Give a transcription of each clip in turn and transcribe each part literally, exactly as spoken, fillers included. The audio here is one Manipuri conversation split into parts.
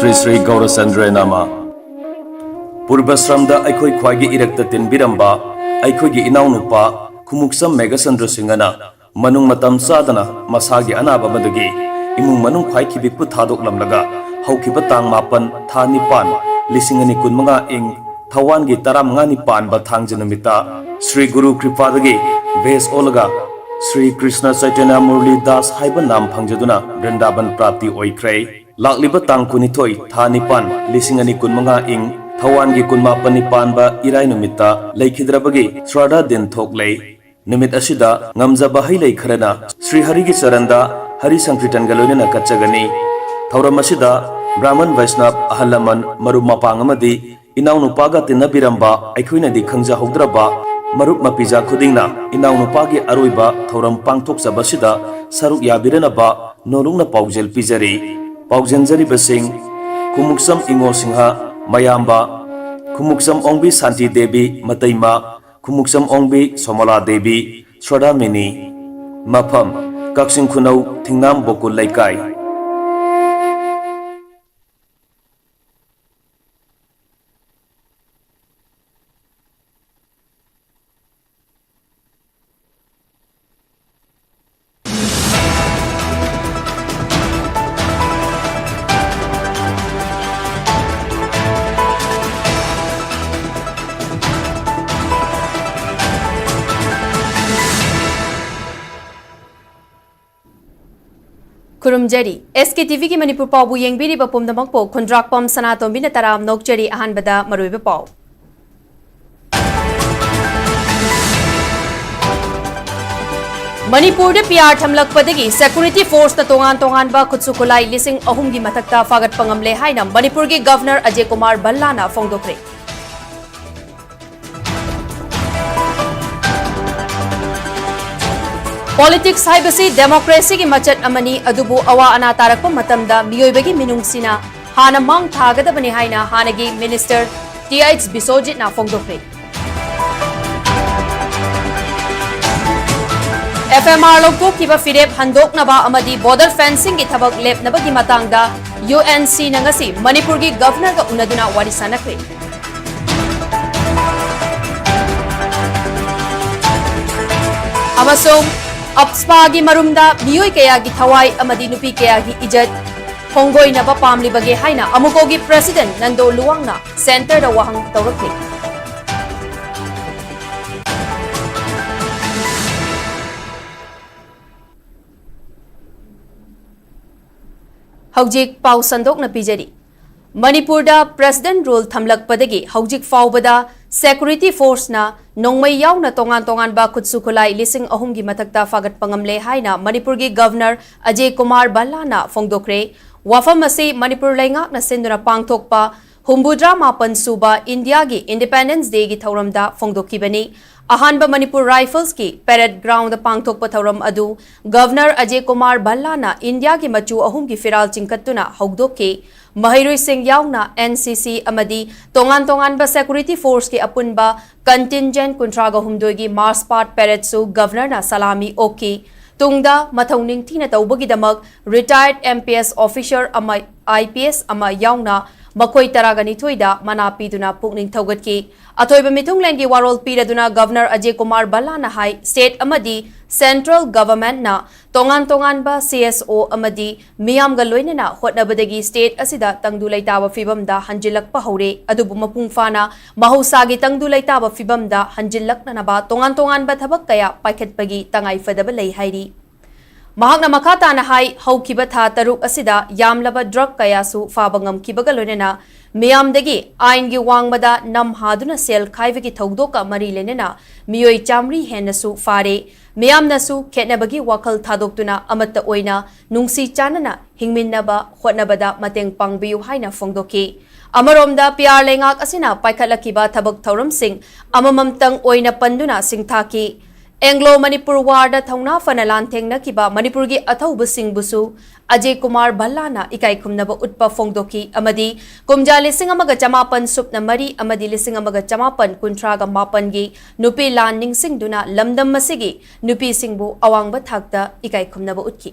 ꯁ꯭ꯔꯤ ꯁ꯭ꯔꯤ ꯒꯧꯔꯆꯟꯗ꯭ꯔ ꯅꯃ꯫ ꯄꯨꯔꯕꯁ꯭ꯔꯝꯗ ꯑꯩꯈꯣꯏ ꯈ꯭ꯋꯥꯏꯒꯤ ꯏꯔꯛꯇ ꯇꯤꯟꯕꯤꯔꯝꯕ ꯑꯩꯈꯣꯏꯒꯤ ꯏꯅꯥꯎꯅꯨꯄꯥ ꯈꯨꯃꯨꯛꯆꯝ ꯃꯦꯘꯆꯟꯗ꯭ꯔ ꯁꯤꯡꯍꯅ ꯃꯅꯨꯡ ꯃꯇꯝ ꯆꯥꯗꯅ ꯃꯁꯥꯒꯤ ꯑꯅꯥꯕ ꯑꯃꯗꯒꯤ ꯏꯃꯨꯡ ꯃꯅꯨꯡ ꯈ꯭ꯋꯥꯏ ꯈꯤꯕꯤꯛꯄꯨ ꯊꯥꯗꯣꯛꯂꯝꯂꯒ ꯍꯧꯈꯤꯕ ꯇꯥꯡ ꯃꯥꯄꯟ, ꯊꯥ ꯅꯤꯄꯥꯟ, ꯂꯤꯁꯤꯡ ꯑꯅꯤ ꯀꯨꯟꯃꯉꯥ ꯏꯪ ꯊꯋꯥꯟꯒꯤ ꯇꯔꯥꯃꯉꯥꯅꯤ ꯄꯥꯟꯕ ꯊꯥꯡꯖ ꯅꯨꯃꯤꯠꯇ ꯁ꯭ꯔꯤ ꯒꯨꯔꯨ ꯀ꯭ꯔꯤꯄꯥꯗꯒꯤ ꯚꯦꯁ ꯑꯣꯜꯂꯒ ꯁ꯭ꯔꯤ ꯀ꯭ꯔꯤꯁꯅ ꯆꯩꯇꯟꯌ ꯃꯨꯔꯂꯤ ꯗꯥꯁ ꯍꯥꯏꯕ ꯅꯥꯝ ꯐꯪꯖꯗꯨꯅ ꯕ꯭ꯔꯤꯟꯗꯥꯕꯟ ꯄ꯭ꯔꯥꯞꯇꯤ ꯑꯣꯏꯈ꯭ꯔꯦ꯫ ꯂꯥꯛꯂꯤꯕ ꯇꯥꯡ ꯀꯨꯟꯅꯤꯊꯣꯏ, ꯊꯥ ꯅꯤꯄꯥꯟ, ꯂꯤꯁꯤꯡ ꯑꯅꯤ ꯀꯨꯟꯃꯉꯥ ꯏꯪ ꯊꯋꯥꯟꯒꯤ ꯀꯨꯟꯃꯥꯄꯟꯅꯤ ꯄꯥꯟꯕ ꯏꯔꯥꯏ ꯅꯨꯃꯤꯠꯇ ꯂꯩꯈꯤꯗ꯭ꯔꯕꯒꯤ ꯁ꯭ꯔꯥꯗꯥ ꯗꯤꯟ ꯊꯣꯛꯂꯦ꯫ ꯅꯨꯃꯤꯠ ꯑꯁꯤꯗ ꯉꯝꯖꯕ ꯍꯩ ꯂꯩ ꯈꯔꯅ ꯁ꯭ꯔꯤ ꯍꯔꯤꯒꯤ ꯆꯔꯟꯗ ꯍꯔꯤ ꯁꯪꯀ꯭ꯔꯤꯇꯟꯒ ꯂꯣꯏꯅꯅ ꯀꯠꯆꯒꯅꯤ꯫ ꯊꯧꯔꯝ ꯑꯁꯤꯗ ꯕ꯭ꯔꯥꯍꯃꯟ ꯕꯩꯁꯅꯕ, ꯑꯍꯜ ꯂꯃꯟ, ꯃꯔꯨꯞ ꯃꯄꯥꯡ ꯑꯃꯗꯤ ꯏꯅꯥꯎꯅꯨꯄꯥꯒ ꯇꯤꯟꯅꯕꯤꯔꯝꯕ ꯑꯩꯈꯣꯏꯅꯗꯤ ꯈꯪꯖꯍꯧꯗ꯭ꯔꯕ ꯃꯔꯨꯞ ꯃꯄꯤꯖꯥ ꯈꯨꯗꯤꯡꯅ ꯏꯅꯥꯎꯅꯨꯄꯥꯒꯤ ꯑꯔꯣꯏꯕ ꯊꯧꯔꯝ ꯄꯥꯡꯊꯣꯛꯆꯕꯁꯤꯗ ꯁꯔꯨꯛ ꯌꯥꯕꯤꯔꯅꯕ ꯅꯣꯂꯨꯛꯅ ꯄꯥꯎꯖꯦꯜ ꯄꯤꯖꯔꯤ꯫ ꯄꯥꯎꯖꯦꯟꯖꯔꯤꯕꯁꯤꯡ: ꯈꯨꯃꯨꯛꯆꯝ ꯏꯉꯣ ꯁꯤꯡꯍ, ꯃꯌꯥꯝꯕ, ꯈꯨꯃꯨꯛꯆꯝ ꯑꯣꯡꯕꯤ ꯁꯥꯟꯇꯤ ꯗꯦꯕꯤ, ꯃꯇꯩꯃ, ꯈꯨꯃꯨꯛꯆꯝ ꯑꯣꯡꯕꯤ ꯁꯣꯃꯣꯂꯥ ꯗꯦꯕꯤ, ꯁ꯭ꯔꯣꯗꯥꯃꯤꯅꯤ꯫ ꯃꯐꯝ: ꯀꯛꯆꯤꯡ ꯈꯨꯅꯧ ꯊꯤꯡꯅꯥꯝ ꯕꯣꯀꯨꯜ ꯂꯩꯀꯥꯏ꯫ ꯈꯨꯔꯨꯝꯖꯔꯤ꯫ ꯑꯦꯁ ꯀꯦ ꯇꯤ ꯚꯤꯒꯤ ꯃꯅꯤꯄꯨꯔ ꯄꯥꯎꯕꯨ ꯌꯦꯡꯕꯤꯔꯤꯕ ꯄꯨꯝꯅꯃꯛꯄꯨ ꯈꯨꯟꯗ꯭ꯔꯥꯛꯄꯝ ꯁꯅꯥꯇꯣꯝꯕꯤꯅ ꯇꯔꯥꯝꯅ ꯑꯣꯛꯆꯔꯤ꯫ ꯑꯍꯥꯟꯕꯗ ꯃꯔꯨꯑꯣꯏꯕ ꯄꯥꯎ꯫ ꯃꯅꯤꯄꯨꯔꯗ ꯄꯤ ꯑꯥꯔ ꯊꯝꯂꯛꯄꯗꯒꯤ ꯁꯦꯀ꯭ꯌꯨꯔꯤꯇꯤ ꯐꯣꯔꯁꯅ ꯇꯣꯉꯥꯟ ꯇꯣꯉꯥꯟꯕ ꯈꯨꯠꯁꯨ ꯈꯨꯠꯂꯥꯏ ꯂꯤꯁꯤꯡ ꯑꯍꯨꯝꯒꯤ ꯃꯊꯛꯇ ꯐꯥꯒꯠꯄ ꯉꯝꯂꯦ ꯍꯥꯏꯅ ꯃꯅꯤꯄꯨꯔꯒꯤ ꯒꯚꯔꯅꯔ ꯑꯖꯦ ꯀꯨꯃꯥꯔ ꯚꯜꯂꯥꯅ ꯐꯣꯡꯗꯣꯛꯈ꯭ꯔꯦ꯫ ꯄꯣꯂꯤꯇꯤꯛꯁ ꯍꯥꯏꯕꯁꯤ ꯗꯦꯃꯣꯀ꯭ꯔꯦꯁꯤꯒꯤ ꯃꯆꯠ ꯑꯃꯅꯤ, ꯑꯗꯨꯕꯨ ꯑꯋꯥ ꯑꯅꯥ ꯇꯥꯔꯛꯄ ꯃꯇꯝꯗ ꯃꯤꯑꯣꯏꯕꯒꯤ ꯃꯤꯅꯨꯡꯁꯤꯅ ꯍꯥꯟꯅ ꯃꯥꯡ ꯊꯥꯒꯗꯕꯅꯤ ꯍꯥꯏꯅ ꯍꯥꯟꯅꯒꯤ ꯃꯤꯅꯤꯁꯇꯔ ꯇꯤ ꯑꯩꯆ ꯕꯤꯁꯣꯖꯤꯠꯅ ꯐꯣꯡꯗꯣꯛꯈ꯭ꯔꯦ꯫ ꯑꯦꯐ ꯑꯦꯝ ꯑꯥꯔ ꯂꯧꯊꯣꯛꯈꯤꯕ ꯐꯤꯔꯦꯞ ꯍꯟꯗꯣꯛꯅꯕ ꯑꯃꯗꯤ ꯕꯣꯔꯗꯔ ꯐꯦꯟꯁꯤꯡꯒꯤ ꯊꯕꯛ ꯂꯦꯞꯅꯕꯒꯤ ꯃꯇꯥꯡꯗ ꯌꯨ ꯑꯦꯟ ꯁꯤꯅ ꯉꯁꯤ ꯃꯅꯤꯄꯨꯔꯒꯤ ꯒꯚꯔꯅꯔꯒ ꯎꯅꯗꯨꯅ ꯋꯥꯔꯤ ꯁꯥꯟꯅꯈ꯭ꯔꯦ꯫ ꯑꯃꯁꯨꯡ ꯑꯞꯁꯄꯥꯒꯤ ꯃꯔꯨꯝꯗ ꯃꯤꯑꯣꯏ ꯀꯌꯥꯒꯤ ꯊꯋꯥꯏ ꯑꯃꯗꯤ ꯅꯨꯄꯤ ꯀꯌꯥꯒꯤ ꯏꯖꯠ ꯍꯣꯡꯗꯣꯛꯅꯕ ꯄꯥꯝꯂꯤꯕꯒꯦ ꯍꯥꯏꯅ ꯑꯃꯨꯀꯣꯒꯤ ꯄ꯭ꯔꯦꯁꯤꯗꯦꯟꯠ ꯅꯟꯗꯣ ꯂꯨꯋꯥꯡꯅ ꯁꯦꯟꯇꯔꯗ ꯋꯥꯍꯪ ꯇꯧꯔꯛꯂꯤ꯫ ꯍꯧꯖꯤꯛ ꯄꯥꯎ ꯁꯟꯗꯣꯛꯅ ꯄꯤꯖꯔꯤ꯫ ꯃꯅꯤꯄꯨꯔꯗ ꯄ꯭ꯔꯦꯁꯤꯗꯦꯟꯠ ꯔꯨꯜ ꯊꯝꯂꯛꯄꯗꯒꯤ ꯍꯧꯖꯤꯛ ꯐꯥꯎꯕꯗ ꯁꯦꯀ꯭ꯌꯨꯔꯤꯇꯤ ꯐꯣꯔꯁꯅ ꯅꯣꯡꯃꯩ ꯌꯥꯎꯅ ꯇꯣꯉꯥꯟ ꯇꯣꯉꯥꯟꯕ ꯈꯨꯠꯁꯨ ꯈꯨꯠꯂꯥꯏ ꯂꯤꯁꯤꯡ ꯑꯍꯨꯝꯒꯤ ꯃꯊꯛꯇ ꯐꯥꯒꯠꯄ ꯉꯝꯂꯦ ꯍꯥꯏꯅ ꯃꯅꯤꯄꯨꯔꯒꯤ ꯒꯚꯔꯅꯔ ꯑꯖꯦ ꯀꯨꯃꯥꯔ ꯚꯜꯂꯥꯅ ꯐꯣꯡꯗꯣꯛꯈ꯭ꯔꯦ꯫ ꯋꯥꯐꯝ ꯑꯁꯤ ꯃꯅꯤꯄꯨꯔ ꯂꯩꯉꯥꯛꯅ ꯁꯤꯟꯗꯨꯅ ꯄꯥꯡꯊꯣꯛꯄ ꯍꯨꯝꯐꯨꯇꯔꯥ ꯃꯥꯄꯟ ꯁꯨꯕ ꯏꯟꯗꯤꯌꯥꯒꯤ ꯏꯟꯗꯤꯄꯦꯟꯗꯦꯟꯁ ꯗꯦꯒꯤ ꯊꯧꯔꯝꯗ ꯐꯣꯡꯗꯣꯛꯈꯤꯕꯅꯤ꯫ ꯑꯍꯥꯟꯕ ꯃꯅꯤꯄꯨꯔ ꯔꯥꯏꯐꯜꯁꯀꯤ ꯄꯦꯔꯦꯗ ꯒ꯭ꯔꯥꯎꯟꯗ ꯄꯥꯡꯊꯣꯛꯄ ꯊꯧꯔꯝ ꯑꯗꯨ ꯒꯚꯔꯅꯔ ꯑꯖꯦ ꯀꯨꯃꯥꯔ ꯚꯜꯂꯥꯅ ꯏꯟꯗꯤꯌꯥꯒꯤ ꯃꯆꯨ ꯑꯍꯨꯝꯒꯤ ꯐꯤꯔꯥꯜ ꯆꯤꯡꯈꯠꯇꯨꯅ ꯍꯧꯗꯣꯛꯈꯤ꯫ ꯃꯍꯩꯔꯣꯏꯁꯤꯡ ꯌꯥꯎꯅ ꯑꯦꯟ ꯁꯤ ꯁꯤ ꯑꯃꯗꯤ ꯇꯣꯉꯥꯟ ꯇꯣꯉꯥꯟꯕ ꯁꯦꯀ꯭ꯌꯨꯔꯤꯇꯤ ꯐꯣꯔꯁꯀꯤ ꯑꯄꯨꯟꯕ ꯀꯟꯇꯤꯟꯖꯦꯟꯠ ꯀꯨꯟꯊ꯭ꯔꯥꯒ ꯍꯨꯝꯗꯣꯏꯒꯤ ꯃꯥꯔꯆ ꯄꯥꯁ꯭ꯠ ꯄꯦꯔꯦꯗꯁꯨ ꯒꯚꯔꯅꯔꯅ ꯁꯂꯥꯃꯤ ꯑꯣꯛꯈꯤ꯫ ꯇꯨꯡꯗ ꯃꯊꯧ ꯅꯤꯡꯊꯤꯅ ꯇꯧꯕꯒꯤꯗꯃꯛ ꯔꯤꯇꯥꯌꯔꯗ ꯑꯦꯝ ꯄꯤ ꯑꯦꯁ ꯑꯣꯐꯤꯁꯔ ꯑꯃ, ꯑꯥꯏ ꯄꯤ ꯑꯦꯁ ꯑꯃ ꯌꯥꯎꯅ ꯃꯈꯣꯏ ꯇꯔꯥꯒ ꯅꯤꯊꯣꯏꯗ ꯃꯅꯥ ꯄꯤꯗꯨꯅ ꯄꯨꯛꯅꯤꯡ ꯊꯧꯒꯠꯈꯤ꯫ ꯑꯊꯣꯏꯕ ꯃꯤꯊꯨꯡꯂꯦꯟꯒꯤ ꯋꯥꯔꯣꯜ ꯄꯤꯔꯗꯨꯅ ꯒꯚꯔꯅꯔ ꯑꯖꯦ ꯀꯨꯃꯥꯔ ꯚꯜꯂꯥꯅ ꯍꯥꯏ, ꯁ꯭ꯇꯦꯠ ꯑꯃꯗꯤ ꯁꯦꯟꯇ꯭ꯔꯦꯜ ꯒꯚꯔꯟꯃꯦꯟꯠꯅ ꯇꯣꯉꯥꯟ ꯇꯣꯉꯥꯟꯕ ꯁꯤ ꯑꯦꯁ ꯑꯣ ꯑꯃꯗꯤ ꯃꯤꯌꯥꯝꯒ ꯂꯣꯏꯅꯅ ꯍꯣꯠꯅꯕꯗꯒꯤ ꯁ꯭ꯇꯦꯠ ꯑꯁꯤꯗ ꯇꯪꯗꯨ ꯂꯩꯇꯥꯕ ꯐꯤꯚꯝꯗ ꯍꯟꯖꯤꯜꯂꯛꯄ ꯍꯧꯔꯦ꯫ ꯑꯗꯨꯕꯨ ꯃꯄꯨꯡ ꯐꯥꯅ ꯃꯍꯧꯁꯥꯒꯤ ꯇꯪꯗꯨ ꯂꯩꯇꯥꯕ ꯐꯤꯚꯝꯗ ꯍꯟꯖꯤꯜꯂꯛꯅꯅꯕ ꯇꯣꯉꯥꯟ ꯇꯣꯉꯥꯟꯕ ꯊꯕꯛ ꯀꯌꯥ ꯄꯥꯏꯈꯠꯄꯒꯤ ꯇꯉꯥꯏꯐꯗꯕ ꯂꯩ ꯍꯥꯏꯔꯤ꯫ ꯃꯍꯥꯛꯅ ꯃꯈꯥ ꯇꯥꯅ ꯍꯥꯏ, ꯍꯧꯈꯤꯕ ꯊꯥ ꯇꯔꯨꯛ ꯑꯁꯤꯗ ꯌꯥꯝꯂꯕ ꯗ꯭ꯔꯒ ꯀꯌꯥꯁꯨ ꯐꯥꯕ ꯉꯝꯈꯤꯕꯒ ꯂꯣꯏꯅꯅ ꯃꯤꯌꯥꯝꯗꯒꯤ ꯑꯥꯏꯟꯒꯤ ꯋꯥꯡꯃꯗ ꯅꯝꯍꯥꯗꯨꯅ ꯁꯦꯜ ꯈꯥꯏꯕꯒꯤ ꯊꯧꯗꯣꯛꯀ ꯃꯔꯤ ꯂꯩꯅꯅ ꯃꯤꯑꯣꯏ ꯆꯥꯃꯔꯤ ꯍꯦꯟꯅꯁꯨ ꯐꯥꯔꯦ꯫ ꯃꯤꯌꯥꯝꯅꯁꯨ ꯈꯦꯠꯅꯕꯒꯤ ꯋꯥꯈꯜ ꯊꯥꯗꯣꯛꯇꯨꯅ ꯑꯃꯠꯇ ꯑꯣꯏꯅ ꯅꯨꯡꯁꯤ ꯆꯥꯟꯅꯅ ꯍꯤꯡꯃꯤꯟꯅꯕ ꯍꯣꯠꯅꯕꯗ ꯃꯇꯦꯡ ꯄꯥꯡꯕꯤꯌꯨ ꯍꯥꯏꯅ ꯐꯣꯡꯗꯣꯛꯈꯤ꯫ ꯑꯃꯔꯣꯝꯗ, ꯄꯤ ꯑꯥꯔ ꯂꯩꯉꯥꯛ ꯑꯁꯤꯅ ꯄꯥꯏꯈꯠꯂꯛꯈꯤꯕ ꯊꯕꯛ ꯊꯧꯔꯝꯁꯤꯡ ꯑꯃꯃꯝꯇꯪ ꯑꯣꯏꯅ ꯄꯟꯗꯨꯅ ꯁꯤꯡꯊꯥꯈꯤ꯫ ꯑꯦꯡꯒ꯭ꯂꯣ ꯃꯅꯤꯄꯨꯔ ꯋꯥꯔꯗ ꯊꯧꯅꯥ ꯐꯅ ꯂꯥꯟꯊꯦꯡꯅꯈꯤꯕ ꯃꯅꯤꯄꯨꯔꯒꯤ ꯑꯊꯧꯕꯁꯤꯡꯕꯨꯁꯨ ꯑꯖꯦ ꯀꯨꯃꯥꯔ ꯚꯜꯂꯥꯅ ꯏꯀꯥꯏ ꯈꯨꯝꯅꯕ ꯎꯠꯄ ꯐꯣꯡꯗꯣꯛꯈꯤ ꯑꯃꯗꯤ ꯀꯨꯝꯖꯥ ꯂꯤꯁꯤꯡ ꯑꯃꯒ ꯆꯃꯥꯄꯟ ꯁꯨꯞꯅ ꯃꯔꯤ ꯑꯃꯗꯤ ꯂꯤꯁꯤꯡ ꯑꯃꯒ ꯆꯃꯥꯄꯟ ꯀꯨꯟꯊ꯭ꯔꯥꯒ ꯃꯥꯄꯟꯒꯤ ꯅꯨꯄꯤ ꯂꯥꯟ ꯅꯤꯡꯁꯤꯡꯗꯨꯅ ꯂꯝꯗꯝ ꯑꯁꯤꯒꯤ ꯅꯨꯄꯤꯁꯤꯡꯕꯨ ꯑꯋꯥꯡꯕ ꯊꯥꯛꯇ ꯏꯀꯥꯏ ꯈꯨꯝꯅꯕ ꯎꯠꯈꯤ꯫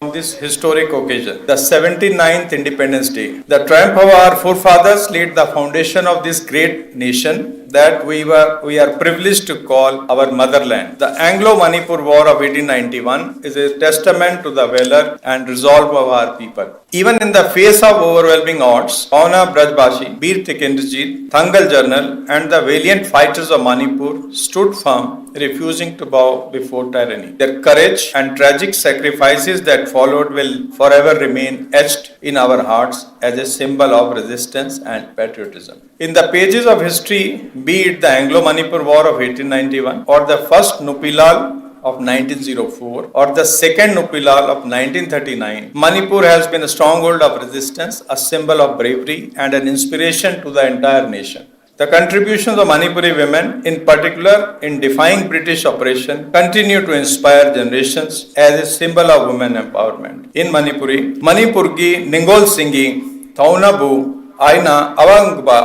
On this historic occasion, the seventy-ninth Independence Day, the triumph of our forefathers laid the foundation of this great nation that we were, we are privileged to call our motherland. The Anglo-Manipur War of eighteen ninety-one is a testament to the valor and resolve of our people. Even in the face of overwhelming odds, Pauna Brajbashi, Bir Tikendrajit, Thangal General, and the valiant fighters of Manipur stood firm, refusing to bow before tyranny. Their courage and tragic sacrifices that followed will forever remain etched in our hearts as a symbol of resistance and patriotism. In the pages of history, be it the Anglo-Manipur War of eighteen ninety-one or the First Nupilal of nineteen zero four or the Second Nupilal of nineteen thirty-nine, Manipur has been a stronghold of resistance, a symbol of bravery, and an inspiration to the entire nation. The contributions of Manipuri women, in particular in defying British oppression, continue to inspire generations as a symbol of women empowerment. In Manipuri, ꯃꯅꯤꯄꯨꯔꯒꯤ ꯅꯤꯡꯒꯣꯜꯁꯤꯡꯒꯤ ꯊꯧꯅꯥꯕꯨ ꯑꯩꯅ ꯑꯋꯥꯡꯕ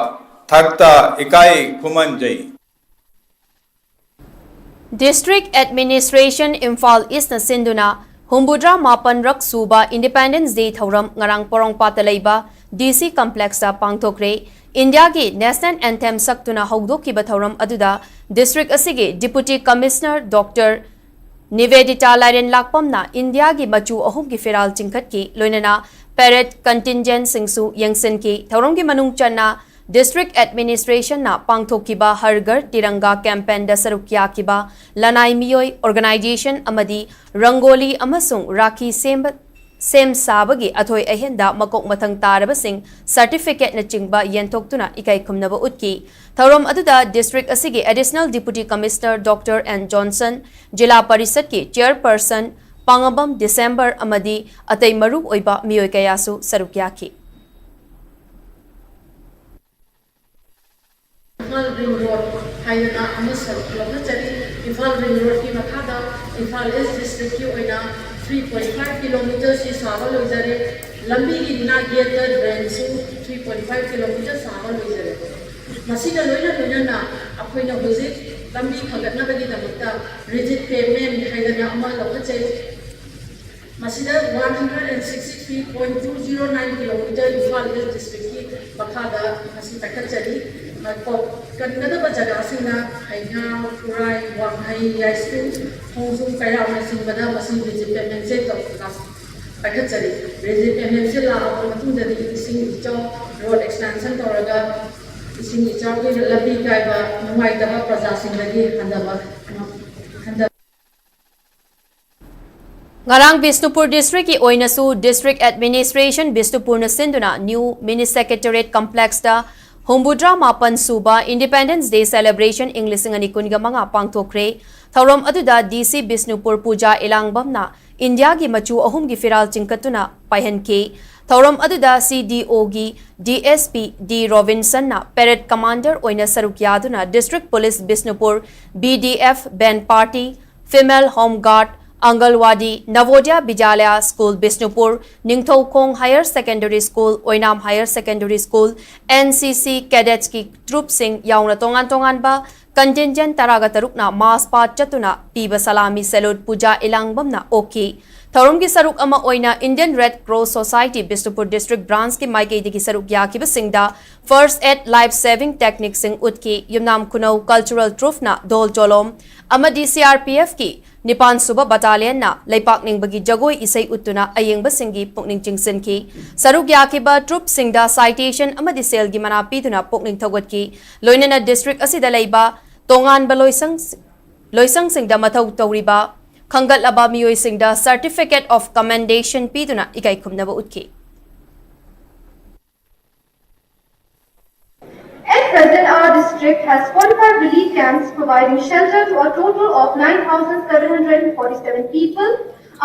ꯊꯥꯛꯇ ꯏꯀꯥꯏ ꯈꯨꯝꯅꯖꯩ꯫ District Administration Imphal Eastꯅ ꯁꯤꯟꯗꯨꯅ ꯍꯨꯝꯐꯨꯇꯔꯥ ꯃꯥꯄꯟꯔꯛ ꯁꯨꯕ Independence Day ꯊꯧꯔꯝ ꯉꯔꯥꯡ ꯄꯣꯔꯣꯝꯄꯥꯠꯇ ꯂꯩꯕ D C Complexꯇ ꯄꯥꯡꯊꯣꯛꯈ꯭ꯔꯦ꯫ ꯏꯟꯗꯤꯌꯥꯒꯤ National Anthem ꯁꯛꯇꯨꯅ ꯍꯧꯗꯣꯛꯈꯤꯕ ꯊꯧꯔꯝ ꯑꯗꯨꯗ district ꯑꯁꯤꯒꯤ Deputy Commissioner Doctor ꯅꯤꯕꯦꯗꯤꯇꯥ ꯂꯥꯏꯔꯦꯟ ꯂꯥꯛꯄꯝꯅ ꯏꯟꯗꯤꯌꯥꯒꯤ ꯃꯆꯨ ꯑꯍꯨꯝꯒꯤ ꯐꯤꯔꯥꯜ ꯆꯤꯡꯈꯠꯈꯤ, ꯂꯣꯏꯅꯅ parade contingentꯁꯤꯡꯁꯨ ꯌꯦꯡꯁꯤꯟꯈꯤ꯫ ꯊꯧꯔꯝꯒꯤ ꯃꯅꯨꯡ ꯆꯟꯅ District Administrationꯅ ꯄꯥꯡꯊꯣꯛꯈꯤꯕ ꯍꯔ ꯘꯔ ꯇꯤꯔꯪꯒꯥ campaignꯗ ꯁꯔꯨꯛ ꯌꯥꯈꯤꯕ ꯂꯅꯥꯏ ꯃꯤꯑꯣꯏ, organization ꯑꯃꯗꯤ ꯔꯪꯒꯣꯂꯤ ꯑꯃꯁꯨꯡ ꯔꯥꯈꯤ ꯁꯦꯝꯕ, ꯁꯦꯝ ꯁꯥꯕꯒꯤ ꯑꯊꯣꯏ ꯑꯍꯦꯟꯗ ꯃꯀꯣꯛ ꯃꯊꯪ ꯇꯥꯔꯕꯁꯤꯡ certificateꯅꯆꯤꯡꯕ ꯌꯦꯟꯊꯣꯛꯇꯨꯅ ꯏꯀꯥꯏ ꯈꯨꯝꯅꯕ ꯎꯠꯈꯤ꯫ ꯊꯧꯔꯝ ꯑꯗꯨꯗ district ꯑꯁꯤꯒꯤ Additional Deputy Commissioner Doctor N Johnson, ꯖꯤꯂꯥ ꯄꯔꯤꯁꯠꯀꯤ chairperson ꯄꯥꯉꯝꯕꯝ December ꯑꯃꯗꯤ ꯑꯇꯩ ꯃꯔꯨ ꯑꯣꯏꯕ ꯃꯤꯑꯣꯏ ꯀꯌꯥꯁꯨ ꯁꯔꯨꯛ ꯌꯥꯈꯤ꯫ ꯏꯝꯐꯥꯜ ꯔꯤꯡ ꯔꯣꯗ ꯍꯥꯏꯗꯅ ꯑꯃ ꯁꯔꯨꯛ ꯂꯧꯈꯠꯆꯔꯤ꯫ ꯏꯝꯐꯥꯜ ꯔꯤꯡ ꯔꯣꯗꯀꯤ ꯃꯈꯥꯗ ꯏꯝꯐꯥꯜ ꯏꯁ ꯗꯤꯁꯇ꯭ꯔꯤꯛꯀꯤ ꯑꯣꯏꯅ three point five kilometerꯁꯤ ꯁꯥꯕ ꯂꯣꯏꯖꯔꯦ꯫ ꯂꯝꯕꯤꯒꯤ ꯅꯥꯛ ꯌꯦꯠꯇ drainꯁꯨ three point five kilometer ꯁꯥꯕ ꯂꯣꯏꯖꯔꯦ꯫ ꯃꯁꯤꯒ ꯂꯣꯏꯅ ꯂꯣꯏꯅꯅ ꯑꯩꯈꯣꯏꯅ ꯍꯧꯖꯤꯛ ꯂꯝꯕꯤ ꯐꯒꯠꯅꯕꯒꯤꯗꯃꯛꯇ rigid pavement ꯍꯥꯏꯗꯅ ꯑꯃ ꯂꯧꯈꯠꯆꯩ꯫ ꯃꯁꯤꯗ one hundred and sixty three point two zero nine kilometer Imphal ꯏꯁ ꯗꯤꯁꯇ꯭ꯔꯤꯛꯀꯤ ꯃꯈꯥꯗ ꯃꯁꯤ ꯄꯥꯏꯈꯠꯆꯔꯤ꯫ ꯃꯀꯣꯛ ꯀꯟꯒꯗꯕ ꯖꯒꯥꯁꯤꯡꯅ ꯍꯩꯉꯥꯡ, ꯈꯨꯔꯥꯏ, ꯋꯥꯡꯈꯩ, ꯌꯥꯏꯁꯀꯨꯜ, ꯈꯣꯡꯖꯣꯝ, ꯀꯩꯔꯥꯛꯅꯆꯤꯡꯕꯗ ꯃꯁꯤ ꯔꯤꯂꯤꯐ ꯄꯦꯃꯦꯟꯁꯦ ꯇꯧ-, ꯄꯥꯏꯈꯠꯆꯔꯤ꯫ ꯔꯤꯂꯤꯐ ꯄꯦꯃꯦꯟꯁꯦ ꯂꯥꯛꯑꯕ ꯃꯇꯨꯡꯗꯗꯤ ꯏꯁꯤꯡ ꯏꯆꯥꯎ, ꯔꯣꯗ ꯑꯦꯛꯁꯄꯦꯟꯁꯟ ꯇꯧꯔꯒ ꯏꯁꯤꯡ ꯏꯆꯥꯎꯒꯤ ꯂꯝꯕꯤ ꯀꯥꯏꯕ ꯅꯨꯡꯉꯥꯏꯇꯕ ꯄ꯭ꯔꯖꯥꯁꯤꯡꯗꯒꯤ ꯍꯟꯊꯕ, ꯍꯟꯊ-, ꯉꯔꯥꯡ ꯕꯤꯁꯅꯨꯄꯨꯔ ꯗꯤꯁꯇ꯭ꯔꯤꯛꯀꯤ ꯑꯣꯏꯅꯁꯨ ꯗꯤꯁꯇ꯭ꯔꯤꯛ ꯑꯦꯗꯃꯤꯅꯤꯁꯇ꯭ꯔꯦꯁꯟ ꯕꯤꯁꯅꯨꯄꯨꯔꯅ ꯁꯤꯟꯗꯨꯅ ꯅ꯭ꯌꯨ ꯃꯤꯅꯤ ꯁꯦꯀ꯭ꯔꯦꯇꯔꯤꯌꯦꯠ ꯀꯝꯄ꯭ꯂꯦꯛꯁꯇ ꯍꯨꯝꯐꯨꯇꯔꯥ ꯃꯥꯄꯟ ꯁꯨꯕ ꯏꯟꯗꯤꯄꯦꯟꯗꯦꯟꯁ ꯗꯦ ꯁꯦꯂꯦꯕ꯭ꯔꯦꯁꯟ ꯏꯪ ꯂꯤꯁꯤꯡ ꯑꯅꯤ ꯀꯨꯟꯒ ꯃꯉꯥ ꯄꯥꯡꯊꯣꯛꯈ꯭ꯔꯦ꯫ ꯊꯧꯔꯝ ꯑꯗꯨꯗ ꯗꯤ ꯁꯤ ꯕꯤꯁꯅꯨꯄꯨꯔ ꯄꯨꯖꯥ ꯏꯂꯥꯡꯕꯝꯅ ꯏꯟꯗꯤꯌꯥꯒꯤ ꯃꯆꯨ ꯑꯍꯨꯝꯒꯤ ꯐꯤꯔꯥꯜ ꯆꯤꯡꯈꯠꯇꯨꯅ ꯄꯥꯏꯍꯟꯈꯤ꯫ ꯊꯧꯔꯝ ꯑꯗꯨꯗ ꯁꯤ ꯗꯤ ꯑꯣꯒꯤ ꯗꯤ ꯑꯦꯁ ꯄꯤ ꯗꯤ ꯔꯣꯕꯤꯟꯁꯟꯅ ꯄꯦꯔꯦꯗ ꯀꯃꯥꯟꯗꯔ ꯑꯣꯏꯅ ꯁꯔꯨꯛ ꯌꯥꯗꯨꯅ district police Bishnupur, B D F band party, female home guard, anganwadi, Navodaya Vidyalaya school Bishnupur, Ningthoukhong higher secondary school, Oinam higher secondary school, N C C ꯀꯦꯗꯦꯠꯁꯀꯤ ꯇ꯭ꯔꯨꯞꯁꯤꯡ ꯌꯥꯎꯅ ꯇꯣꯉꯥꯟ ꯇꯣꯉꯥꯟꯕ ꯀꯟꯇꯤꯟꯖꯦꯟ ꯇꯔꯥꯒ ꯇꯔꯨꯛꯅ ꯃꯥꯔꯆ ꯄꯥꯁ ꯆꯠꯇꯨꯅ ꯄꯤꯕ ꯁꯂꯥꯃꯤ ꯁꯦꯂꯨꯠ ꯄꯨꯖꯥ ꯏꯂꯥꯡꯕꯝꯅ ꯑꯣꯛꯈꯤ꯫ ꯊꯧꯔꯝꯒꯤ ꯁꯔꯨꯛ ꯑꯃ ꯑꯣꯏꯅ Indian red cross society Bishnupur district ꯕ꯭ꯔꯥꯟꯁꯀꯤ ꯃꯥꯏꯀꯩꯗꯒꯤ ꯁꯔꯨꯛ ꯌꯥꯈꯤꯕꯁꯤꯡꯗ ꯐꯔꯁ꯭ꯠ ꯑꯦꯗ ꯂꯥꯏꯐ ꯁꯦꯚꯤꯡ ꯇꯦꯛꯅꯤꯛꯁꯤꯡ ꯎꯠꯈꯤ꯫ ꯌꯨꯝꯅꯥꯝ ꯈꯨꯅꯧ ꯀꯜꯆꯔꯦꯜ ꯇ꯭ꯔꯨꯞꯅ ꯙꯣꯜ ꯆꯣꯂꯣꯝ ꯑꯃꯗꯤ ꯁꯤ ꯑꯥꯔ ꯄꯤ ꯑꯦꯐꯀꯤ ꯅꯤꯄꯥꯟ ꯁꯨꯕ ꯕꯠꯇꯥꯂꯤꯌꯟꯅ ꯂꯩꯄꯥꯛ ꯅꯤꯡꯕꯒꯤ ꯖꯒꯣꯏ ꯏꯁꯩ ꯎꯠꯇꯨꯅ ꯑꯌꯦꯡꯕꯁꯤꯡꯒꯤ ꯄꯨꯛꯅꯤꯡ ꯆꯤꯡꯁꯤꯟꯈꯤ꯫ ꯁꯔꯨꯛ ꯌꯥꯈꯤꯕ ꯇ꯭ꯔꯨꯞꯁꯤꯡꯗ ꯁꯥꯏꯇꯦꯁꯟ ꯑꯃꯗꯤ ꯁꯦꯜꯒꯤ ꯃꯅꯥ ꯄꯤꯗꯨꯅ ꯄꯨꯛꯅꯤꯡ ꯊꯧꯒꯠꯈꯤ꯫ ꯂꯣꯏꯅꯅ ꯗꯤꯁꯇ꯭ꯔꯤꯛ ꯑꯁꯤꯗ ꯂꯩꯕ ꯇꯣꯉꯥꯟꯕ ꯂꯣꯏꯁꯪ, ꯂꯣꯏꯁꯪꯁꯤꯡꯗ ꯃꯊꯧ ꯇꯧꯔꯤꯕ ꯈꯟꯒꯠꯂꯕ ꯃꯤꯑꯣꯏꯁꯤꯡꯗ Certificate of Commendation ꯄꯤꯗꯨꯅ ꯏꯀꯥꯏ ꯈꯨꯝꯅꯕ ꯎꯠꯈꯤ꯫ At present, our district has forty-five relief camps providing shelter to a total of nine thousand seven hundred forty-seven people.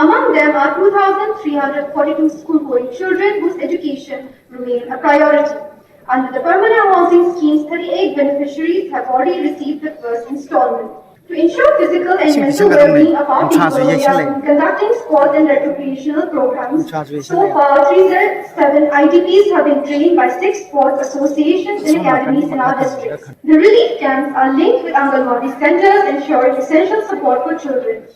Among them are two thousand three hundred forty-two school-going children whose education remain a priority. Under the permanent housing schemes, thirty-eight beneficiaries have already received the first installment. To ensure physical and mental well-being of our people, we have been conducting sports and recreational programs. So far, three hundred seven I D Ps have been trained by six sports associations and academies in our district. The relief camps are linked with Anganwadi centers, ensuring essential support for children.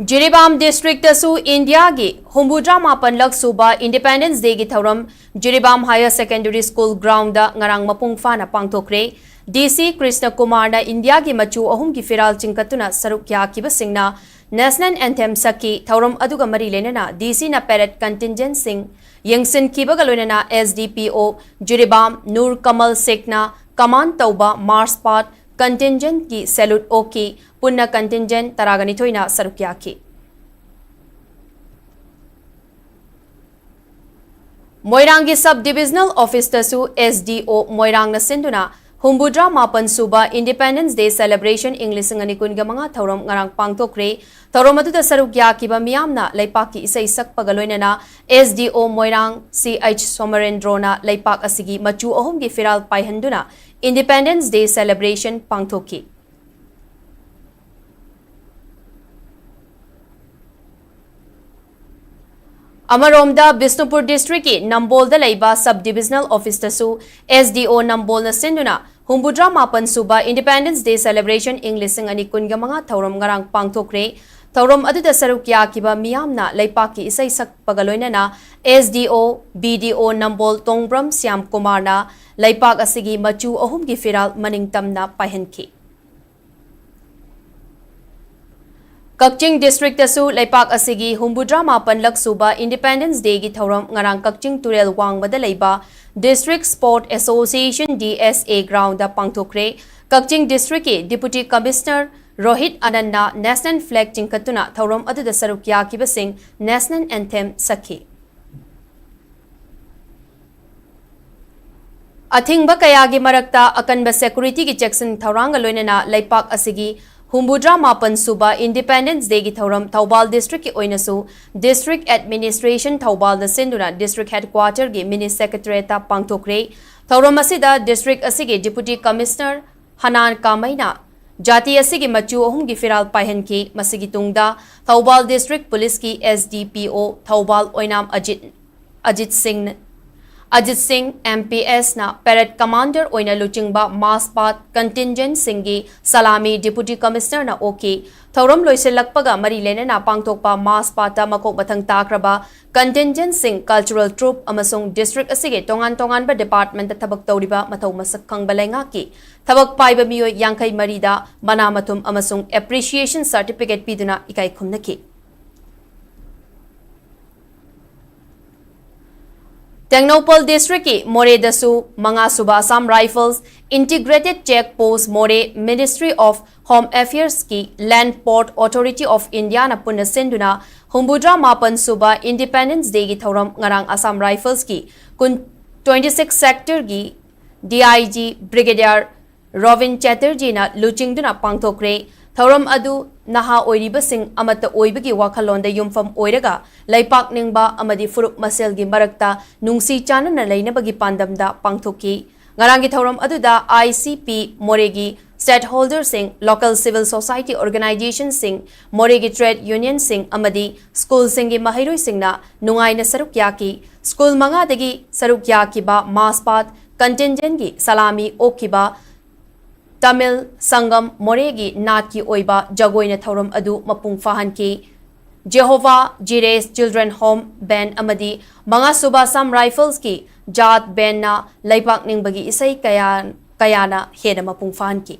Jiribam ꯗꯤꯁꯇ꯭ꯔꯤꯛꯇꯁꯨ ꯏꯟꯗꯤꯌꯥꯒꯤ ꯍꯨꯝꯐꯨꯇꯔꯥ ꯃꯥꯄꯟ ꯂꯛ ꯁꯨꯕ ꯏꯟꯗꯤꯄꯦꯟꯗꯦꯟꯁ ꯗꯦꯒꯤ ꯊꯧꯔꯝ Jiribam higher secondary school ground ꯉꯔꯥꯡ ꯃꯄꯨꯡ ꯐꯥꯅ ꯄꯥꯡꯊꯣꯛꯈ꯭ꯔꯦ꯫ ꯗꯤ ꯁꯤ ꯀ꯭ꯔꯤꯁꯅ ꯀꯨꯃꯥꯔꯅ ꯏꯟꯗꯤꯌꯥꯒꯤ ꯃꯆꯨ ꯑꯍꯨꯝꯒꯤ ꯐꯤꯔꯥꯜ ꯆꯤꯡꯈꯠꯇꯨꯅ ꯁꯔꯨꯛ ꯌꯥꯈꯤꯕꯁꯤꯡꯅ ꯅꯦꯁꯅꯦꯜ ꯑꯦꯟꯊꯦꯝ ꯁꯛꯈꯤ꯫ ꯊꯧꯔꯝ ꯑꯗꯨꯒ ꯃꯔꯤ ꯂꯩꯅꯅ ꯗꯤ ꯁꯤꯅ ꯄꯦꯔꯦꯗ ꯀꯟꯇꯤꯟꯖꯦꯟꯁꯤꯡ ꯌꯦꯡꯁꯤꯟꯈꯤꯕꯒ ꯂꯣꯏꯅꯅ ꯑꯦꯁ ꯗꯤ ꯄꯤ ꯑꯣ ꯖꯤꯔꯤꯕꯥꯝ ꯅꯨꯔ ꯀꯃꯜ ꯁꯦꯈꯅ ꯀꯃꯥꯟ ꯇꯧꯕ ꯃꯥꯔꯆ ꯄꯥꯁ꯭ꯠ ꯀꯟꯇꯤꯟꯖꯦꯟꯠꯀꯤ ꯁꯦꯂꯨꯠ ꯑꯣꯛꯈꯤ꯫ ꯄꯨꯟꯅ ꯀꯟꯇꯤꯟꯖꯦꯟꯠ ꯇꯔꯥꯒ ꯅꯤꯊꯣꯏꯅ ꯁꯔꯨꯛ ꯌꯥꯈꯤ꯫ ꯃꯣꯏꯔꯥꯡꯒꯤ ꯁꯕ ꯗꯤꯕꯤꯖꯅꯦꯜ ꯑꯣꯐꯤꯁꯇꯁꯨ ꯑꯦꯁ ꯗꯤ ꯑꯣ ꯃꯣꯏꯔꯥꯡꯅ ꯁꯤꯟꯗꯨꯅ ꯍꯨꯝꯐꯨꯇꯔꯥ ꯃꯥꯄꯟ ꯁꯨꯕ ꯏꯟꯗꯤꯄꯦꯟꯗꯦꯟꯁ ꯗꯦ ꯁꯦꯂꯦꯕ꯭ꯔꯦꯁꯟ ꯏꯪ ꯂꯤꯁꯤꯡ ꯑꯅꯤ ꯀꯨꯟꯒ ꯃꯉꯥ ꯊꯧꯔꯝ ꯉꯔꯥꯡ ꯄꯥꯡꯊꯣꯛꯈ꯭ꯔꯦ꯫ ꯊꯧꯔꯝ ꯑꯗꯨꯗ ꯁꯔꯨꯛ ꯌꯥꯈꯤꯕ ꯃꯤꯌꯥꯝꯅ ꯂꯩꯄꯥꯛꯀꯤ ꯏꯁꯩ ꯁꯛꯄꯒ ꯂꯣꯏꯅꯅ ꯑꯦꯁ ꯗꯤ ꯑꯣ ꯃꯣꯏꯔꯥꯡ ꯁꯤ ꯑꯩꯆ ꯁꯣꯃꯔꯦꯟꯗ꯭ꯔꯣꯅ ꯂꯩꯄꯥꯛ ꯑꯁꯤꯒꯤ ꯃꯆꯨ ꯑꯍꯨꯝꯒꯤ ꯐꯤꯔꯥꯜ ꯄꯥꯏꯍꯟꯗꯨꯅ ꯏꯟꯗꯤꯄꯦꯟꯗꯦꯟꯁ ꯗꯦ ꯁꯦꯂꯦꯕ꯭ꯔꯦꯁꯟ ꯄꯥꯡꯊꯣꯛꯈꯤ꯫ ꯑꯃꯔꯣꯝꯗ ꯕꯤꯁꯅꯨꯄꯨꯔ ꯗꯤꯁꯇ꯭ꯔꯤꯛꯀꯤ ꯅꯝꯕꯣꯜꯗ ꯂꯩꯕ ꯁꯕ ꯗꯤꯕꯤꯖꯅꯦꯜ ꯑꯣꯐꯤꯁꯇꯁꯨ ꯑꯦꯁ ꯗꯤ ꯑꯣ ꯅꯝꯕꯣꯜꯅ ꯁꯤꯟꯗꯨꯅ ꯍꯨꯝꯐꯨꯇꯔꯥ ꯃꯥꯄꯟ ꯁꯨꯕ ꯏꯟꯗꯤꯄꯦꯟꯗꯦꯟꯁ ꯗꯦ ꯁꯦꯂꯦꯕ꯭ꯔꯦꯁꯟ ꯏꯪ ꯂꯤꯁꯤꯡ ꯑꯅꯤ ꯀꯨꯟꯒ ꯃꯉꯥ ꯊꯧꯔꯝ ꯉꯔꯥꯡ ꯄꯥꯡꯊꯣꯛꯈ꯭ꯔꯦ꯫ ꯊꯧꯔꯝ ꯑꯗꯨꯗ ꯁꯔꯨꯛ ꯌꯥꯈꯤꯕ ꯃꯤꯌꯥꯝꯅ ꯂꯩꯄꯥꯛꯀꯤ ꯏꯁꯩ ꯁꯛꯄꯒ ꯂꯣꯏꯅꯅ ꯑꯦꯁ ꯗꯤ ꯑꯣ, ꯕꯤ ꯗꯤ ꯑꯣ ꯅꯝꯕꯣꯜ ꯇꯣꯡꯕ꯭ꯔꯝ ꯁ꯭ꯌꯥꯝ ꯀꯨꯃꯥꯔꯅ ꯂꯩꯄꯥꯛ ꯑꯁꯤꯒꯤ ꯃꯆꯨ ꯑꯍꯨꯝꯒꯤ ꯐꯤꯔꯥꯜ ꯃꯅꯤꯡ ꯇꯝꯅ ꯄꯥꯏꯍꯟꯈꯤ꯫ ꯀꯛꯆꯤꯡ ꯗꯤꯁꯇ꯭ꯔꯤꯛꯇꯁꯨ ꯂꯩꯄꯥꯛ ꯑꯁꯤꯒꯤ ꯍꯨꯝꯐꯨꯇꯔꯥ ꯃꯥꯄꯟ ꯂꯛ ꯁꯨꯕ ꯏꯟꯗꯤꯄꯦꯟꯗꯦꯟꯁ ꯗꯦꯒꯤ ꯊꯧꯔꯝ ꯉꯔꯥꯡ ꯀꯛꯆꯤꯡ ꯇꯨꯔꯦꯜ ꯋꯥꯡꯃꯗ ꯂꯩꯕ district sport association, D S A, ground ꯄꯥꯡꯊꯣꯛꯈ꯭ꯔꯦ꯫ ꯀꯛꯆꯤꯡ ꯗꯤꯁꯇ꯭ꯔꯤꯛꯀꯤ ꯗꯤꯄꯨꯇꯤ ꯀꯃꯤꯁꯅꯔ ꯔꯣꯍꯤꯠ ꯑꯅꯟꯅ ꯅꯦꯁꯅꯦꯜ ꯐ꯭ꯂꯦꯒ ꯆꯤꯡꯈꯠꯇꯨꯅ ꯊꯧꯔꯝ ꯑꯗꯨꯗ ꯁꯔꯨꯛ ꯌꯥꯈꯤꯕꯁꯤꯡ ꯅꯦꯁꯅꯦꯜ ꯑꯦꯟꯊꯦꯝ ꯁꯛꯈꯤ꯫ ꯑꯊꯤꯡꯕ ꯀꯌꯥꯒꯤ ꯃꯔꯛꯇ ꯑꯀꯟꯕ ꯁꯦꯀꯨꯔꯤꯇꯤꯒꯤ ꯆꯦꯛꯁꯤꯟ ꯊꯧꯔꯥꯡꯒ ꯂꯣꯏꯅꯅ ꯂꯩꯄꯥꯛ ꯑꯁꯤꯒꯤ ꯍꯨꯝꯐꯨꯇꯔꯥ ꯃꯥꯄꯟ ꯁꯨꯕ ꯏꯟꯗꯤꯄꯦꯟꯗꯦꯟꯁ ꯗꯦꯒꯤ ꯊꯧꯔꯝ ꯊꯧꯕꯥꯜ ꯗꯤꯁꯇ꯭ꯔꯤꯛꯀꯤ ꯑꯣꯏꯅꯁꯨ ꯗꯤꯁꯇ꯭ꯔꯤꯛ ꯑꯦꯗꯃꯤꯅꯤꯁꯇ꯭ꯔꯦꯁꯟ ꯊꯧꯕꯥꯜꯗ ꯁꯤꯟꯗꯨꯅ ꯗꯤꯁꯇ꯭ꯔꯤꯛ ꯍꯦꯗꯀ꯭ꯋꯥꯇꯔꯒꯤ ꯃꯤꯅꯤ ꯁꯦꯀ꯭ꯔꯦꯇꯔꯤꯌꯦꯠꯇ ꯄꯥꯡꯊꯣꯛꯈ꯭ꯔꯦ꯫ ꯊꯧꯔꯝ ꯑꯁꯤꯗ ꯗꯤꯁꯇ꯭ꯔꯤꯛ ꯑꯁꯤꯒꯤ ꯗꯤꯄꯨꯇꯤ ꯀꯃꯤꯁꯅꯔ ꯍꯅꯥꯟ ꯀꯥꯃꯩꯅ ꯖꯥꯇꯤ ꯑꯁꯤꯒꯤ ꯃꯆꯨ ꯑꯍꯨꯝꯒꯤ ꯐꯤꯔꯥꯜ ꯄꯥꯏꯍꯟꯈꯤ꯫ ꯃꯁꯤꯒꯤ ꯇꯨꯡꯗ ꯊꯧꯕꯥꯜ ꯗꯤꯁꯇ꯭ꯔꯤꯛ ꯄꯨꯂꯤꯁꯀꯤ ꯑꯦꯁ ꯗꯤ ꯄꯤ ꯑꯣ ꯊꯧꯕꯥꯜ ꯑꯣꯏꯅꯥꯝ ꯑꯖꯤꯠ, ꯑꯖꯤꯠ ꯁꯤꯡꯅ, ꯑꯖꯤꯠ ꯁꯤꯡ, M P S, ꯅ parade commander ꯑꯣꯏꯅ ꯂꯨꯆꯤꯡꯕ march past contingent ꯁꯤꯡꯒꯤ salami Deputy Commissioner ꯅ ꯑꯣꯛꯈꯤ꯫ ꯊꯧꯔꯝ ꯂꯣꯏꯁꯤꯜꯂꯛꯄꯒ ꯃꯔꯤ ꯂꯩꯅꯅ ꯄꯥꯡꯊꯣꯛꯄ march past ꯇ ꯃꯀꯣꯛ ꯃꯊꯪ ꯇꯥꯈ꯭ꯔꯕ contingent ꯁꯤꯡ, cultural troupe ꯑꯃꯁꯨꯡ district ꯑꯁꯤꯒꯤ ꯇꯣꯉꯥꯟ ꯇꯣꯉꯥꯟꯕ department ꯇ ꯊꯕꯛ ꯇꯧꯔꯤꯕ ꯃꯊꯧ ꯃꯁꯛ ꯈꯪꯕ ꯂꯩꯉꯥꯛꯀꯤ ꯊꯕꯛ ꯄꯥꯏꯕ ꯃꯤꯑꯣꯏ ꯌꯥꯡꯈꯩ ꯃꯔꯤꯗ ꯃꯅꯥ ꯃꯊꯨꯝ ꯑꯃꯁꯨꯡ appreciation certificate ꯄꯤꯗꯨꯅ ꯏꯀꯥꯏ ꯈꯨꯝꯅꯈꯤ꯫ ꯇꯦꯡꯅꯧꯄꯜ district ꯀꯤ ꯃꯣꯔꯦꯗꯁꯨ ꯃꯉꯥꯁꯨꯕ Assam Rifles, Integrated Check Post ꯃꯣꯔꯦ, Ministry of Home Affairs ꯀꯤ Land Port Authority of India ꯅ ꯄꯨꯟꯅ ꯁꯤꯟꯗꯨꯅ ꯍꯨꯝꯐꯨꯇꯔꯥ ꯃꯥꯄꯟ ꯁꯨꯕ Independence Day ꯒꯤ ꯊꯧꯔꯝ ꯉꯔꯥꯡ Assam Rifles ꯀꯤ ꯀꯨꯟ, twenty six sector ꯒꯤ D I G Brigadier Robin ꯆꯦꯇꯔꯖꯤꯅ ꯂꯨꯆꯤꯡꯗꯨꯅ ꯄꯥꯡꯊꯣꯛꯈ꯭ꯔꯦ꯫ ꯊꯧꯔꯝ ꯑꯗꯨ ꯅꯍꯥ ꯑꯣꯏꯔꯤꯕꯁꯤꯡ ꯑꯃꯠꯇ ꯑꯣꯏꯕꯒꯤ ꯋꯥꯈꯜꯂꯣꯟꯗ ꯌꯨꯝꯐꯝ ꯑꯣꯏꯔꯒ ꯂꯩꯄꯥꯛ ꯅꯤꯡꯕ ꯑꯃꯗꯤ ꯐꯨꯔꯨꯞ ꯃꯁꯦꯜꯒꯤ ꯃꯔꯛꯇ ꯅꯨꯡꯁꯤ ꯆꯥꯟꯅꯅ ꯂꯩꯅꯕꯒꯤ ꯄꯥꯟꯗꯝꯗ ꯄꯥꯡꯊꯣꯛꯈꯤ꯫ ꯉꯔꯥꯡꯒꯤ ꯊꯧꯔꯝ ꯑꯗꯨꯗ I C P ꯃꯣꯔꯦꯒꯤ stakeholder ꯁꯤꯡ, local civil society organization ꯁꯤꯡ, ꯃꯣꯔꯦꯒꯤ trade union ꯁꯤꯡ ꯑꯃꯗꯤ school ꯁꯤꯡꯒꯤ ꯃꯍꯩꯔꯣꯏꯁꯤꯡꯅ ꯅꯨꯡꯉꯥꯏꯅ ꯁꯔꯨꯛ ꯌꯥꯈꯤ꯫ School ꯃꯉꯥꯗꯒꯤ ꯁꯔꯨꯛ ꯌꯥꯈꯤꯕ march past contingent ꯀꯤ salami ꯑꯣꯛꯈꯤꯕ ꯇꯥꯃꯤꯜ ꯁꯪꯒꯝ ꯃꯣꯔꯦꯒꯤ ꯅꯥꯠꯀꯤ ꯑꯣꯏꯕ ꯖꯒꯣꯏꯅ ꯊꯧꯔꯝ ꯑꯗꯨ ꯃꯄꯨꯡ ꯐꯥꯍꯟꯈꯤ꯫ Jehovah Jireh Children Home Band ꯑꯃꯗꯤ ꯃꯉꯥꯁꯨꯕ Assam Rifles ꯀꯤ Jaat Band ꯅ ꯂꯩꯄꯥꯛ ꯅꯤꯡꯕꯒꯤ ꯏꯁꯩ ꯀꯌꯥ, ꯀꯌꯥꯅ ꯍꯦꯟꯅ ꯃꯄꯨꯡ ꯐꯥꯍꯟꯈꯤ꯫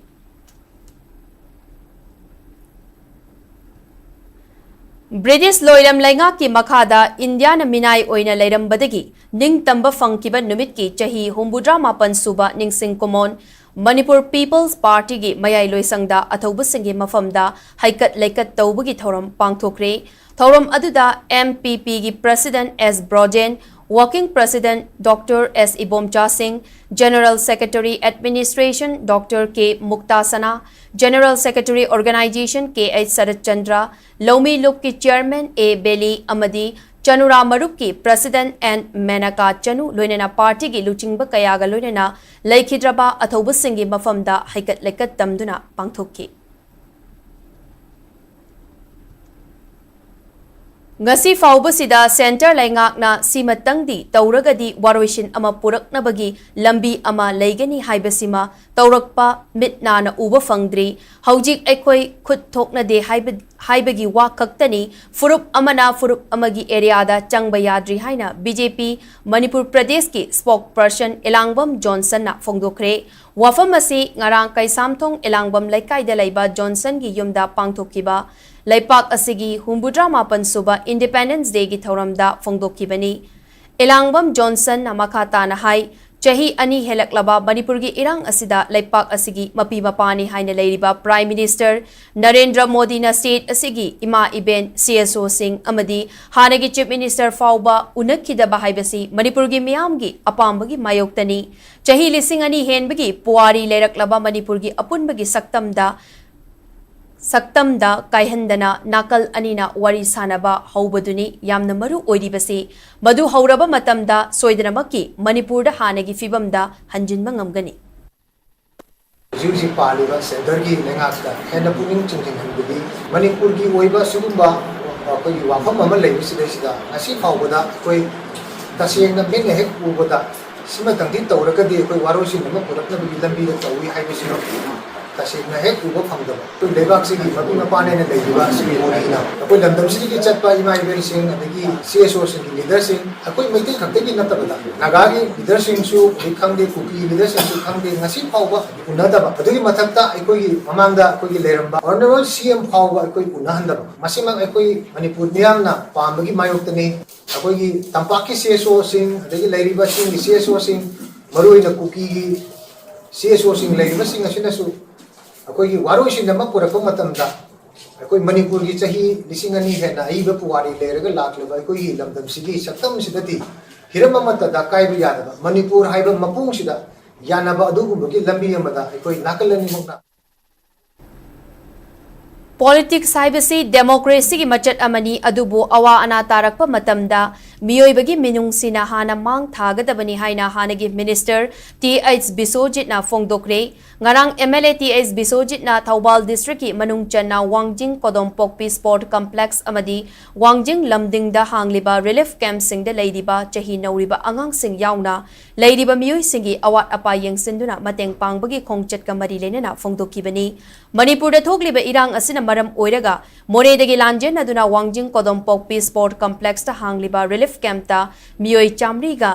British ꯂꯣꯏꯔꯝ ꯂꯩꯉꯥꯛꯀꯤ ꯃꯈꯥꯗ ꯏꯟꯗꯤꯌꯥꯅ ꯃꯤꯅꯥꯏ ꯑꯣꯏꯅ ꯂꯩꯔꯝꯕꯗꯒꯤ ꯅꯤꯡꯇꯝꯕ ꯐꯪꯈꯤꯕ ꯅꯨꯃꯤꯠꯀꯤ ꯆꯍꯤ ꯍꯨꯝꯐꯨꯇꯔꯥ ꯃꯥꯄꯟ ꯁꯨꯕ ꯅꯤꯡꯁꯤꯡ ꯀꯨꯃꯣꯟ Manipur People's Party ꯒꯤ ꯃꯌꯥꯏ ꯂꯣꯏꯁꯪꯗ ꯑꯊꯧꯕꯁꯤꯡꯒꯤ ꯃꯐꯝꯗ ꯍꯩꯀꯠ ꯂꯩꯀꯠ ꯇꯧꯕꯒꯤ ꯊꯧꯔꯝ ꯄꯥꯡꯊꯣꯛꯈ꯭ꯔꯦ꯫ ꯊꯧꯔꯝ ꯑꯗꯨꯗ M P P ꯒꯤ President S Brojen, Working President Doctor S Ibomcha ꯁꯤꯡ, General Secretary Administration Doctor K ꯃꯨꯛꯇꯥ ꯁꯅꯥ, General Secretary Organization K H ꯁꯔꯠ ꯆꯟꯗ꯭ꯔ, ꯂꯧꯃꯤ ꯂꯨꯞꯀꯤ Chairman A ꯕꯦꯂꯤ ꯑꯃꯗꯤ ꯆꯅꯨꯔꯥ ꯃꯔꯨꯞꯀꯤ President N ꯃꯦꯅꯀꯥ ꯆꯅꯨ ꯂꯣꯏꯅꯅ party ꯒꯤ ꯂꯨꯆꯤꯡꯕ ꯀꯌꯥꯒ ꯂꯣꯏꯅꯅ ꯂꯩꯈꯤꯗ꯭ꯔꯕ ꯑꯊꯧꯕꯁꯤꯡꯒꯤ ꯃꯐꯝꯗ ꯍꯩꯀꯠ ꯂꯩꯀꯠ ꯇꯝꯗꯨꯅ ꯄꯥꯡꯊꯣꯛꯈꯤ꯫ ꯉꯁꯤ ꯐꯥꯎꯕꯁꯤꯗ ꯁꯦꯟꯇꯔ ꯂꯩꯉꯥꯛꯅ ꯁꯤꯃꯇꯪꯗꯤ ꯇꯧꯔꯒꯗꯤ ꯋꯥꯔꯣꯏꯁꯤꯟ ꯑꯃ ꯄꯨꯔꯛꯅꯕꯒꯤ ꯂꯝꯕꯤ ꯑꯃ ꯂꯩꯒꯅꯤ ꯍꯥꯏꯕꯁꯤꯃ ꯇꯧꯔꯛꯄ ꯃꯤꯠ ꯅꯥꯅ ꯎꯕ ꯐꯪꯗ꯭ꯔꯤ꯫ ꯍꯧꯖꯤꯛ ꯑꯩꯈꯣꯏ ꯈꯨꯠ ꯊꯣꯛꯅꯗꯦ ꯍꯥꯏꯕ-, ꯍꯥꯏꯕꯒꯤ ꯋꯥ ꯈꯛꯇꯅꯤ꯫ ꯐꯨꯔꯨꯞ ꯑꯃꯅ ꯐꯨꯔꯨꯞ ꯑꯃꯒꯤ ꯑꯦꯔꯤꯌꯥꯗ ꯆꯪꯕ ꯌꯥꯗ꯭ꯔꯤ ꯍꯥꯏꯅ ꯕꯤ ꯖꯦ ꯄꯤ ꯃꯅꯤꯄꯨꯔ ꯄ꯭ꯔꯗꯦꯁꯀꯤ ꯁ꯭ꯄꯣꯛ ꯄꯔꯁꯟ ꯏꯂꯥꯡꯕꯝ ꯖꯣꯟꯁꯟꯅ ꯐꯣꯡꯗꯣꯛꯈ꯭ꯔꯦ꯫ ꯋꯥꯐꯝ ꯑꯁꯤ ꯉꯔꯥꯡ ꯀꯩꯁꯥꯝꯊꯣꯡ ꯏꯂꯥꯡꯕꯝ ꯂꯩꯀꯥꯏꯗ ꯂꯩꯕ ꯖꯣꯟꯁꯟꯒꯤ ꯌꯨꯝꯗ ꯄꯥꯡꯊꯣꯛꯈꯤꯕ ꯂꯩꯄꯥꯛ ꯑꯁꯤꯒꯤ ꯍꯨꯝꯐꯨꯇꯔꯥ ꯃꯥꯄꯟ ꯁꯨꯕ ꯏꯟꯗꯤꯄꯦꯟꯗꯦꯟꯁ ꯗꯦꯒꯤ ꯊꯧꯔꯝꯗ ꯐꯣꯡꯗꯣꯛꯈꯤꯕꯅꯤ꯫ ꯏꯂꯥꯡꯕꯝ ꯖꯣꯟꯁꯟꯅ ꯃꯈꯥ ꯇꯥꯅ ꯍꯥꯏ, ꯆꯍꯤ ꯑꯅꯤ ꯍꯦꯜꯂꯛꯂꯕ ꯃꯅꯤꯄꯨꯔꯒꯤ ꯏꯔꯥꯡ ꯑꯁꯤꯗ ꯂꯩꯄꯥꯛ ꯑꯁꯤꯒꯤ ꯃꯄꯤ ꯃꯄꯥꯅꯤ ꯍꯥꯏꯅ ꯂꯩꯔꯤꯕ ꯄ꯭ꯔꯥꯏꯝ ꯃꯤꯅꯤꯁꯇꯔ ꯅꯔꯦꯟꯗ꯭ꯔ ꯃꯣꯗꯤꯅ ꯁ꯭ꯇꯦꯠ ꯑꯁꯤꯒꯤ ꯏꯃꯥ ꯏꯕꯦꯟ, ꯁꯤ ꯑꯦꯁ ꯑꯣꯁꯤꯡ ꯑꯃꯗꯤ ꯍꯥꯟꯅꯒꯤ ꯆꯤꯐ ꯃꯤꯅꯤꯁꯇꯔ ꯐꯥꯎꯕ ꯎꯅꯈꯤꯗꯕ ꯍꯥꯏꯕꯁꯤ ꯃꯅꯤꯄꯨꯔꯒꯤ ꯃꯤꯌꯥꯝꯒꯤ ꯑꯄꯥꯝꯕꯒꯤ ꯃꯥꯌꯣꯛꯇꯅꯤ꯫ ꯆꯍꯤ ꯂꯤꯁꯤꯡ ꯑꯅꯤ ꯍꯦꯟꯕꯒꯤ ꯄꯨꯋꯥꯔꯤ ꯂꯩꯔꯛꯂꯕ ꯃꯅꯤꯄꯨꯔꯒꯤ ꯑꯄꯨꯟꯕꯒꯤ ꯁꯛꯇꯝꯗ ꯁꯛꯇꯝꯗ ꯀꯥꯏꯍꯟꯗꯅ ꯅꯥꯀꯜ ꯑꯅꯤꯅ ꯋꯥꯔꯤ ꯁꯥꯅꯕ ꯍꯧꯕꯗꯨꯅꯤ ꯌꯥꯝꯅ ꯃꯔꯨ ꯑꯣꯏꯔꯤꯕꯁꯤ꯫ ꯃꯗꯨ ꯍꯧꯔꯕ ꯃꯇꯝꯗ ꯁꯣꯏꯗꯅꯃꯛꯀꯤ ꯃꯅꯤꯄꯨꯔꯗ ꯍꯥꯟꯅꯒꯤ ꯐꯤꯕꯝꯗ ꯍꯟꯖꯤꯟꯕ ꯉꯝꯒꯅꯤ꯫ ꯍꯧꯖꯤꯛ ꯍꯧꯖꯤꯛ ꯄꯥꯜꯂꯤꯕ ꯁꯦꯟꯇꯔꯒꯤ ꯂꯩꯉꯥꯛꯇ ꯍꯦꯟꯅ ꯄꯨꯛꯅꯤꯡ ꯆꯤꯡꯁꯤꯟꯍꯟꯕꯗꯤ ꯃꯅꯤꯄꯨꯔꯒꯤ ꯑꯣꯏꯕ ꯁꯤꯒꯨꯝꯕ ꯑꯩꯈꯣꯏꯒꯤ ꯋꯥꯐꯝ ꯑꯃ ꯂꯩꯕꯁꯤꯗꯩꯁꯤꯗ ꯉꯁꯤ ꯐꯥꯎꯕꯗ ꯑꯩꯈꯣꯏ ꯇꯁꯦꯡꯅ ꯃꯤꯠꯅ ꯍꯦꯛ ꯎꯕꯗ ꯁꯤꯃꯇꯪꯗꯤ ꯇꯧꯔꯒꯗꯤ ꯑꯩꯈꯣꯏ ꯋꯥꯔꯣꯏꯁꯤꯟ ꯑꯃ ꯄꯨꯔꯛꯅꯕꯒꯤ ꯂꯝꯕꯤꯗ ꯇꯧꯏ ꯍꯥꯏꯕꯁꯤꯃꯛꯇꯤ ꯇꯁꯦꯡꯅ ꯍꯦꯛ ꯎꯕ ꯐꯪꯗꯕ꯫ ꯑꯩꯈꯣꯏ ꯂꯩꯕꯥꯛꯁꯤꯒꯤ ꯃꯄꯤ ꯃꯄꯥꯅꯦꯅ ꯂꯩꯔꯤꯕ ꯁ꯭ꯔꯤ ꯃꯣꯗꯤꯅ ꯑꯩꯈꯣꯏ ꯂꯝꯗꯝꯁꯤꯗꯒꯤ ꯆꯠꯄ ꯏꯃꯥ ꯏꯕꯦꯟꯁꯤꯡ, ꯑꯗꯒꯤ ꯁꯤ ꯑꯦꯁ ꯑꯣꯁꯤꯡꯒꯤ ꯂꯤꯗꯔꯁꯤꯡ, ꯑꯩꯈꯣꯏ ꯃꯩꯇꯩ ꯈꯛꯇꯒꯤ ꯅꯠꯇꯕꯗ ꯅꯥꯒꯥꯒꯤ ꯂꯤꯗꯔꯁꯤꯡꯁꯨ ꯍꯧꯖꯤꯛ ꯈꯪꯗꯦ, ꯀꯨꯀꯤ ꯂꯤꯗꯔꯁꯤꯡꯁꯨ ꯈꯪꯗꯦ, ꯉꯁꯤ ꯐꯥꯎꯕ ꯎꯅꯗꯕ꯫ ꯑꯗꯨꯒꯤ ꯃꯊꯛꯇ ꯑꯩꯈꯣꯏꯒꯤ ꯃꯃꯥꯡꯗ ꯑꯩꯈꯣꯏꯒꯤ ꯂꯩꯔꯝꯕ ꯑꯣꯅꯔꯦꯕꯜ ꯁꯤ ꯑꯦꯝ ꯐꯥꯎꯕ ꯑꯩꯈꯣꯏ ꯎꯅꯍꯟꯗꯕ꯫ ꯃꯁꯤꯃꯛ ꯑꯩꯈꯣꯏ ꯃꯅꯤꯄꯨꯔ ꯃꯤꯌꯥꯝꯅ ꯄꯥꯝꯕꯒꯤ ꯃꯥꯌꯣꯛꯇꯅꯤ꯫ ꯑꯩꯈꯣꯏꯒꯤ ꯇꯝꯄꯥꯛꯀꯤ ꯁꯤ ꯑꯦꯁ ꯑꯣꯁꯤꯡ, ꯑꯗꯒꯤ ꯂꯩꯔꯤꯕ ꯆꯤꯡꯒꯤ ꯁꯤ ꯑꯦꯁ ꯑꯣꯁꯤꯡ, ꯃꯔꯨꯑꯣꯏꯅ ꯀꯨꯀꯤꯒꯤ ꯁꯤ ꯑꯦꯁ ꯑꯣꯁꯤꯡ ꯂꯩꯔꯤꯕꯁꯤꯡ ꯑꯁꯤꯅꯁꯨ ꯑꯩꯈꯣꯏꯒꯤ ꯋꯥꯔꯣꯏꯁꯤꯟ ꯑꯃ ꯄꯨꯔꯛꯄ ꯃꯇꯝꯗ, ꯑꯩꯈꯣꯏ ꯃꯅꯤꯄꯨꯔꯒꯤ ꯆꯍꯤ ꯂꯤꯁꯤꯡ ꯑꯅꯤ ꯍꯦꯟꯅ ꯑꯏꯕ ꯄꯨꯋꯥꯔꯤ ꯂꯩꯔꯒ ꯂꯥꯛꯂꯕ ꯑꯩꯈꯣꯏꯒꯤ ꯂꯝꯗꯝꯁꯤꯒꯤ ꯁꯛꯇꯝꯁꯤꯗꯗꯤ ꯍꯤꯔꯝ ꯑꯃꯠꯇꯗ ꯀꯥꯏꯕ ꯌꯥꯗꯕ, ꯃꯅꯤꯄꯨꯔ ꯍꯥꯏꯕ ꯃꯄꯨꯡꯁꯤꯗ ꯌꯥꯅꯕ ꯑꯗꯨꯒꯨꯝꯕꯒꯤ ꯂꯝꯕꯤ ꯑꯃꯗ ꯑꯩꯈꯣꯏ ꯅꯥꯀꯜ ꯑꯅꯤꯃꯛꯅ ꯄꯣꯂꯤꯇꯤꯛꯁ ꯍꯥꯏꯕꯁꯤ ꯗꯦꯃꯣꯀ꯭ꯔꯦꯁꯤꯒꯤ ꯃꯆꯠ ꯑꯃꯅꯤ, ꯑꯗꯨꯕꯨ ꯑꯋꯥ ꯑꯅꯥ ꯇꯥꯔꯛꯄ ꯃꯇꯝꯗ ꯃꯤꯑꯣꯏꯕꯒꯤ ꯃꯤꯅꯨꯡꯁꯤꯅ ꯍꯥꯟꯅ ꯃꯥꯡ ꯊꯥꯒꯗꯕꯅꯤ ꯍꯥꯏꯅ ꯍꯥꯟꯅꯒꯤ ꯃꯤꯅꯤꯁꯇꯔ ꯇꯤ ꯑꯩꯆ ꯕꯤꯁꯣꯖꯤꯠꯅ ꯐꯣꯡꯗꯣꯛꯈ꯭ꯔꯦ꯫ ꯉꯔꯥꯡ M L A T H ꯕꯤꯁꯣꯖꯤꯠꯅ ꯊꯧꯕꯥꯜ ꯗꯤꯁꯇ꯭ꯔꯤꯛꯀꯤ ꯃꯅꯨꯡ ꯆꯟꯅ ꯋꯥꯡꯖꯤꯡ ꯀꯣꯗꯣꯝꯄꯣꯛꯄꯤ ꯁ꯭ꯄꯣꯔꯠ ꯀꯝꯄ꯭ꯂꯦꯛꯁ ꯑꯃꯗꯤ ꯋꯥꯡꯖꯤꯡ ꯂꯝꯗꯤꯡꯗ ꯍꯥꯡꯂꯤꯕ ꯔꯤꯂꯤꯐ ꯀꯦꯝꯞꯁꯤꯡꯗ ꯂꯩꯔꯤꯕ ꯆꯍꯤ ꯅꯧꯔꯤꯕ ꯑꯉꯥꯡꯁꯤꯡ ꯌꯥꯎꯅ ꯂꯩꯔꯤꯕ ꯃꯤꯑꯣꯏꯁꯤꯡꯒꯤ ꯑꯋꯥꯠ ꯑꯄꯥ ꯌꯦꯡꯁꯤꯟꯗꯨꯅ ꯃꯇꯦꯡ ꯄꯥꯡꯕꯒꯤ ꯈꯣꯡꯆꯠꯀ ꯃꯔꯤ ꯂꯩꯅꯅ ꯐꯣꯡꯗꯣꯛꯈꯤꯕꯅꯤ꯫ ꯃꯅꯤꯄꯨꯔꯗ ꯊꯣꯛꯂꯤꯕ ꯏꯔꯥꯡ ꯑꯁꯤꯅ ꯃꯔꯝ ꯑꯣꯏꯔꯒ ꯃꯣꯔꯦꯗꯒꯤ ꯂꯥꯟꯖꯦꯟꯅꯗꯨꯅ ꯋꯥꯡꯖꯤꯡ ꯀꯣꯗꯣꯝꯄꯣꯛꯄꯤ ꯁ꯭ꯄꯣꯔꯠ ꯀꯝꯄ꯭ꯂꯦꯛꯁꯇ ꯍꯥꯡꯂꯤꯕ ꯔꯤꯂꯤꯐ ꯀꯦꯝꯞꯇ ꯃꯤꯑꯣꯏ ꯆꯥꯃꯔꯤꯒ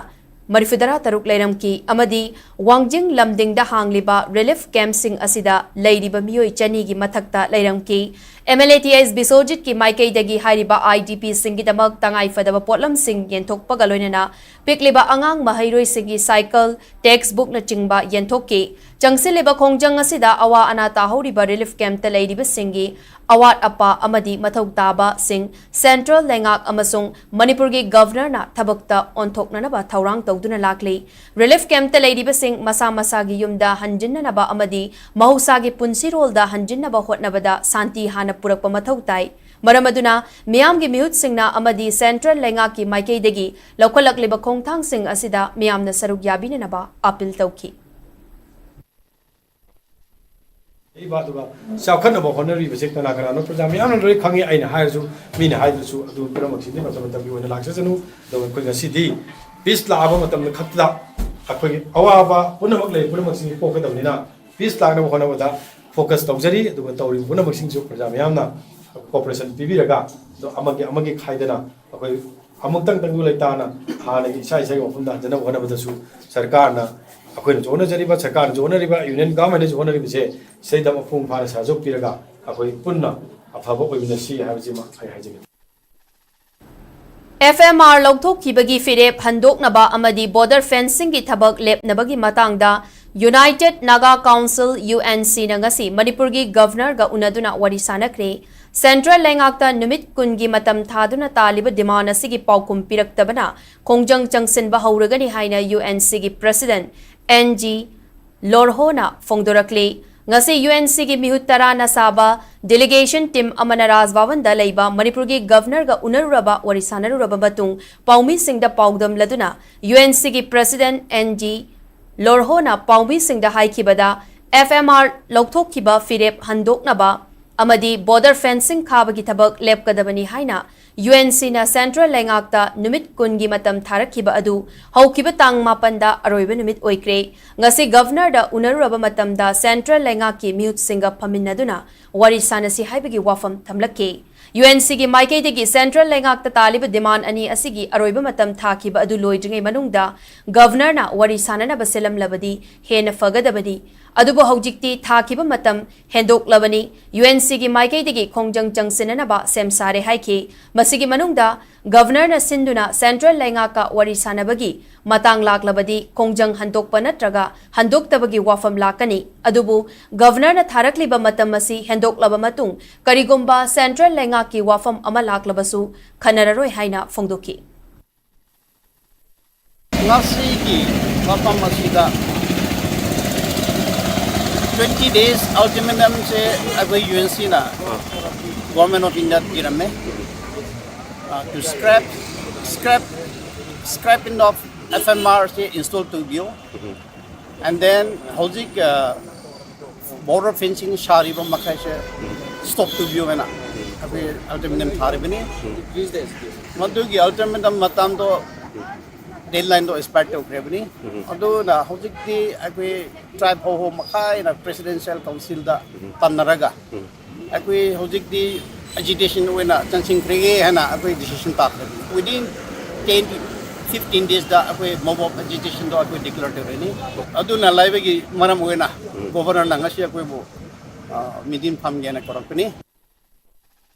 ꯃꯔꯤꯐꯨꯇꯔꯥ ꯇꯔꯨꯛ ꯂꯩꯔꯝꯈꯤ ꯑꯃꯗꯤ ꯋꯥꯡꯖꯤꯡ ꯂꯝꯗꯤꯡꯗ ꯍꯥꯡꯂꯤꯕ ꯔꯤꯂꯤꯐ ꯀꯦꯝꯞꯁꯤꯡ ꯑꯁꯤꯗ ꯂꯩꯔꯤꯕ ꯃꯤꯑꯣꯏ ꯆꯅꯤꯒꯤ ꯃꯊꯛꯇ ꯂꯩꯔꯝꯈꯤ꯫ M L A T H ꯕꯤꯁꯣꯖꯤꯠꯀꯤ ꯃꯥꯏꯀꯩꯗꯒꯤ ꯍꯥꯏꯔꯤꯕ ꯑꯥꯏ ꯗꯤ ꯄꯤꯁꯤꯡꯒꯤꯗꯃꯛ ꯇꯉꯥꯏꯐꯗꯕ ꯄꯣꯠꯂꯝꯁꯤꯡ ꯌꯦꯟꯊꯣꯛꯄꯒ ꯂꯣꯏꯅꯅ ꯄꯤꯛꯂꯤꯕ ꯑꯉꯥꯡ ꯃꯍꯩꯔꯣꯏꯁꯤꯡꯒꯤ ꯁꯥꯏꯀꯜ, ꯇꯦꯛꯁ ꯕꯨꯛꯅꯆꯤꯡꯕ ꯌꯦꯟꯊꯣꯛꯈꯤ꯫ ꯆꯪꯁꯤꯜꯂꯤꯕ ꯈꯣꯡꯖꯪ ꯑꯁꯤꯗ ꯑꯋꯥ ꯑꯅꯥ ꯇꯥꯍꯧꯔꯤꯕ ꯔꯤꯂꯤꯐ ꯀꯦꯝꯞꯇ ꯂꯩꯔꯤꯕꯁꯤꯡꯒꯤ ꯑꯋꯥꯠ ꯑꯄꯥ ꯑꯃꯗꯤ ꯃꯊꯧ ꯇꯥꯕꯁꯤꯡ ꯁꯦꯟꯇ꯭ꯔꯦꯜ ꯂꯩꯉꯥꯛ ꯑꯃꯁꯨꯡ ꯃꯅꯤꯄꯨꯔꯒꯤ ꯒꯚꯔꯅꯔꯅ ꯊꯕꯛꯇ ꯑꯣꯟꯊꯣꯛꯅꯅꯕ ꯊꯧꯔꯥꯡ ꯇꯧꯗꯨꯅ ꯂꯥꯛꯂꯤ꯫ ꯔꯤꯂꯤꯐ ꯀꯦꯝꯞꯇ ꯂꯩꯔꯤꯕꯁꯤꯡ ꯃꯁꯥ ꯃꯁꯥꯒꯤ ꯌꯨꯝꯗ ꯍꯟꯖꯤꯟꯅꯅꯕ ꯑꯃꯗꯤ ꯃꯍꯧꯁꯥꯒꯤ ꯄꯨꯟꯁꯤꯔꯣꯜꯗ ꯍꯟꯖꯤꯟꯅꯕ ꯍꯣꯠꯅꯕꯗ ꯁꯥꯟꯇꯤ ꯍꯥꯟꯅ ꯄꯨꯔꯛꯄ ꯃꯊꯧ ꯇꯥꯏ꯫ ꯃꯔꯝ ꯑꯗꯨꯅ ꯃꯤꯌꯥꯝꯒꯤ ꯃꯤꯍꯨꯠꯁꯤꯡꯅ ꯑꯃꯗꯤ ꯁꯦꯟꯇ꯭ꯔꯦꯜ ꯂꯩꯉꯥꯛꯀꯤ ꯃꯥꯏꯀꯩꯗꯒꯤ ꯂꯧꯈꯠꯂꯛꯂꯤꯕ ꯈꯣꯡꯊꯥꯡꯁꯤꯡ ꯑꯁꯤꯗ ꯃꯤꯌꯥꯝꯅ ꯁꯔꯨꯛ ꯌꯥꯕꯤꯅꯅꯕ ꯑꯥꯄꯤꯜ ꯇꯧꯈꯤ꯫ ꯂꯩꯕ ꯑꯗꯨꯒ ꯆꯥꯎꯈꯠꯅꯕ ꯍꯣꯠꯅꯔꯤꯕꯁꯦ ꯀꯅꯥ ꯀꯅꯥꯅꯣ? ꯄ꯭ꯔꯖꯥ ꯃꯌꯥꯝꯅ ꯂꯣꯏ ꯈꯪꯉꯤ꯫ ꯑꯩꯅ ꯍꯥꯏꯔꯁꯨ, ꯃꯤꯅ ꯍꯥꯏꯗ꯭ꯔꯁꯨ, ꯑꯗꯨ ꯄꯨꯝꯅꯃꯛꯁꯤꯗꯤ ꯃꯇꯝ ꯃꯇꯝꯒꯤ ꯑꯣꯏꯅ ꯂꯥꯛꯆꯁꯅꯨ꯫ ꯑꯗꯨꯒ ꯑꯩꯈꯣꯏ ꯉꯁꯤꯗꯤ ꯄꯤꯁ ꯂꯥꯛꯑꯕ ꯃꯇꯝꯗ ꯈꯛꯇꯗ ꯑꯩꯈꯣꯏꯒꯤ ꯑꯋꯥꯕ ꯄꯨꯝꯅꯃꯛ ꯂꯩ, ꯄꯨꯝꯅꯃꯛꯁꯤ ꯀꯣꯛꯀꯗꯕꯅꯤꯅ ꯄꯤꯁ ꯂꯥꯛꯅꯕ ꯍꯣꯠꯅꯕꯗ ꯐꯣꯀꯁ ꯇꯧꯖꯔꯤ꯫ ꯑꯗꯨꯒ ꯇꯧꯔꯤꯕ ꯄꯨꯝꯅꯃꯛꯁꯤꯡꯁꯨ ꯄ꯭ꯔꯖꯥ ꯃꯌꯥꯝꯅ ꯀꯣꯑꯣꯄꯔꯦꯁꯟ ꯄꯤꯕꯤꯔꯒ, ꯑꯗꯣ ꯑꯃꯒꯤ ꯑꯃꯒꯤ ꯈꯥꯏꯗꯅ ꯑꯩꯈꯣꯏ ꯑꯃꯨꯛꯇꯪ ꯇꯪꯗꯨ ꯂꯩꯇꯥꯅ ꯍꯥꯟꯅꯒꯤ ꯏꯁꯥ ꯏꯁꯥꯒꯤ ꯋꯥꯐꯝꯗ ꯍꯟꯖꯅꯕ ꯍꯣꯠꯅꯕꯗꯁꯨ ꯁꯔꯀꯥꯔꯅ, ꯑꯩꯈꯣꯏꯅꯁꯨ ꯍꯣꯠꯅꯖꯔꯤꯕ, ꯁꯔꯀꯥꯔꯅꯁꯨ ꯍꯣꯠꯅꯔꯤꯕ, ꯌꯨꯅꯤꯌꯟ ꯒꯚꯔꯟꯃꯦꯟꯅꯁꯨ ꯍꯣꯠꯅꯔꯤꯕꯁꯦ ꯁꯤꯗꯩꯗ ꯃꯄꯨꯡ ꯐꯥꯅ ꯁꯍꯖꯣꯛ ꯄꯤꯔꯒ ꯑꯩꯈꯣꯏ ꯄꯨꯟꯅ ꯑꯐꯕ ꯑꯣꯏꯃꯤꯟꯅꯁꯤ ꯍꯥꯏꯕꯁꯤꯃ ꯑꯩ ꯍꯥꯏꯖꯒꯦ꯫ ꯑꯦꯐ ꯑꯦꯝ ꯑꯥꯔ ꯂꯧꯊꯣꯛꯈꯤꯕꯒꯤ ꯐꯤꯔꯦꯞ ꯍꯟꯗꯣꯛꯅꯕ ꯑꯃꯗꯤ ꯕꯣꯔꯗꯔ ꯐꯦꯟꯁꯤꯡꯒꯤ ꯊꯕꯛ ꯂꯦꯞꯅꯕꯒꯤ ꯃꯇꯥꯡꯗ United Naga Council, U N ꯁꯤꯅ ꯉꯁꯤ ꯃꯅꯤꯄꯨꯔꯒꯤ ꯒꯚꯔꯅꯔꯒ ꯎꯅꯗꯨꯅ ꯋꯥꯔꯤ ꯁꯥꯅꯈ꯭ꯔꯦ꯫ ꯁꯦꯟꯇ꯭ꯔꯦꯜ ꯂꯩꯉꯥꯛꯇ ꯅꯨꯃꯤꯠ ꯀꯨꯟꯒꯤ ꯃꯇꯝ ꯊꯥꯗꯨꯅ ꯇꯥꯜꯂꯤꯕ ꯗꯤꯃꯥꯟ ꯑꯁꯤꯒꯤ ꯄꯥꯎꯈꯨꯝ ꯄꯤꯔꯛꯇꯕꯅ ꯈꯣꯡꯖꯪ ꯆꯪꯁꯤꯟꯕ ꯍꯧꯔꯒꯅꯤ ꯍꯥꯏꯅ ꯌꯨ ꯑꯦꯟ ꯁꯤꯒꯤ ꯄ꯭ꯔꯁꯤꯗꯦꯟꯠ ꯑꯦꯟ ꯖꯤ ꯂꯣꯔꯍꯣꯅ ꯐꯣꯡꯗꯣꯔꯛꯂꯤ꯫ ꯉꯁꯤ UNCꯒꯤ ꯃꯤꯍꯨꯠ ꯇꯔꯥꯅ ꯁꯥꯕ delegation team ꯑꯃꯅ ꯔꯥꯖ ꯚꯕꯟꯗ ꯂꯩꯕ ꯃꯅꯤꯄꯨꯔꯒꯤ Governorꯒ ꯎꯅꯔꯨꯔꯕ ꯋꯥꯔꯤ ꯁꯥꯟꯅꯔꯨꯔꯕ ꯃꯇꯨꯡ ꯄꯥꯎꯃꯤꯁꯤꯡꯗ ꯄꯥꯎꯗꯝꯂꯗꯨꯅ UNCꯒꯤ President N G ꯂꯣꯔꯍꯣꯅ ꯄꯥꯎꯃꯤꯁꯤꯡꯗ ꯍꯥꯏꯈꯤꯕꯗ, FMR ꯂꯧꯊꯣꯛꯈꯤꯕ ꯐꯤꯔꯦꯞ ꯍꯟꯗꯣꯛꯅꯕ ꯑꯃꯗꯤ border fencing ꯈꯥꯕꯒꯤ ꯊꯕꯛ ꯂꯦꯞꯀꯗꯕꯅꯤ ꯍꯥꯏꯅ UNCꯅ central ꯂꯩꯉꯥꯛꯇ ꯅꯨꯃꯤꯠ ꯀꯨꯟꯒꯤ ꯃꯇꯝ ꯊꯥꯔꯛꯈꯤꯕ ꯑꯗꯨ ꯍꯧꯈꯤꯕ ꯇꯥꯡ ꯃꯥꯄꯟꯗ ꯑꯔꯣꯏꯕ ꯅꯨꯃꯤꯠ ꯑꯣꯏꯈ꯭ꯔꯦ꯫ ꯉꯁꯤ Governorꯗ ꯎꯅꯔꯨꯔꯕ ꯃꯇꯝꯗ central ꯂꯩꯉꯥꯛꯀꯤ ꯃꯤꯍꯨꯠꯁꯤꯡꯒ ꯐꯝꯃꯤꯟꯅꯗꯨꯅ ꯋꯥꯔꯤ ꯁꯥꯟꯅꯁꯤ ꯍꯥꯏꯕꯒꯤ ꯋꯥꯐꯝ ꯊꯝꯂꯛꯈꯤ꯫ UNCꯒꯤ ꯃꯥꯏꯀꯩꯗꯒꯤ central ꯂꯩꯉꯥꯛꯇ ꯇꯥꯜꯂꯤꯕ demand ꯑꯅꯤ ꯑꯁꯤꯒꯤ ꯑꯔꯣꯏꯕ ꯃꯇꯝ ꯊꯥꯈꯤꯕ ꯑꯗꯨ ꯂꯣꯏꯗ꯭ꯔꯤꯉꯩ ꯃꯅꯨꯡꯗ Governorꯅ ꯋꯥꯔꯤ ꯁꯥꯟꯅꯅꯕ ꯁꯤꯜꯂꯝꯂꯕꯗꯤ ꯍꯦꯟꯅ ꯐꯒꯗꯕꯅꯤ꯫ ꯑꯗꯨꯕꯨ ꯍꯧꯖꯤꯛꯇꯤ ꯊꯥꯈꯤꯕ ꯃꯇꯝ ꯍꯦꯟꯗꯣꯛꯂꯕꯅꯤ꯫ UNCꯒꯤ ꯃꯥꯏꯀꯩꯗꯒꯤ ꯈꯣꯡꯖꯪ ꯆꯪꯁꯤꯟꯅꯅꯕ ꯁꯦꯝ ꯁꯥꯔꯦ ꯍꯥꯏꯈꯤ꯫ ꯃꯁꯤꯒꯤ ꯃꯅꯨꯡꯗ Governorꯅ ꯁꯤꯟꯗꯨꯅ central ꯂꯩꯉꯥꯛꯀ ꯋꯥꯔꯤ ꯁꯥꯟꯅꯕꯒꯤ ꯃꯇꯥꯡ ꯂꯥꯛꯂꯕꯗꯤ ꯈꯣꯡꯖꯪ ꯍꯟꯗꯣꯛꯄ ꯅꯠꯇ꯭ꯔꯒ ꯍꯟꯗꯣꯛꯇꯕꯒꯤ ꯋꯥꯐꯝ ꯂꯥꯛꯀꯅꯤ꯫ ꯑꯗꯨꯕꯨ Governorꯅ ꯊꯥꯔꯛꯂꯤꯕ ꯃꯇꯝ ꯑꯁꯤ ꯍꯦꯟꯗꯣꯛꯂꯕ ꯃꯇꯨꯡ ꯀꯔꯤꯒꯨꯝꯕ central ꯂꯩꯉꯥꯛꯀꯤ ꯋꯥꯐꯝ ꯑꯃ ꯂꯥꯛꯂꯕꯁꯨ ꯈꯟꯅꯔꯔꯣꯏ ꯍꯥꯏꯅ ꯐꯣꯡꯗꯣꯛꯈꯤ꯫ ꯉꯁꯤꯒꯤ ꯃꯐꯝ ꯑꯁꯤꯗ twenty days ultimatumꯁꯦ ꯑꯩꯈꯣꯏ UNCꯅ Government of India ꯄꯤꯔꯝꯃꯦ꯫ Uh, to scrap, scrap, scrapping of FMRꯁꯦ install ꯇꯧꯕꯤꯌꯣ꯫ And then ꯍꯧꯖꯤꯛ border fencing ꯁꯥꯔꯤꯕ ꯃꯈꯩꯁꯦ stop ꯇꯧꯕꯤꯌꯣ ꯍꯥꯏꯅ ꯑꯩꯈꯣꯏ ultimatum ꯊꯥꯔꯤꯕꯅꯤ꯫ ꯃꯗꯨꯒꯤ ultimatum ꯃꯇꯝꯗꯣ, deadlineꯗꯣ expire ꯇꯧꯈ꯭ꯔꯕꯅꯤ꯫ ꯑꯗꯨꯅ ꯍꯧꯖꯤꯛꯇꯤ ꯑꯩꯈꯣꯏ tribe ꯍꯧꯍꯧ ꯃꯈꯩꯅ Presidential Councilꯗ ꯇꯥꯟꯅꯔꯒ ꯑꯩꯈꯣꯏ ꯍꯧꯖꯤꯛꯇꯤ agitation ꯑꯣꯏꯅ ꯆꯪꯁꯤꯟꯈ꯭ꯔꯒꯦ ꯍꯥꯏꯅ ꯑꯩꯈꯣꯏ decision ꯇꯥꯈ꯭ꯔꯕꯅꯤ꯫ Within ten to fifteen daysꯗ ꯑꯩꯈꯣꯏ mob of agitationꯗꯣ ꯑꯩꯈꯣꯏ declare ꯇꯧꯔꯅꯤ꯫ ꯑꯗꯨꯅ ꯂꯩꯕꯒꯤ ꯃꯔꯝ ꯑꯣꯏꯅ Governorꯅ ꯉꯁꯤ ꯑꯩꯈꯣꯏꯕꯨ meeting ꯐꯝꯒꯦꯅ ꯀꯧꯔꯛꯄꯅꯤ꯫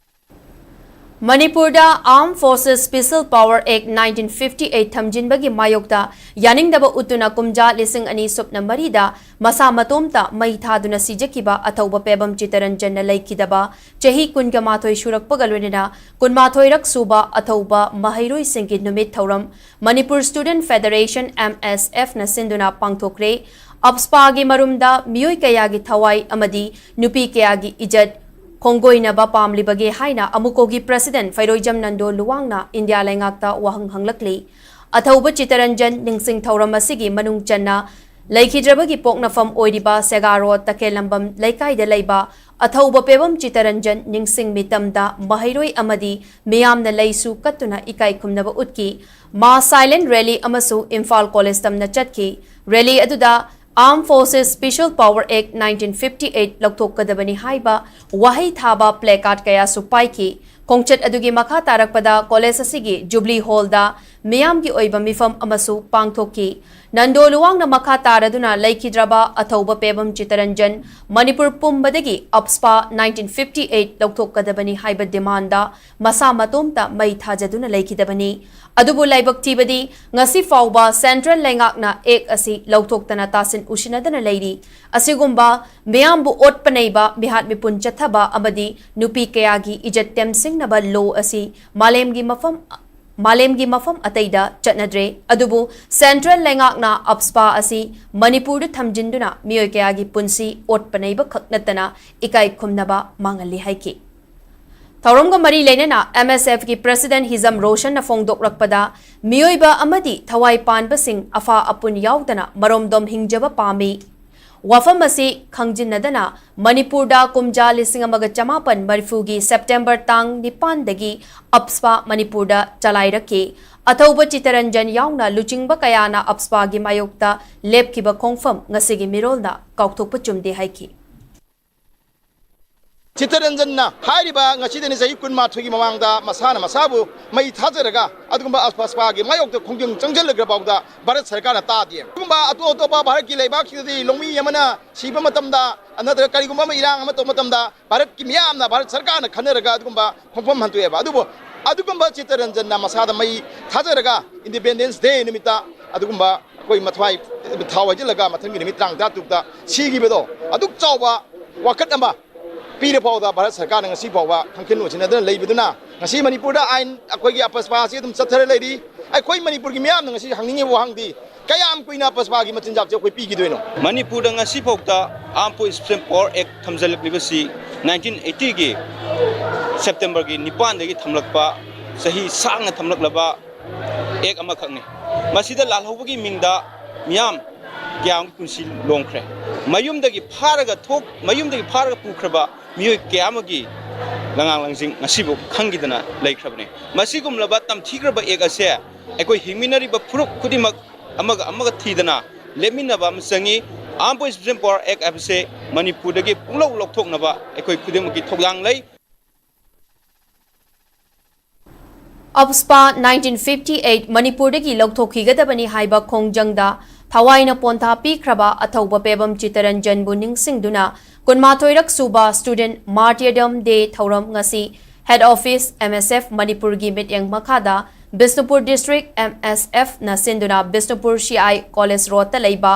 ꯃꯅꯤꯄꯨꯔꯗ Armed Forces Special Power Act nineteen fifty eight ꯊꯝꯖꯤꯟꯕꯒꯤ ꯃꯥꯌꯣꯛꯇ ꯌꯥꯅꯤꯡꯗꯕ ꯎꯠꯇꯨꯅ ꯀꯨꯝꯖꯥ ꯂꯤꯁꯤꯡ ꯑꯅꯤ ꯁꯨꯞꯅ ꯃꯔꯤꯗ ꯃꯁꯥ ꯃꯇꯣꯝꯇ ꯃꯩ ꯊꯥꯗꯨꯅ ꯁꯤꯖꯈꯤꯕ ꯑꯊꯧꯕ ꯄꯦꯕꯝ ꯆꯤꯇꯔꯟꯖꯟꯅ ꯂꯩꯈꯤꯗꯕ ꯆꯍꯤ ꯀꯨꯟꯒ ꯃꯥꯊꯣꯏ ꯁꯨꯔꯛꯄꯒ ꯂꯣꯏꯅꯅ ꯀꯨꯟꯃꯥꯊꯣꯏꯔꯛ ꯁꯨꯕ ꯑꯊꯧꯕ ꯃꯍꯩꯔꯣꯏꯁꯤꯡꯒꯤ ꯅꯨꯃꯤꯠ ꯊꯧꯔꯝ Manipur Student Federation, MSFꯅ ꯁꯤꯟꯗꯨꯅ ꯄꯥꯡꯊꯣꯛꯈ꯭ꯔꯦ꯫ ꯑꯞꯁꯄꯥꯒꯤ ꯃꯔꯨꯝꯗ ꯃꯤꯑꯣꯏ ꯀꯌꯥꯒꯤ ꯊꯋꯥꯏ ꯑꯃꯗꯤ ꯅꯨꯄꯤ ꯀꯌꯥꯒꯤ ꯏꯖꯠ ꯈꯣꯡꯒꯣꯏꯅꯕ ꯄꯥꯝꯂꯤꯕꯒꯦ ꯍꯥꯏꯅ ꯑꯃꯨꯀꯣꯒꯤ president ꯐꯩꯔꯣꯏꯖꯝ ꯅꯟꯗꯣ ꯂꯨꯋꯥꯡꯅ ꯏꯟꯗꯤꯌꯥ ꯂꯩꯉꯥꯛꯇ ꯋꯥꯍꯪ ꯍꯪꯂꯛꯂꯤ꯫ ꯑꯊꯧꯕ ꯆꯤꯇꯔꯟꯖꯟ ꯅꯤꯡꯁꯤꯡ ꯊꯧꯔꯝ ꯑꯁꯤꯒꯤ ꯃꯅꯨꯡ ꯆꯟꯅ ꯂꯩꯈꯤꯗ꯭ꯔꯕꯒꯤ ꯄꯣꯛꯅꯐꯝ ꯑꯣꯏꯔꯤꯕ ꯁꯦꯒꯥꯔꯣ ꯇꯈꯦꯜꯂꯝꯕꯝ ꯂꯩꯀꯥꯏꯗ ꯂꯩꯕ ꯑꯊꯧꯕ ꯄꯦꯕꯝ ꯆꯤꯇꯔꯟꯖꯟ ꯅꯤꯡꯁꯤꯡ ꯃꯤꯇꯝꯗ ꯃꯍꯩꯔꯣꯏ ꯑꯃꯗꯤ ꯃꯤꯌꯥꯝꯅ ꯂꯩꯁꯨ ꯀꯠꯇꯨꯅ ꯏꯀꯥꯏ ꯈꯨꯝꯅꯕ ꯎꯠꯈꯤ꯫ Mass silent rally ꯑꯃꯁꯨ ꯏꯝꯐꯥꯜ ꯀꯣꯂꯦꯖ ꯇꯝꯅ ꯆꯠꯈꯤ꯫ Rally ꯑꯗꯨꯗ Armed Forces Special Power Act nineteen fifty eight ꯂꯧꯊꯣꯛꯀꯗꯕꯅꯤ ꯍꯥꯏꯕ ꯋꯥꯍꯩ ꯊꯥꯕ placard ꯀꯌꯥꯁꯨ ꯄꯥꯏꯈꯤ꯫ ꯈꯣꯡꯆꯠ ꯑꯗꯨꯒꯤ ꯃꯈꯥ ꯇꯥꯔꯛꯄꯗ ꯀꯣꯂꯦꯖ ꯑꯁꯤꯒꯤ ꯖꯨꯕ꯭ꯂꯤ ꯍꯣꯜꯗ ꯃꯤꯌꯥꯝꯒꯤ ꯑꯣꯏꯕ ꯃꯤꯐꯝ ꯑꯃꯁꯨ ꯄꯥꯡꯊꯣꯛꯈꯤ꯫ ꯅꯟꯗꯣ ꯂꯨꯋꯥꯡꯅ ꯃꯈꯥ ꯇꯥꯔꯗꯨꯅ ꯂꯩꯈꯤꯗ꯭ꯔꯕ ꯑꯊꯧꯕ Pebam Chittaranjan Manipur ꯄꯨꯝꯕꯗꯒꯤ ꯑꯞꯁꯄꯥ nineteen fifty eight ꯂꯧꯊꯣꯛꯀꯗꯕꯅꯤ ꯍꯥꯏꯕ demandꯗ ꯃꯁꯥ ꯃꯇꯣꯝꯇ ꯃꯩ ꯊꯥꯖꯗꯨꯅ ꯂꯩꯈꯤꯗꯕꯅꯤ꯫ ꯑꯗꯨꯕꯨ ꯂꯥꯏꯕꯛ ꯊꯤꯕꯗꯤ ꯉꯁꯤ ꯐꯥꯎꯕ central ꯂꯩꯉꯥꯛꯅ act ꯑꯁꯤ ꯂꯧꯊꯣꯛꯇꯅ ꯇꯥꯁꯤꯟ ꯎꯁꯤꯟꯅꯗꯅ ꯂꯩꯔꯤ꯫ ꯑꯁꯤꯒꯨꯝꯕ ꯃꯤꯌꯥꯝꯕꯨ ꯑꯣꯠꯄ ꯅꯩꯕ, ꯃꯤꯍꯥꯠ ꯃꯤꯄꯨꯟ ꯆꯠꯊꯕ ꯑꯃꯗꯤ ꯅꯨꯄꯤ ꯀꯌꯥꯒꯤ ꯏꯖꯠ ꯇꯦꯝꯁꯤꯡꯅꯕ law ꯑꯁꯤ ꯃꯥꯂꯦꯝꯒꯤ ꯃꯐꯝ ꯃꯥꯂꯦꯝꯒꯤ ꯃꯐꯝ ꯑꯇꯩꯗ ꯆꯠꯅꯗ꯭ꯔꯦ꯫ ꯑꯗꯨꯕꯨ central ꯂꯩꯉꯥꯛꯅ ꯑꯞꯁꯄꯥ ꯑꯁꯤ ꯃꯅꯤꯄꯨꯔꯗ ꯊꯝꯖꯤꯟꯗꯨꯅ ꯃꯤꯑꯣꯏ ꯀꯌꯥꯒꯤ ꯄꯨꯟꯁꯤ ꯑꯣꯠꯄ ꯅꯩꯕ ꯈꯛ ꯅꯠꯇꯅ ꯏꯀꯥꯏ ꯈꯨꯝꯅꯕ ꯃꯥꯡꯍꯜꯂꯤ ꯍꯥꯏꯈꯤ꯫ ꯊꯧꯔꯝꯒ ꯃꯔꯤ ꯂꯩꯅꯅ MSFꯀꯤ president ꯍꯤꯖꯝ ꯔꯣꯁꯟꯅ ꯐꯣꯡꯗꯣꯛꯂꯛꯄꯗ, ꯃꯤꯑꯣꯏꯕ ꯑꯃꯗꯤ ꯊꯋꯥꯏ ꯄꯥꯟꯕꯁꯤꯡ ꯑꯐꯥ ꯑꯄꯨꯟ ꯌꯥꯎꯗꯅ ꯃꯔꯣꯝꯗꯣꯝ ꯍꯤꯡꯖꯕ ꯄꯥꯝꯃꯤ꯫ ꯋꯥꯐꯝ ꯑꯁꯤ ꯈꯪꯖꯤꯟꯅꯗꯅ ꯃꯅꯤꯄꯨꯔꯗ ꯀꯨꯝꯖꯥ ꯂꯤꯁꯤꯡ ꯑꯃꯒ ꯆꯃꯥꯄꯟ ꯃꯔꯤꯐꯨꯒꯤ September ꯇꯥꯡ ꯅꯤꯄꯥꯟꯗꯒꯤ ꯑꯞꯁꯄꯥ ꯃꯅꯤꯄꯨꯔꯗ ꯆꯂꯥꯏꯔꯛꯈꯤ꯫ ꯑꯊꯧꯕ ꯆꯤꯇꯔꯟꯖꯟ ꯌꯥꯎꯅ ꯂꯨꯆꯤꯡꯕ ꯀꯌꯥꯅ ꯑꯞꯁꯄꯥꯒꯤ ꯃꯥꯌꯣꯛꯇ ꯂꯦꯞꯈꯤꯕ ꯈꯣꯡꯐꯝ ꯉꯁꯤꯒꯤ ꯃꯤꯔꯣꯜꯅ ꯀꯥꯎꯊꯣꯛꯄ ꯆꯨꯝꯗꯦ ꯍꯥꯏꯈꯤ꯫ ꯆꯤꯇꯔꯟꯖꯟꯅ ꯍꯥꯏꯔꯤꯕ ꯉꯁꯤꯗꯅꯤ ꯆꯍꯤ ꯀꯨꯟꯃꯥꯊꯣꯏꯒꯤ ꯃꯃꯥꯡꯗ ꯃꯁꯥꯅ ꯃꯁꯥꯕꯨ ꯃꯩ ꯊꯥꯖꯔꯒ ꯑꯗꯨꯒꯨꯝꯕ ꯑꯞꯁꯄꯥꯒꯤ ꯃꯥꯌꯣꯛꯇ ꯈꯣꯡꯖꯪ ꯆꯪꯁꯤꯜꯂꯒ ꯐꯥꯎꯗ ꯚꯥꯔꯠ ꯁꯔꯀꯥꯔꯅ ꯇꯥꯗꯦ꯫ ꯑꯗꯨꯒꯨꯝꯕ ꯑꯇꯣꯞ ꯑꯇꯣꯞꯄ ꯚꯥꯔꯠꯀꯤ ꯂꯩꯕꯥꯛꯁꯤꯡꯗꯗꯤ ꯂꯧꯃꯤ ꯑꯃꯅ ꯁꯤꯕ ꯃꯇꯝꯗ ꯅꯠꯇ꯭ꯔꯒ ꯀꯔꯤꯒꯨꯝꯕ ꯑꯃ ꯏꯔꯥꯡ ꯑꯃ ꯇꯧꯕ ꯃꯇꯝꯗ ꯚꯥꯔꯠꯀꯤ ꯃꯤꯌꯥꯝꯅ, ꯚꯥꯔꯠ ꯁꯔꯀꯥꯔꯅ ꯈꯟꯅꯔꯒ ꯑꯗꯨꯒꯨꯝꯕ ꯈꯣꯡꯐꯝ ꯍꯟꯗꯣꯛꯑꯦꯕ꯫ ꯑꯗꯨꯕꯨ ꯑꯗꯨꯒꯨꯝꯕ ꯆꯤꯇꯔꯟꯖꯟꯅ ꯃꯁꯥꯗ ꯃꯩ ꯊꯥꯖꯔꯒ Independence Day ꯅꯨꯃꯤꯠꯇ ꯑꯗꯨꯒꯨꯝꯕ ꯑꯩꯈꯣꯏ ꯃꯊ꯭ꯋꯥꯏ ꯊꯥꯎ ꯍꯩꯖꯤꯜꯂꯒ ꯃꯊꯪꯒꯤ ꯅꯨꯃꯤꯠ ꯇꯔꯥꯃꯉꯥ ꯇꯔꯨꯛꯇ ꯁꯤꯈꯤꯕꯗꯣ ꯑꯗꯨꯛ ꯆꯥꯎꯕ ꯋꯥꯀꯠ ꯑꯃ ꯄꯤꯔ ꯐꯥꯎꯗ ꯚꯥꯔꯠ ꯁꯔꯀꯥꯔꯅ ꯉꯁꯤ ꯐꯥꯎꯕ ꯈꯪꯈꯤꯟ ꯎꯁꯤꯟꯅꯗꯅ ꯂꯩꯕꯗꯨꯅ ꯉꯁꯤ ꯃꯅꯤꯄꯨꯔꯗ ꯑꯥꯏꯟ, ꯑꯩꯈꯣꯏꯒꯤ ꯑꯄꯁꯄꯥ ꯑꯁꯤ ꯑꯗꯨꯝ ꯆꯠꯊꯔ ꯂꯩꯔꯤ꯫ ꯑꯩꯈꯣꯏ ꯃꯅꯤꯄꯨꯔꯒꯤ ꯃꯤꯌꯥꯝꯅ ꯉꯁꯤ ꯍꯪꯅꯤꯡꯉꯤꯕ ꯋꯥꯍꯪꯗꯤ ꯀꯌꯥꯝ ꯀꯨꯏꯅ ꯄꯁꯄꯥꯒꯤ ꯃꯆꯤꯟꯖꯥꯛꯁꯦ ꯑꯩꯈꯣꯏ ꯄꯤꯈꯤꯗꯣꯏꯅꯣ? ꯃꯅꯤꯄꯨꯔꯗ ꯉꯁꯤ ꯐꯥꯎꯗ Armed Forces Special Power Act ꯊꯝꯖꯤꯜꯂꯛꯂꯤꯕꯁꯤ nineteen eighty ꯒꯤ September ꯒꯤ ꯅꯤꯄꯥꯟꯗꯒꯤ ꯊꯝꯂꯛꯄ, ꯆꯍꯤ ꯁꯥꯡꯅ ꯊꯝꯂꯛꯂꯕ Act ꯑꯃꯈꯛꯅꯤ꯫ ꯃꯁꯤꯗ ꯂꯥꯜꯍꯧꯕꯒꯤ ꯃꯤꯡꯗ ꯃꯤꯌꯥꯝ ꯀꯌꯥ ꯑꯃꯒꯤ ꯄꯨꯟꯁꯤ ꯂꯣꯡꯈ꯭ꯔꯦ꯫ ꯃꯌꯨꯝꯗꯒꯤ ꯐꯥꯔꯒ ꯊꯣꯛ-, ꯃꯌꯨꯝꯗꯒꯤ ꯐꯥꯔꯒ ꯄꯨꯈ꯭ꯔꯕ ꯃꯤꯑꯣꯏ ꯀꯌꯥ ꯑꯃꯒꯤ ꯂꯉꯥꯡ ꯂꯪꯖꯤꯡ ꯉꯁꯤꯕꯨ ꯈꯪꯈꯤꯗꯅ ꯂꯩꯈ꯭ꯔꯕꯅꯤ꯫ ꯃꯁꯤꯒꯨꯝꯂꯕ ꯇꯝꯊꯤꯈ꯭ꯔꯕ Act ꯑꯁꯦ ꯑꯩꯈꯣꯏ ꯍꯤꯡꯃꯤꯟꯅꯔꯤꯕ ꯐꯨꯔꯨꯞ ꯈꯨꯗꯤꯡꯃꯛ ꯑꯃꯒ ꯑꯃꯒ ꯊꯤꯗꯅ ꯂꯦꯞꯃꯤꯟꯅꯕ ꯑꯃ ꯆꯪꯉꯤ꯫ Armed Forces Special Power Act ꯍꯥꯏꯕꯁꯦ ꯃꯅꯤꯄꯨꯔꯗꯒꯤ ꯄꯨꯡꯂꯧ ꯂꯧꯊꯣꯛꯅꯕ ꯑꯩꯈꯣꯏ ꯈꯨꯗꯤꯡꯃꯛꯀꯤ ꯊꯧꯗꯥꯡ ꯂꯩ꯫ ꯑꯞꯁꯄꯥ nineteen fifty eight ꯃꯅꯤꯄꯨꯔꯗꯒꯤ ꯂꯧꯊꯣꯛꯈꯤꯒꯗꯕꯅꯤ ꯍꯥꯏꯕ ꯈꯣꯡꯖꯪꯗ ꯊꯋꯥꯏꯅ ꯄꯣꯟꯊꯥ ꯄꯤꯈ꯭ꯔꯕ ꯑꯊꯧꯕ ꯄꯦꯕꯝ ꯆꯤꯇꯔꯟꯖꯟꯕꯨ ꯅꯤꯡꯁꯤꯡꯗꯨꯅ ꯀꯨꯟꯃꯥꯊꯣꯏꯔꯛ ꯁꯨꯕ Student Martyrdom Day ꯊꯧꯔꯝ ꯉꯁꯤ Head Office M S F ꯃꯅꯤꯄꯨꯔꯒꯤ ꯃꯤꯠꯌꯦꯡ ꯃꯈꯥꯗ Bishnupur District M S F ꯅ ꯁꯤꯟꯗꯨꯅ Bishnupur C I College Road ꯇ ꯂꯩꯕ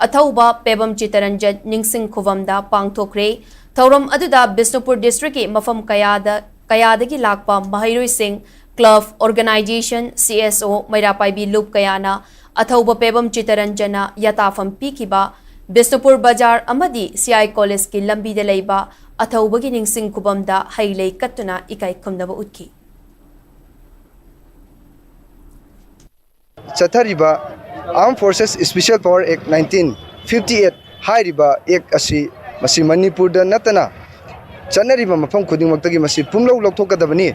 ꯑꯊꯧꯕ ꯄꯦꯕꯝ ꯆꯤꯇꯔꯟꯖꯟ ꯅꯤꯡꯁꯤꯡ ꯈꯨꯕꯝꯗ ꯄꯥꯡꯊꯣꯛꯈ꯭ꯔꯦ꯫ ꯊꯧꯔꯝ ꯑꯗꯨꯗ ꯕꯤꯁꯅꯨꯄꯨꯔ District ꯀꯤ ꯃꯐꯝ ꯀꯌꯥꯗ, ꯀꯌꯥꯗꯒꯤ ꯂꯥꯛꯄ ꯃꯍꯩꯔꯣꯏꯁꯤꯡ, club, organization, C S O, ꯃꯩꯔꯥ ꯄꯥꯏꯕꯤ ꯂꯨꯞ ꯀꯌꯥꯅ ꯑꯊꯧꯕ ꯄꯦꯕꯝ ꯆꯤꯇꯔꯟꯖꯟꯅ ꯌꯥꯇꯥꯐꯝ ꯄꯤꯈꯤꯕ ꯕꯤꯁꯅꯨꯄꯨꯔ ꯕꯖꯥꯔ ꯑꯃꯗꯤ C I College ꯀꯤ ꯂꯝꯕꯤꯗ ꯂꯩꯕ ꯑꯊꯧꯕꯒꯤ ꯅꯤꯡꯁꯤꯡ ꯈꯨꯕꯝꯗ ꯍꯩ ꯂꯩ ꯀꯠꯇꯨꯅ ꯏꯀꯥꯏ ꯈꯨꯝꯅꯕ ꯎꯠꯈꯤ꯫ ꯆꯠꯊꯔꯤꯕ Armed Forces Special Power Act nineteen fifty eight ꯍꯥꯏꯔꯤꯕ Act ꯑꯁꯤ ꯃꯁꯤ ꯃꯅꯤꯄꯨꯔꯗ ꯅꯠꯇꯅ ꯆꯠꯅꯔꯤꯕ ꯃꯐꯝ ꯈꯨꯗꯤꯡꯃꯛꯇꯒꯤ ꯃꯁꯤ ꯄꯨꯝꯂꯧ ꯂꯧꯊꯣꯛꯀꯗꯕꯅꯤ꯫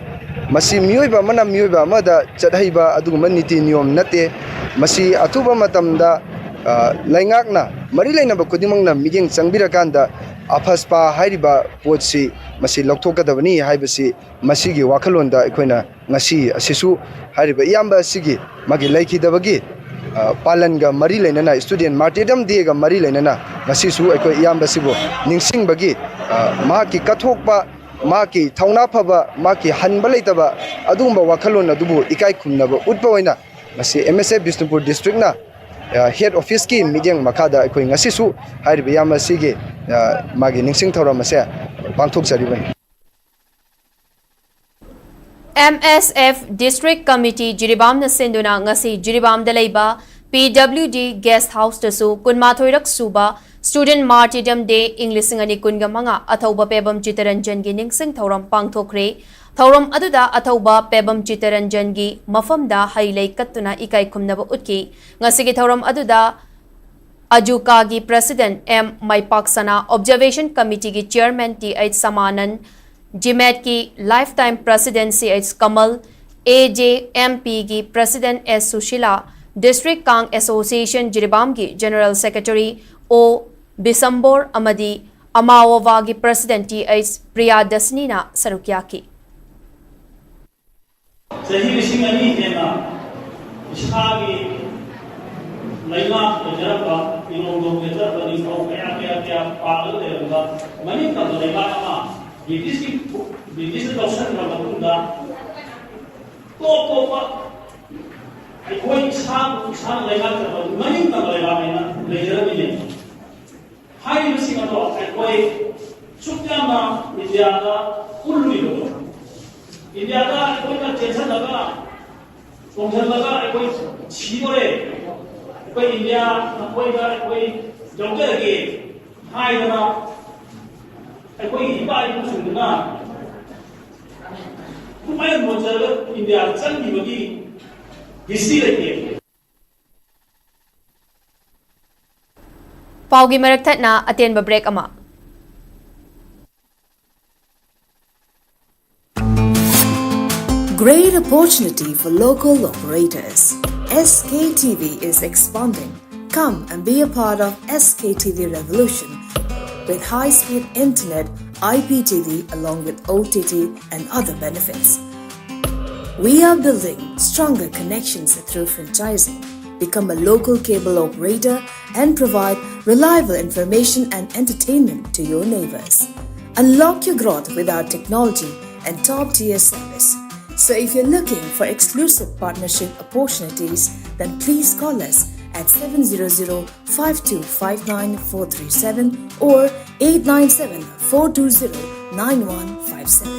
ꯃꯁꯤ ꯃꯤꯑꯣꯏꯕ ꯑꯃꯅ ꯃꯤꯑꯣꯏꯕ ꯑꯃꯗ ꯆꯠꯍꯩꯕ ꯑꯗꯨꯒꯨꯝꯕ ꯅꯤꯇꯤ ꯅꯤꯌꯣꯝ ꯅꯠꯇꯦ꯫ ꯃꯁꯤ ꯑꯊꯨꯕ ꯃꯇꯝꯗ, ꯑ, ꯂꯩꯉꯥꯛꯅ ꯃꯔꯤ ꯂꯩꯅꯕ ꯈꯨꯗꯤꯡꯃꯛꯅ ꯃꯤꯠꯌꯦꯡ ꯆꯪꯕꯤꯔꯀꯥꯟꯗ ꯑꯐꯁꯄꯥ ꯍꯥꯏꯔꯤꯕ ꯄꯣꯠꯁꯤ ꯃꯁꯤ ꯂꯧꯊꯣꯛꯀꯗꯕꯅꯤ ꯍꯥꯏꯕꯁꯤ ꯃꯁꯤꯒꯤ ꯋꯥꯈꯜꯂꯣꯟꯗ ꯑꯩꯈꯣꯏꯅ ꯉꯁꯤ ꯑꯁꯤꯁꯨ ꯍꯥꯏꯔꯤꯕ ꯏꯌꯥꯝꯕ ꯑꯁꯤꯒꯤ ꯃꯥꯒꯤ ꯂꯩꯈꯤꯗꯕꯒꯤ, ꯑ, ꯄꯥꯂꯟꯒ ꯃꯔꯤ ꯂꯩꯅꯅ, Student Martyrdom Day ꯒ ꯃꯔꯤ ꯂꯩꯅꯅ ꯉꯁꯤꯁꯨ ꯑꯩꯈꯣꯏ ꯏꯌꯥꯝꯕ ꯑꯁꯤꯕꯨ ꯅꯤꯡꯁꯤꯡꯕꯒꯤ, ꯑ, ꯃꯍꯥꯛꯀꯤ ꯀꯠꯊꯣꯛꯄ, ꯃꯍꯥꯛꯀꯤ ꯊꯧꯅꯥ ꯐꯕ, ꯃꯍꯥꯛꯀꯤ ꯍꯟꯕ ꯂꯩꯇꯕ ꯑꯗꯨꯒꯨꯝꯕ ꯋꯥꯈꯜꯂꯣꯟ ꯑꯗꯨꯕꯨ ꯏꯀꯥꯏ ꯈꯨꯝꯅꯕ ꯎꯠꯄ ꯑꯣꯏꯅ ꯉꯁꯤ M S F Bishnupur District ꯅ, ꯑ, Head Office ꯀꯤ ꯃꯤꯠꯌꯦꯡ ꯃꯈꯥꯗ ꯑꯩꯈꯣꯏ ꯉꯁꯤꯁꯨ ꯍꯥꯏꯔꯤꯕ ꯏꯌꯥꯝꯕ ꯑꯁꯤꯒꯤ, ꯑ, ꯃꯥꯒꯤ ꯅꯤꯡꯁꯤꯡ ꯊꯧꯔꯝ ꯑꯁꯦ ꯄꯥꯡꯊꯣꯛꯆꯔꯤꯕꯅꯤ꯫ M S F District Committee ꯖꯤꯔꯤꯕꯥꯝꯅ ꯁꯤꯟꯗꯨꯅ ꯉꯁꯤ ꯖꯤꯔꯤꯕꯥꯝꯗ ꯂꯩꯕ ꯄꯤ ꯗꯕ꯭ꯂꯤꯎ ꯗꯤ ꯒꯦꯁ ꯍꯥꯎꯁꯇꯁꯨ ꯀꯨꯟꯃꯥꯊꯣꯏꯔꯛ ꯁꯨꯕ Student Martyrdom Day ꯏꯪ ꯂꯤꯁꯤꯡ ꯑꯅꯤ ꯀꯨꯟꯒ ꯃꯉꯥ ꯑꯊꯧꯕ ꯄꯦꯕꯝ ꯆꯤꯇꯔꯟꯖꯟꯒꯤ ꯅꯤꯡꯁꯤꯡ ꯊꯧꯔꯝ ꯄꯥꯡꯊꯣꯛꯈ꯭ꯔꯦ꯫ ꯊꯧꯔꯝ ꯑꯗꯨꯗ ꯑꯊꯧꯕ ꯄꯦꯕꯝ ꯆꯤꯇꯔꯟꯖꯟꯒꯤ ꯃꯐꯝꯗ ꯍꯩ ꯂꯩ ꯀꯠꯇꯨꯅ ꯏꯀꯥꯏ ꯈꯨꯝꯅꯕ ꯎꯠꯈꯤ꯫ ꯉꯁꯤꯒꯤ ꯊꯧꯔꯝ ꯑꯗꯨꯗ ꯑꯖꯨꯀꯥꯒꯤ President ꯑꯦꯝ ꯃꯥꯏꯄꯥꯛꯁꯅꯥ, Observation Committeeꯒꯤ Chairman ꯇꯤ ꯑꯩꯆ ꯁꯃꯥꯅꯟ, ꯖꯤꯃꯦꯠꯀꯤ Lifetime President C H Kamal, A J M ꯄꯤꯒꯤ President S Sushila, District Kang Association ꯖꯤꯔꯤꯕꯥꯝꯒꯤ General Secretary ꯑꯣ ꯕꯤꯁꯝꯕꯣꯔ ꯑꯃꯗꯤ ꯑꯃꯥꯋꯣꯋꯥꯒꯤ President ꯇꯤ ꯑꯩꯆ ꯄ꯭ꯔꯤꯌꯥꯗꯁꯅꯤꯅ ꯁꯔꯨꯛ ꯌꯥꯈꯤ꯫ ꯆꯍꯤ ꯂꯤꯁꯤꯡ ꯑꯅꯤ ꯍꯦꯟꯅ ꯏꯁꯥꯒꯤ ꯂꯩꯉꯥꯛ ꯑꯣꯏꯖꯔꯝꯕ, ꯏꯔꯣꯝꯗꯣꯝ ꯂꯦꯞꯆꯔꯝꯕ ꯅꯤꯡꯊꯧ ꯀꯌꯥ ꯀꯌꯥ ꯀꯌꯥ ꯄꯥꯜꯂꯒ ꯂꯩꯔꯝꯕ ꯃꯅꯤꯡ ꯇꯝꯕ ꯂꯩꯕꯥꯛ ꯑꯃ ꯕ꯭ꯔꯤꯇꯤꯁꯀꯤ, ꯕ꯭ꯔꯤꯇꯤꯁꯅ ꯂꯧꯁꯤꯟꯈ꯭ꯔ ꯃꯇꯨꯡꯗ ꯇꯣꯞ ꯇꯣꯞꯄ ꯑꯩꯈꯣꯏ ꯏꯁꯥꯕꯨ ꯏꯁꯥꯅ ꯂꯩꯉꯥꯛꯆꯕ ꯃꯅꯤꯡ ꯇꯝꯕ ꯂꯩꯕꯥꯛ ꯍꯥꯏꯅ ꯂꯩꯖꯔꯝꯃꯤꯅꯦ꯫ ꯍꯥꯏꯔꯤꯕꯁꯤꯡ ꯑꯗꯣ ꯑꯩꯈꯣꯏ ꯁꯨꯛ ꯌꯥꯝꯅ ꯏꯟꯗꯤꯌꯥꯗ ꯎꯠꯂꯨꯔꯤꯕꯗꯣ, ꯏꯟꯗꯤꯌꯥꯗ ꯑꯩꯈꯣꯏꯅ ꯆꯦꯟꯁꯤꯜꯂꯒ ꯆꯣꯡꯁꯤꯜꯂꯒ ꯑꯩꯈꯣꯏ ꯁꯤꯗꯣꯔꯦ, ꯑꯩꯈꯣꯏ ꯏꯟꯗꯤꯌꯥ ꯅꯈꯣꯏꯗ ꯑꯩꯈꯣꯏ ꯌꯧꯖꯔꯒꯦ ꯍꯥꯏꯗꯅ ꯑꯩꯈꯣꯏꯒꯤ ꯏꯄꯥ ꯏꯄꯨꯁꯤꯡꯗꯨꯅ ꯑꯗꯨꯃꯥꯏꯅ ꯃꯣꯟꯖꯔꯒ ꯏꯟꯗꯤꯌꯥꯗ ꯆꯪꯈꯤꯕꯒꯤ history ꯂꯩꯇꯦ꯫ ꯄꯥꯎꯒꯤ ꯃꯔꯛ ꯊꯠꯅ ꯑꯇꯦꯟꯕ break ꯑꯃ꯫ Great opportunity for local operators. S K T V is expanding. Come and be a part of S K T V revolution with high-speed internet, I P T V, along with O T T and other benefits. We are building stronger connections through franchising. Become a local cable operator and provide reliable information and entertainment to your neighbors. Unlock your growth with our technology and top-tier service. So if you're looking for exclusive partnership opportunities, then please call us at seven zero zero five two five nine four three seven or eight nine seven four two zero nine one five seven.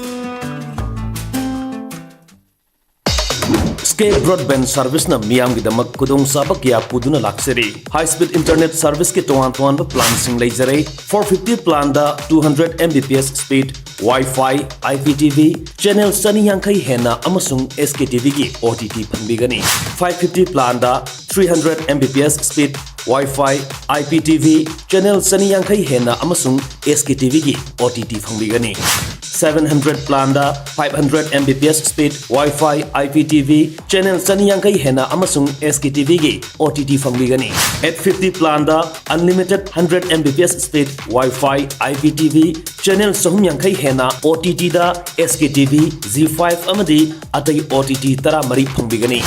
K Broadband Service ꯅ ꯃꯤꯌꯥꯝꯒꯤꯗꯃꯛ ꯈꯨꯗꯣꯡꯆꯥꯕ ꯀꯌꯥ ꯄꯨꯗꯨꯅ ꯂꯥꯛꯆꯔꯤ꯫ High speed internet service ꯀꯤ ꯇꯣꯉꯥꯟ ꯇꯣꯉꯥꯟꯕ plan ꯁꯤꯡ ꯂꯩꯖꯔꯦ꯫ Four fifty plan the two hundred M B P S speed Wi-Fi, I P T V, channel ꯆꯅꯤ ꯌꯥꯡꯈꯩ ꯍꯦꯟꯅ ꯑꯃꯁꯨꯡ S K T V ꯒꯤ O T T ꯐꯪꯕꯤꯒꯅꯤ꯫ Five fifty plan the three hundred M B P S speed Wi-Fi, I P T V, channel ꯆꯅꯤ ꯌꯥꯡꯈꯩ ꯍꯦꯟꯅ ꯑꯃꯁꯨꯡ S K T V ꯒꯤ O T T ꯐꯪꯕꯤꯒꯅꯤ꯫ Seven hundred plan the five hundred M B P S speed Wi-Fi, I P T V, channel ꯆꯅꯤ ꯌꯥꯡꯈꯩ ꯍꯦꯟꯅ ꯑꯃꯁꯨꯡ S K T V ꯒꯤ O T T ꯐꯪꯕꯤꯒꯅꯤ꯫ Eight fifty plan the unlimited hundred M B P S speed Wi-Fi, I P T V, channel ꯆꯍꯨꯝ ꯌꯥꯡꯈꯩ ꯍꯦꯟꯅ O T T ꯗ S K T V, Zee five ꯑꯃꯗꯤ ꯑꯇꯩ O T T ꯇꯔꯥꯃꯔꯤ ꯐꯪꯕꯤꯒꯅꯤ꯫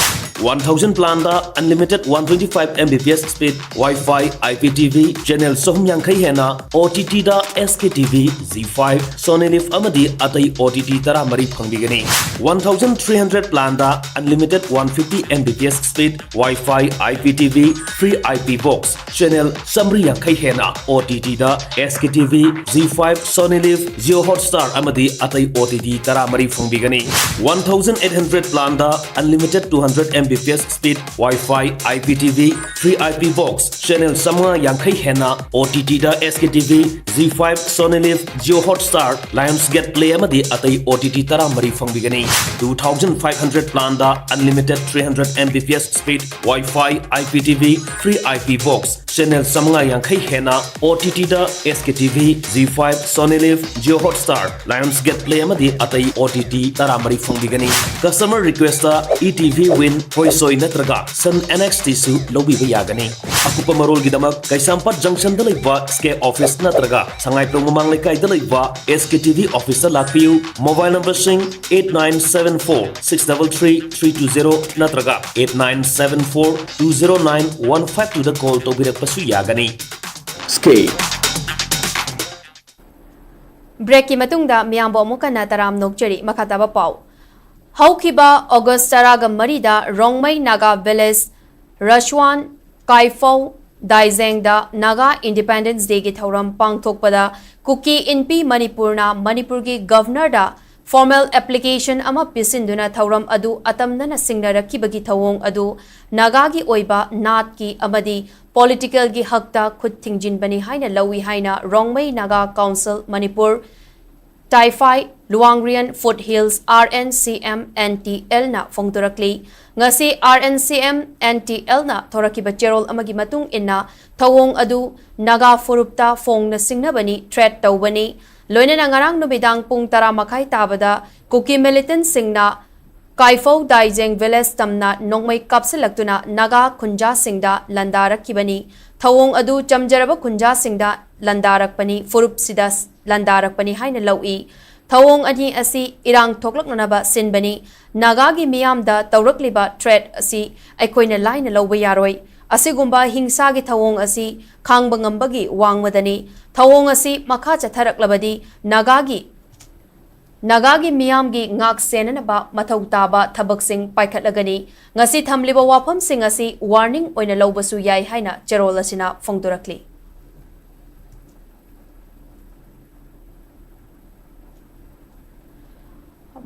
One thousand plan the unlimited one twenty five M B P S speed Wi-Fi, I P T V, channel ꯆꯍꯨꯝ ꯌꯥꯡꯈꯩ ꯍꯦꯟꯅ O T T ꯗ S K T V, Zee five, Sony Liv ꯑꯃꯗꯤ ꯑꯇꯩ O T T ꯇꯔꯥꯃꯔꯤ ꯐꯪꯕꯤꯒꯅꯤ꯫ One thousand three hundred plan the unlimited one fifty M B P S speed Wi-Fi, I P T V, free I P box, channel ꯆꯥꯃꯔꯤ ꯌꯥꯡꯈꯩ ꯍꯦꯟꯅ O T T ꯗ S K T V, Zee five, Sony Liv, Jio Hotstar ꯑꯃꯗꯤ ꯑꯇꯩ O T T ꯇꯔꯥꯃꯔꯤ ꯐꯪꯕꯤꯒꯅꯤ꯫ One thousand eight hundred plan the unlimited two hundred M B P S speed Wi-Fi, I P T V, free I P box, channel ꯆꯥꯃꯉꯥ ꯌꯥꯡꯈꯩ ꯍꯦꯟꯅ O T T ꯗ S K T V, Zee five, Sony Liv, Jio Hotstar, Lionsgate Play ꯑꯃꯗꯤ ꯑꯇꯩ O T T ꯇꯔꯥꯃꯔꯤ ꯐꯪꯕꯤꯒꯅꯤ꯫ Two thousand five hundred plan the unlimited three hundred M B P S speed Wi-Fi, I P T V, free I P box, channel ꯆꯥꯃꯉꯥ ꯌꯥꯡꯈꯩ ꯍꯦꯟꯅ O T T ꯗ S K T V, Zee five, Sony Liv, Jio Hotstar, Lionsgate Play ꯑꯃꯗꯤ ꯑꯇꯩ O T T ꯇꯔꯥꯃꯔꯤ ꯐꯪꯕꯤꯒꯅꯤ꯫ Customer request ꯇ E T V Win, ꯍꯣꯏꯁꯣꯏ ꯅꯠꯇ꯭ꯔꯒ Sun N X T ꯁꯨ ꯂꯧꯕꯤꯕ ꯌꯥꯒꯅꯤ꯫ ꯑꯀꯨꯞꯄ ꯃꯔꯣꯜꯒꯤꯗꯃꯛ ꯀꯩꯁꯥꯝꯄꯥꯠ junction ꯗ ꯂꯩꯕ S K office ꯅꯠꯇ꯭ꯔꯒ ꯁꯉꯥꯏꯄ꯭ꯔꯧ ꯃꯃꯥꯡ ꯂꯩꯀꯥꯏꯗ ꯂꯩꯕ S K T V office ꯇ ꯂꯥꯛꯄꯤꯌꯨ꯫ Mobile number ꯁꯤꯡ eight nine seven four six double three three two zero ꯅꯠꯇ꯭ꯔꯒ eight nine seven four two zero nine one five two ꯗ call ꯇꯧꯕꯤꯔꯛꯄꯁꯨ ꯌꯥꯒꯅꯤ꯫ Skate꯫ ꯕ꯭ꯔꯦꯛꯀꯤ ꯃꯇꯨꯡꯗ ꯃꯤꯌꯥꯝꯕꯨ ꯑꯃꯨꯛ ꯍꯟꯅ ꯇꯔꯥꯝꯅ ꯑꯣꯛꯆꯔꯤ꯫ ꯃꯈꯥ ꯇꯥꯕ ꯄꯥꯎ꯫ ꯍꯧꯈꯤꯕ ꯑꯣꯒꯁ ꯇꯔꯥꯒ ꯃꯔꯤꯗ ꯔꯣꯡꯃꯩ ꯅꯥꯒꯥ ꯚꯤꯂꯦꯖ ꯔꯁꯋꯥꯟ ꯀꯥꯏꯐꯧ ꯗꯥꯏꯖꯦꯡꯗ ꯅꯥꯒꯥ ꯏꯟꯗꯤꯄꯦꯟꯗꯦꯟꯁ ꯗꯦꯒꯤ ꯊꯧꯔꯝ ꯄꯥꯡꯊꯣꯛꯄꯗ ꯀꯨꯀꯤ ꯏꯟꯄꯤ ꯃꯅꯤꯄꯨꯔꯅ ꯃꯅꯤꯄꯨꯔꯒꯤ ꯒꯚꯔꯅꯔꯗ formal application ꯑꯃ ꯄꯤꯁꯤꯟꯗꯨꯅ ꯊꯧꯔꯝ ꯑꯗꯨ ꯑꯇꯝꯅꯅ ꯁꯤꯡꯅꯔꯛꯈꯤꯕꯒꯤ ꯊꯧꯑꯣꯡ ꯑꯗꯨ ꯅꯥꯒꯥꯒꯤ ꯑꯣꯏꯕ ꯅꯥꯠꯀꯤ ꯑꯃꯗꯤ politicalꯒꯤ ꯍꯛꯇ ꯈꯨꯠ ꯊꯤꯡꯖꯤꯟꯕꯅꯤ ꯍꯥꯏꯅ ꯂꯧꯏ ꯍꯥꯏꯅ ꯔꯣꯡꯃꯩ ꯅꯥꯒꯥ ꯀꯥꯎꯟꯁꯤꯜ ꯃꯅꯤꯄꯨꯔ, ꯇꯥꯏꯐꯥꯏ ꯂꯨꯋꯥꯡꯔꯤꯌꯟ ꯐꯨꯠ ꯍꯤꯜꯁ, RNCMNTLꯅ ꯐꯣꯡꯗꯣꯔꯛꯂꯤ꯫ ꯉꯁꯤ RNCMNTLꯅ ꯊꯣꯔꯛꯈꯤꯕ ꯆꯦꯔꯣꯜ ꯑꯃꯒꯤ ꯃꯇꯨꯡ ꯏꯟꯅ ꯊꯧꯑꯣꯡ ꯑꯗꯨ ꯅꯥꯒꯥ ꯐꯨꯔꯨꯞꯇ ꯐꯣꯡꯅ ꯁꯤꯡꯅꯕꯅꯤ, threat ꯇꯧꯕꯅꯤ꯫ ꯂꯣꯏꯅꯅ ꯉꯔꯥꯡ ꯅꯨꯃꯤꯗꯥꯡ ꯄꯨꯡ ꯇꯔꯥ ꯃꯈꯥꯏ ꯇꯥꯕꯗ ꯀꯨꯀꯤ militantꯁꯤꯡꯅ ꯀꯥꯏꯐꯧ ꯗꯥꯏꯖꯦꯡ village ꯇꯝꯅ ꯅꯣꯡꯃꯩ ꯀꯥꯞꯁꯤꯜꯂꯛꯇꯨꯅ ꯅꯥꯒꯥ ꯈꯨꯟꯖꯥꯁꯤꯡꯗ ꯂꯥꯟꯗꯥꯔꯛꯈꯤꯕꯅꯤ꯫ ꯊꯧꯑꯣꯡ ꯑꯗꯨ ꯆꯝꯖꯔꯕ ꯈꯨꯟꯖꯥꯁꯤꯡꯗ ꯂꯥꯟꯗꯥꯔꯛꯄꯅꯤ, ꯐꯨꯔꯨꯞꯁꯤꯗ ꯂꯥꯟꯗꯥꯔꯛꯄꯅꯤ ꯍꯥꯏꯅ ꯂꯧꯏ꯫ ꯊꯧꯑꯣꯡ ꯑꯅꯤ ꯑꯁꯤ ꯏꯔꯥꯡ ꯊꯣꯛꯂꯛꯅꯅꯕ ꯁꯤꯟꯕꯅꯤ꯫ ꯅꯥꯒꯥꯒꯤ ꯃꯤꯌꯥꯝꯗ ꯇꯧꯔꯛꯂꯤꯕ threat ꯑꯁꯤ ꯑꯩꯈꯣꯏꯅ ꯂꯥꯏꯅ ꯂꯧꯕ ꯌꯥꯔꯣꯏ꯫ ꯑꯁꯤꯒꯨꯝꯕ ꯍꯤꯡꯁꯥꯒꯤ ꯊꯧꯑꯣꯡ ꯑꯁꯤ ꯈꯥꯡꯕ ꯉꯝꯕꯒꯤ ꯋꯥꯡꯃꯗꯅꯤ꯫ ꯊꯧꯑꯣꯡ ꯑꯁꯤ ꯃꯈꯥ ꯆꯠꯊꯔꯛꯂꯕꯗꯤ ꯅꯥꯒꯥꯒꯤ, ꯅꯥꯒꯥꯒꯤ ꯃꯤꯌꯥꯝꯒꯤ ꯉꯥꯛ ꯁꯦꯟꯅꯅꯕ ꯃꯊꯧ ꯇꯥꯕ ꯊꯕꯛꯁꯤꯡ ꯄꯥꯏꯈꯠꯂꯒꯅꯤ꯫ ꯉꯁꯤ ꯊꯝꯂꯤꯕ ꯋꯥꯐꯝꯁꯤꯡ ꯑꯁꯤ warning ꯑꯣꯏꯅ ꯂꯧꯕꯁꯨ ꯌꯥꯏ ꯍꯥꯏꯅ ꯆꯦꯔꯣꯜ ꯑꯁꯤꯅ ꯐꯣꯡꯗꯣꯔꯛꯂꯤ꯫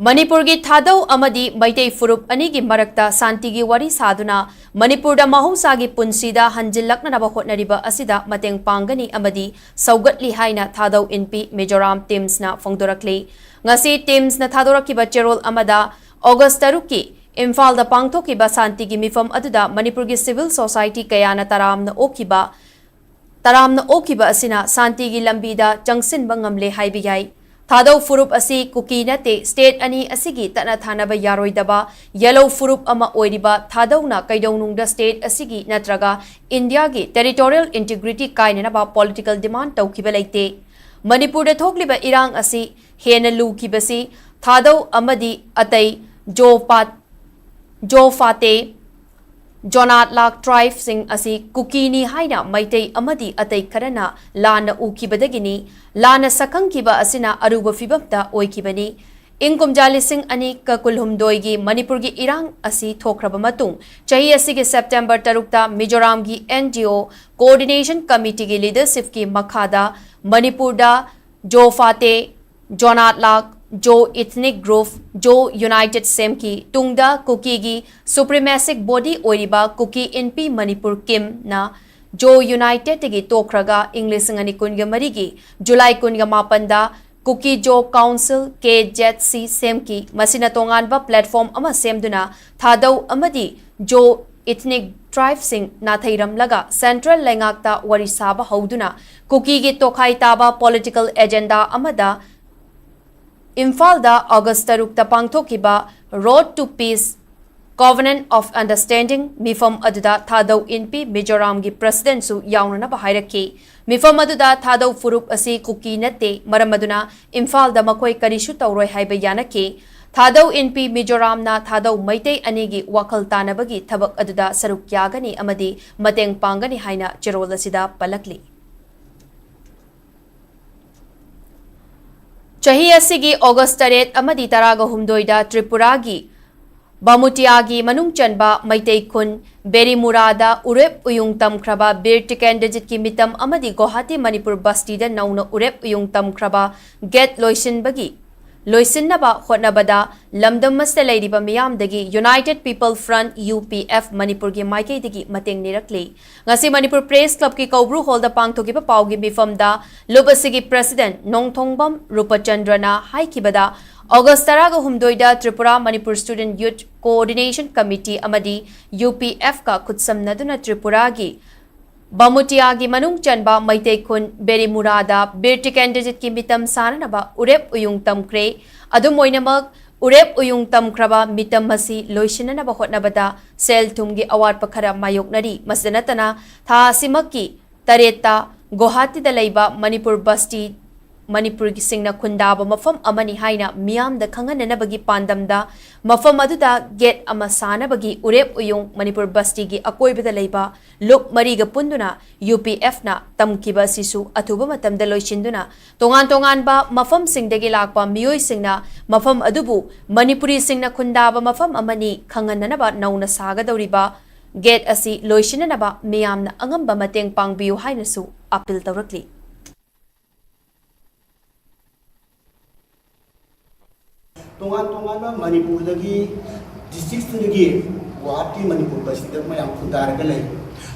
ꯃꯅꯤꯄꯨꯔꯒꯤ ꯊꯥꯗꯧ ꯑꯃꯗꯤ ꯃꯩꯇꯩ ꯐꯨꯔꯨꯞ ꯑꯅꯤꯒꯤ ꯃꯔꯛꯇ ꯁꯥꯟꯇꯤꯒꯤ ꯋꯥꯔꯤ ꯁꯥꯗꯨꯅ ꯃꯅꯤꯄꯨꯔꯗ ꯃꯍꯧꯁꯥꯒꯤ ꯄꯨꯟꯁꯤꯗ ꯍꯟꯖꯤꯜꯂꯛꯅꯅꯕ ꯍꯣꯠꯅꯔꯤꯕ ꯑꯁꯤꯗ ꯃꯇꯦꯡ ꯄꯥꯡꯒꯅꯤ ꯑꯃꯗꯤ ꯁꯧꯒꯠꯂꯤ ꯍꯥꯏꯅ ꯊꯥꯗꯧ ꯏꯟꯄꯤ ꯃꯤꯖꯣꯔꯥꯝ TIMSꯅ ꯐꯣꯡꯗꯣꯔꯛꯂꯤ꯫ ꯉꯁꯤ TIMSꯅ ꯊꯥꯗꯣꯔꯛꯈꯤꯕ ꯆꯦꯔꯣꯜ ꯑꯃꯗ ꯑꯣꯒꯁ ꯇꯔꯨꯛꯀꯤ ꯏꯝꯐꯥꯜꯗ ꯄꯥꯡꯊꯣꯛꯈꯤꯕ ꯁꯥꯟꯇꯤꯒꯤ ꯃꯤꯐꯝ ꯑꯗꯨꯗ ꯃꯅꯤꯄꯨꯔꯒꯤ civil society ꯀꯌꯥꯅ ꯇꯔꯥꯝꯅ ꯑꯣꯛꯈꯤꯕ ꯇꯔꯥꯝꯅ ꯑꯣꯛꯈꯤꯕ ꯑꯁꯤꯅ ꯁꯥꯟꯇꯤꯒꯤ ꯂꯝꯕꯤꯗ ꯆꯪꯁꯤꯟꯕ ꯉꯝꯂꯦ ꯍꯥꯏꯕ ꯌꯥꯏ꯫ ꯊꯥꯗꯧ ꯐꯨꯔꯨꯞ ꯑꯁꯤ ꯀꯨꯀꯤ ꯅꯠꯇꯦ, state ꯑꯅꯤ ꯑꯁꯤꯒꯤ ꯇꯠꯅ ꯊꯥꯅꯕ ꯌꯥꯔꯣꯏꯗꯕ ꯌꯦꯂꯧ ꯐꯨꯔꯨꯞ ꯑꯃ ꯑꯣꯏꯔꯤꯕ ꯊꯥꯗꯧꯅ ꯀꯩꯗꯧꯅꯨꯡꯗ state ꯑꯁꯤꯒꯤ ꯅꯠꯇ꯭ꯔꯒ ꯏꯟꯗꯤꯌꯥꯒꯤ territorial integrity ꯀꯥꯏꯅꯅꯕ political demand ꯇꯧꯈꯤꯕ ꯂꯩꯇꯦ꯫ ꯃꯅꯤꯄꯨꯔꯗ ꯊꯣꯛꯂꯤꯕ ꯏꯔꯥꯡ ꯑꯁꯤ ꯍꯦꯟꯅ ꯂꯨꯈꯤꯕꯁꯤ ꯊꯥꯗꯧ ꯑꯃꯗꯤ ꯑꯇꯩ ꯖꯣ ꯄꯥꯠ ꯖꯣ ꯐꯥꯇꯦ, ꯖꯣꯅꯥꯠ ꯂꯥꯛ tribeꯁꯤꯡ ꯑꯁꯤ ꯀꯨꯀꯤꯅꯤ ꯍꯥꯏꯅ ꯃꯩꯇꯩ ꯑꯃꯗꯤ ꯑꯇꯩ ꯈꯔꯅ ꯂꯥꯟꯅ ꯎꯈꯤꯕꯗꯒꯤꯅꯤ꯫ ꯂꯥꯟꯅ ꯁꯛꯈꯪꯈꯤꯕ ꯑꯁꯤꯅ ꯑꯔꯨꯕ ꯐꯤꯚꯝꯗ ꯑꯣꯏꯈꯤꯕꯅꯤ꯫ ꯏꯪ ꯀꯨꯝꯖꯥ ꯂꯤꯁꯤꯡ ꯑꯅꯤꯒ ꯀꯨꯟꯍꯨꯝꯗꯣꯏꯒꯤ ꯃꯅꯤꯄꯨꯔꯒꯤ ꯏꯔꯥꯡ ꯑꯁꯤ ꯊꯣꯛꯈ꯭ꯔꯕ ꯃꯇꯨꯡ, ꯆꯍꯤ ꯑꯁꯤꯒꯤ ꯁꯦꯞꯇꯦꯝꯕꯔ ꯇꯔꯨꯛꯇ ꯃꯤꯖꯣꯔꯥꯝꯒꯤ NGO Coordination Committeeꯒꯤ leadershipꯀꯤ ꯃꯈꯥꯗ ꯃꯅꯤꯄꯨꯔꯗ ꯖꯣ ꯐꯥꯇꯦ, ꯖꯣꯅꯥꯠ ꯂꯥꯛ, ꯖꯣ ꯏꯊꯅꯤꯛ ꯒ꯭ꯔꯨꯞ ꯖꯣ ꯌꯨꯅꯥꯏꯇꯦꯗ ꯁꯦꯝꯈꯤ꯫ ꯇꯨꯡꯗ ꯀꯨꯀꯤꯒꯤ ꯁꯨꯄ꯭ꯔꯤꯃꯦꯁꯤꯛ ꯕꯣꯗꯤ ꯑꯣꯏꯔꯤꯕ ꯀꯨꯀꯤ ꯏꯟꯄꯤ ꯃꯅꯤꯄꯨꯔ ꯀꯤꯝꯅ ꯖꯣ ꯌꯨꯅꯥꯏꯇꯦꯗꯇꯒꯤ ꯇꯣꯛꯈ꯭ꯔꯒ ꯏꯪ ꯂꯤꯁꯤꯡ ꯑꯅꯤ ꯀꯨꯟꯒ ꯃꯔꯤꯒꯤ ꯖꯨꯂꯥꯏ ꯀꯨꯟꯒ ꯃꯥꯄꯟꯗ ꯀꯨꯀꯤ ꯖꯣ ꯀꯥꯎꯟꯁꯤꯜ, ꯀꯦ ꯖꯦꯗ ꯁꯤ, ꯁꯦꯝꯈꯤ꯫ ꯃꯁꯤꯅ ꯇꯣꯉꯥꯟꯕ ꯄ꯭ꯂꯦꯠꯐꯣꯔꯝ ꯑꯃ ꯁꯦꯝꯗꯨꯅ ꯊꯥꯗꯧ ꯑꯃꯗꯤ ꯖꯣ ꯏꯊꯅꯤꯛ ꯇ꯭ꯔꯥꯏꯕꯁꯤꯡ ꯅꯥꯊꯩꯔꯝꯂꯒ ꯁꯦꯟꯇ꯭ꯔꯦꯜ ꯂꯩꯉꯥꯛꯇ ꯋꯥꯔꯤ ꯁꯥꯕ ꯍꯧꯗꯨꯅ ꯀꯨꯀꯤꯒꯤ ꯇꯣꯈꯥꯏ ꯇꯥꯕ ꯄꯣꯂꯤꯇꯤꯀꯦꯜ ꯑꯦꯖꯦꯟꯗꯥ ꯑꯃꯗ ꯏꯝꯐꯥꯜꯗ ꯑꯣꯒꯁ ꯇꯔꯨꯛꯇ ꯄꯥꯡꯊꯣꯛꯈꯤꯕ Road to Peace Covenant of Understanding ꯃꯤꯐꯝ ꯑꯗꯨꯗ ꯊꯥꯗꯧ ꯏꯟꯄꯤ ꯃꯤꯖꯣꯔꯥꯝꯒꯤ ꯄ꯭ꯔꯁꯤꯗꯦꯟꯠꯁꯨ ꯌꯥꯎꯅꯅꯕ ꯍꯥꯏꯔꯛꯈꯤ꯫ ꯃꯤꯐꯝ ꯑꯗꯨꯗ ꯊꯥꯗꯧ ꯐꯨꯔꯨꯞ ꯑꯁꯤ ꯀꯨꯀꯤ ꯅꯠꯇꯦ, ꯃꯔꯝ ꯑꯗꯨꯅ ꯏꯝꯐꯥꯜꯗ ꯃꯈꯣꯏ ꯀꯔꯤꯁꯨ ꯇꯧꯔꯣꯏ ꯍꯥꯏꯕ ꯌꯥꯅꯈꯤ꯫ ꯊꯥꯗꯧ ꯏꯟꯄꯤ ꯃꯤꯖꯣꯔꯥꯝꯅ ꯊꯥꯗꯧ ꯃꯩꯇꯩ ꯑꯅꯤꯒꯤ ꯋꯥꯈꯜ ꯇꯥꯅꯕꯒꯤ ꯊꯕꯛ ꯑꯗꯨꯗ ꯁꯔꯨꯛ ꯌꯥꯒꯅꯤ ꯑꯃꯗꯤ ꯃꯇꯦꯡ ꯄꯥꯡꯒꯅꯤ ꯍꯥꯏꯅ ꯆꯦꯔꯣꯜ ꯑꯁꯤꯗ ꯄꯜꯂꯛꯂꯤ꯫ ꯆꯍꯤ ꯑꯁꯤꯒꯤ ꯑꯣꯒꯁ ꯇꯔꯦꯠ ꯑꯃꯗꯤ ꯇꯔꯥꯒ ꯍꯨꯝꯗꯣꯏꯗ ꯇ꯭ꯔꯤꯄꯨꯔꯥꯒꯤ ꯕꯥꯃꯨꯇꯤꯌꯥꯒꯤ ꯃꯅꯨꯡ ꯆꯟꯕ ꯃꯩꯇꯩ ꯈꯨꯟ ꯕꯦꯔꯤꯃꯨꯔꯥꯗ ꯎꯔꯦꯞ ꯎꯌꯨꯡ ꯇꯝꯈ꯭ꯔꯕ ꯕꯤꯔ ꯇꯤꯀꯦꯟꯗ꯭ꯔꯖꯤꯠꯀꯤ ꯃꯤꯇꯝ ꯑꯃꯗꯤ ꯒꯣꯍꯥꯇꯤ ꯃꯅꯤꯄꯨꯔ ꯕꯁꯇꯤꯗ ꯅꯧꯅ ꯎꯔꯦꯞ ꯎꯌꯨꯡ ꯇꯝꯈ꯭ꯔꯕ ꯒꯦꯠ ꯂꯣꯏꯁꯤꯟꯕꯒꯤ, ꯂꯣꯏꯁꯤꯟꯅꯕ ꯍꯣꯠꯅꯕꯗ ꯂꯝꯗꯝ ꯑꯁꯤꯗ ꯂꯩꯔꯤꯕ ꯃꯤꯌꯥꯝꯗꯒꯤ United People Front, U P F, ꯃꯅꯤꯄꯨꯔꯒꯤ ꯃꯥꯏꯀꯩꯗꯒꯤ ꯃꯇꯦꯡ ꯅꯤꯔꯛꯂꯤ꯫ ꯉꯁꯤ ꯃꯅꯤꯄꯨꯔ ꯄ꯭ꯔꯦꯁ ꯀ꯭ꯂꯕꯀꯤ ꯀꯧꯕ꯭ꯔꯨ ꯍꯣꯜꯗ ꯄꯥꯡꯊꯣꯛꯈꯤꯕ ꯄꯥꯎꯒꯤ ꯃꯤꯐꯝꯗ ꯂꯨꯞ ꯑꯁꯤꯒꯤ ꯄ꯭ꯔꯁꯤꯗꯦꯟꯠ ꯅꯣꯡꯊꯣꯡꯕꯝ ꯔꯨꯄꯆꯟꯗ꯭ꯔꯅ ꯍꯥꯏꯈꯤꯕꯗ, ꯑꯣꯒꯁ ꯇꯔꯥꯒ ꯍꯨꯝꯗꯣꯏꯗ Tripura Manipur student youth coordination committee ꯑꯃꯗꯤ ꯌꯨ ꯄꯤ ꯑꯦꯐꯀ ꯈꯨꯠꯁꯝꯅꯗꯨꯅ ꯇ꯭ꯔꯤꯄꯨꯔꯥꯒꯤ ꯕꯥꯃꯨꯇꯤꯌꯥꯒꯤ ꯃꯅꯨꯡ ꯆꯟꯕ ꯃꯩꯇꯩ ꯈꯨꯟ ꯕꯦꯔꯤꯃꯨꯔꯥꯗ ꯕꯤꯔ ꯇꯤꯀꯦꯟꯗ꯭ꯔꯖꯤꯠꯀꯤ ꯃꯤꯇꯝ ꯁꯥꯅꯅꯕ ꯎꯔꯦꯞ ꯎꯌꯨꯡ ꯇꯝꯈ꯭ꯔꯦ꯫ ꯑꯗꯨꯝ ꯑꯣꯏꯅꯃꯛ, ꯎꯔꯦꯞ ꯎꯌꯨꯡ ꯇꯝꯈ꯭ꯔꯕ ꯃꯤꯇꯝ ꯑꯁꯤ ꯂꯣꯏꯁꯤꯟꯅꯅꯕ ꯍꯣꯠꯅꯕꯗ ꯁꯦꯜ ꯊꯨꯝꯒꯤ ꯑꯋꯥꯠꯄ ꯈꯔ ꯃꯥꯌꯣꯛꯅꯔꯤ꯫ ꯃꯁꯤꯗ ꯅꯠꯇꯅ, ꯊꯥ ꯑꯁꯤꯃꯛꯀꯤ ꯇꯔꯦꯠꯇ ꯒꯣꯍꯥꯇꯤꯗ ꯂꯩꯕ ꯃꯅꯤꯄꯨꯔ ꯕꯁꯇꯤ ꯃꯅꯤꯄꯨꯔꯒꯤꯁꯤꯡꯅ ꯈꯨꯟꯗꯥꯕ ꯃꯐꯝ ꯑꯃꯅꯤ ꯍꯥꯏꯅ ꯃꯤꯌꯥꯝꯗ ꯈꯪꯍꯟꯅꯅꯕꯒꯤ ꯄꯥꯟꯗꯝꯗ ꯃꯐꯝ ꯑꯗꯨꯗ ꯒꯦꯠ ꯑꯃ ꯁꯥꯅꯕꯒꯤ ꯎꯔꯦꯞ ꯎꯌꯨꯡ ꯃꯅꯤꯄꯨꯔ ꯕꯁꯇꯤꯒꯤ ꯑꯀꯣꯏꯕꯗ ꯂꯩꯕ ꯂꯨꯞ ꯃꯔꯤꯒ ꯄꯨꯟꯗꯨꯅ ꯌꯨ ꯄꯤ ꯑꯦꯐꯅ ꯇꯝꯈꯤꯕ ꯑꯁꯤꯁꯨ ꯑꯊꯨꯕ ꯃꯇꯝꯗ ꯂꯣꯏꯁꯤꯟꯗꯨꯅ ꯇꯣꯉꯥꯟ ꯇꯣꯉꯥꯟꯕ ꯃꯐꯝꯁꯤꯡꯗꯒꯤ ꯂꯥꯛꯄ ꯃꯤꯑꯣꯏꯁꯤꯡꯅ ꯃꯐꯝ ꯑꯗꯨꯕꯨ ꯃꯅꯤꯄꯨꯔꯤꯁꯤꯡꯅ ꯈꯨꯟꯗꯥꯕ ꯃꯐꯝ ꯑꯃꯅꯤ ꯈꯪꯍꯟꯅꯅꯕ ꯅꯧꯅ ꯁꯥꯒꯗꯧꯔꯤꯕ ꯒꯦꯠ ꯑꯁꯤ ꯂꯣꯏꯁꯤꯟꯅꯅꯕ ꯃꯤꯌꯥꯝꯅ ꯑꯉꯝꯕ ꯃꯇꯦꯡ ꯄꯥꯡꯕꯤꯌꯨ ꯍꯥꯏꯅꯁꯨ ꯑꯥꯄꯤꯜ ꯇꯧꯔꯛꯂꯤ꯫ ꯇꯣꯉꯥꯟ ꯇꯣꯉꯥꯟꯕ ꯃꯅꯤꯄꯨꯔꯗꯒꯤ districtꯇꯨꯗꯒꯤ ꯒꯨꯋꯥꯍꯥꯇꯤ ꯃꯅꯤꯄꯨꯔ ꯕꯁꯇꯤꯗ ꯃꯌꯥꯝ ꯈꯨꯟꯗꯥꯔꯒ ꯂꯩ꯫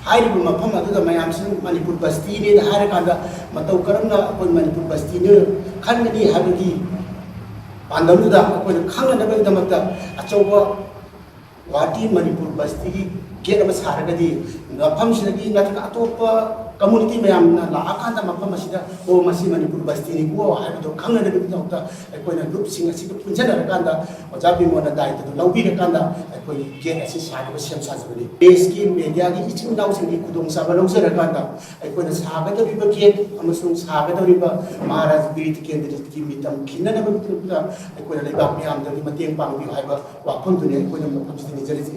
ꯍꯥꯏꯔꯤꯕ ꯃꯐꯝ ꯑꯗꯨꯗ ꯃꯌꯥꯝꯁꯤꯅ ꯃꯅꯤꯄꯨꯔ ꯕꯁꯇꯤꯅꯦꯅ ꯍꯥꯏꯔꯀꯥꯟꯗ ꯃꯇꯧ ꯀꯔꯝꯅ ꯑꯩꯈꯣꯏ ꯃꯅꯤꯄꯨꯔ ꯕꯁꯇꯤꯅ ꯈꯟꯒꯅꯤ ꯍꯥꯏꯕꯒꯤ ꯄꯥꯟꯗꯝꯗꯨꯗ ꯑꯩꯈꯣꯏꯅ ꯈꯪꯅꯅꯕꯒꯤꯗꯃꯛꯇ ꯑꯆꯧꯕ ꯒꯨꯋꯥꯍꯥꯇꯤ ꯃꯅꯤꯄꯨꯔ ꯕꯁꯇꯤꯒꯤ gate ꯑꯃ ꯁꯥꯔꯒꯗꯤ ꯃꯐꯝꯁꯤꯗꯒꯤ ꯅꯠꯇ꯭ꯔꯒ ꯑꯇꯣꯞꯄ community ꯃꯌꯥꯝꯅ ꯂꯥꯛꯑꯀꯥꯟꯗ ꯃꯐꯝ ꯑꯁꯤꯗ "ꯑꯣ, ꯃꯁꯤ ꯃꯅꯤꯄꯨꯔ ꯕꯁꯇꯤꯅꯤꯀꯣ" ꯍꯥꯏꯕꯗꯣ ꯈꯪꯅꯅꯕꯒꯤꯗꯃꯛꯇ ꯑꯩꯈꯣꯏꯅ ꯂꯨꯞꯁꯤꯡ ꯑꯁꯤꯒ ꯄꯨꯟꯁꯤꯟꯅꯔꯀꯥꯟꯗ ꯑꯣꯖꯥ ꯕꯤꯃꯣꯜꯅ ꯗꯥꯏꯇꯗꯨ ꯂꯧꯕꯤꯔꯀꯥꯟꯗ ꯑꯩꯈꯣꯏꯒꯤ gate ꯑꯁꯤ ꯁꯥꯅꯕ ꯁꯦꯝ ꯁꯥꯖꯕꯅꯤ꯫ Pressꯀꯤ, mediaꯒꯤ ꯏꯆꯤꯟ ꯏꯅꯥꯎꯁꯤꯡꯒꯤ ꯈꯨꯗꯣꯡꯆꯥꯕ ꯂꯧꯖꯔꯀꯥꯟꯗ ꯑꯩꯈꯣꯏꯅ ꯁꯥꯒꯗꯧꯔꯤꯕ gate ꯑꯃꯁꯨꯡ ꯁꯥꯒꯗꯧꯔꯤꯕ ꯃꯍꯥꯔꯥꯖ ꯕꯤꯔ ꯇꯤꯀꯦꯟꯗ꯭ꯔꯖꯤꯠꯀꯤ ꯃꯤꯇꯝ ꯈꯤꯟꯅꯅꯕꯒꯤꯗꯃꯛꯇ ꯑꯩꯈꯣꯏꯅ ꯂꯩꯕꯥꯛ ꯃꯤꯌꯥꯝꯗꯒꯤ ꯃꯇꯦꯡ ꯄꯥꯡꯕꯤꯌꯨ ꯍꯥꯏꯕ ꯋꯥꯐꯝꯗꯨꯅꯤ ꯑꯩꯈꯣꯏꯅ ꯃꯐꯝꯁꯤꯗ ꯅꯤꯖꯔꯤꯁꯤ꯫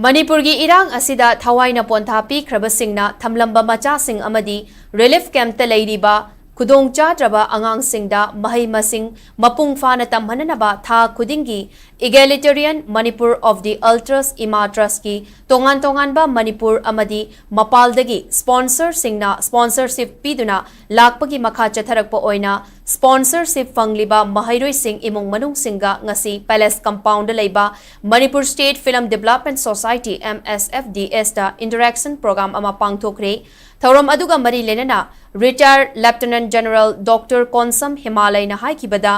ꯃꯅꯤꯄꯨꯔꯒꯤ ꯏꯔꯥꯡ ꯑꯁꯤꯗ ꯊꯋꯥꯏꯅ ꯄꯣꯟꯊꯥ ꯄꯤꯈ꯭ꯔꯕꯁꯤꯡꯅ ꯊꯝꯂꯝꯕ ꯃꯆꯥꯁꯤꯡ ꯑꯃꯗꯤ relief campꯇ ꯂꯩꯔꯤꯕ ꯈꯨꯗꯣꯡ ꯆꯥꯗ꯭ꯔꯕ ꯑꯉꯥꯡꯁꯤꯡꯗ ꯃꯍꯩ ꯃꯁꯤꯡ ꯃꯄꯨꯡ ꯐꯥꯅ ꯇꯝꯍꯟꯅꯅꯕ ꯊꯥ ꯈꯨꯗꯤꯡꯒꯤ Egalitarian Manipur of the Ultras, ꯏꯃꯥ Trustꯀꯤ ꯇꯣꯉꯥꯟ ꯇꯣꯉꯥꯟꯕ ꯃꯅꯤꯄꯨꯔ ꯑꯃꯗꯤ ꯃꯄꯥꯜꯗꯒꯤ sponsorꯁꯤꯡꯅ sponsorship ꯄꯤꯗꯨꯅ ꯂꯥꯛꯄꯒꯤ ꯃꯈꯥ ꯆꯠꯊꯔꯛꯄ ꯑꯣꯏꯅ sponsorship ꯐꯪꯂꯤꯕ ꯃꯍꯩꯔꯣꯏꯁꯤꯡ ꯏꯃꯨꯡ ꯃꯅꯨꯡꯁꯤꯡꯒ ꯉꯁꯤ Palace Compoundꯗ ꯂꯩꯕ Manipur State Film Development Society, MSFDSꯇ interaction program ꯑꯃ ꯄꯥꯡꯊꯣꯛꯈ꯭ꯔꯦ꯫ ꯊꯧꯔꯝ ꯑꯗꯨꯒ ꯃꯔꯤ ꯂꯩꯅꯅ Retired Lieutenant General Doctor Konsam ꯍꯤꯃꯥꯂꯌꯅ ꯍꯥꯏꯈꯤꯕꯗ,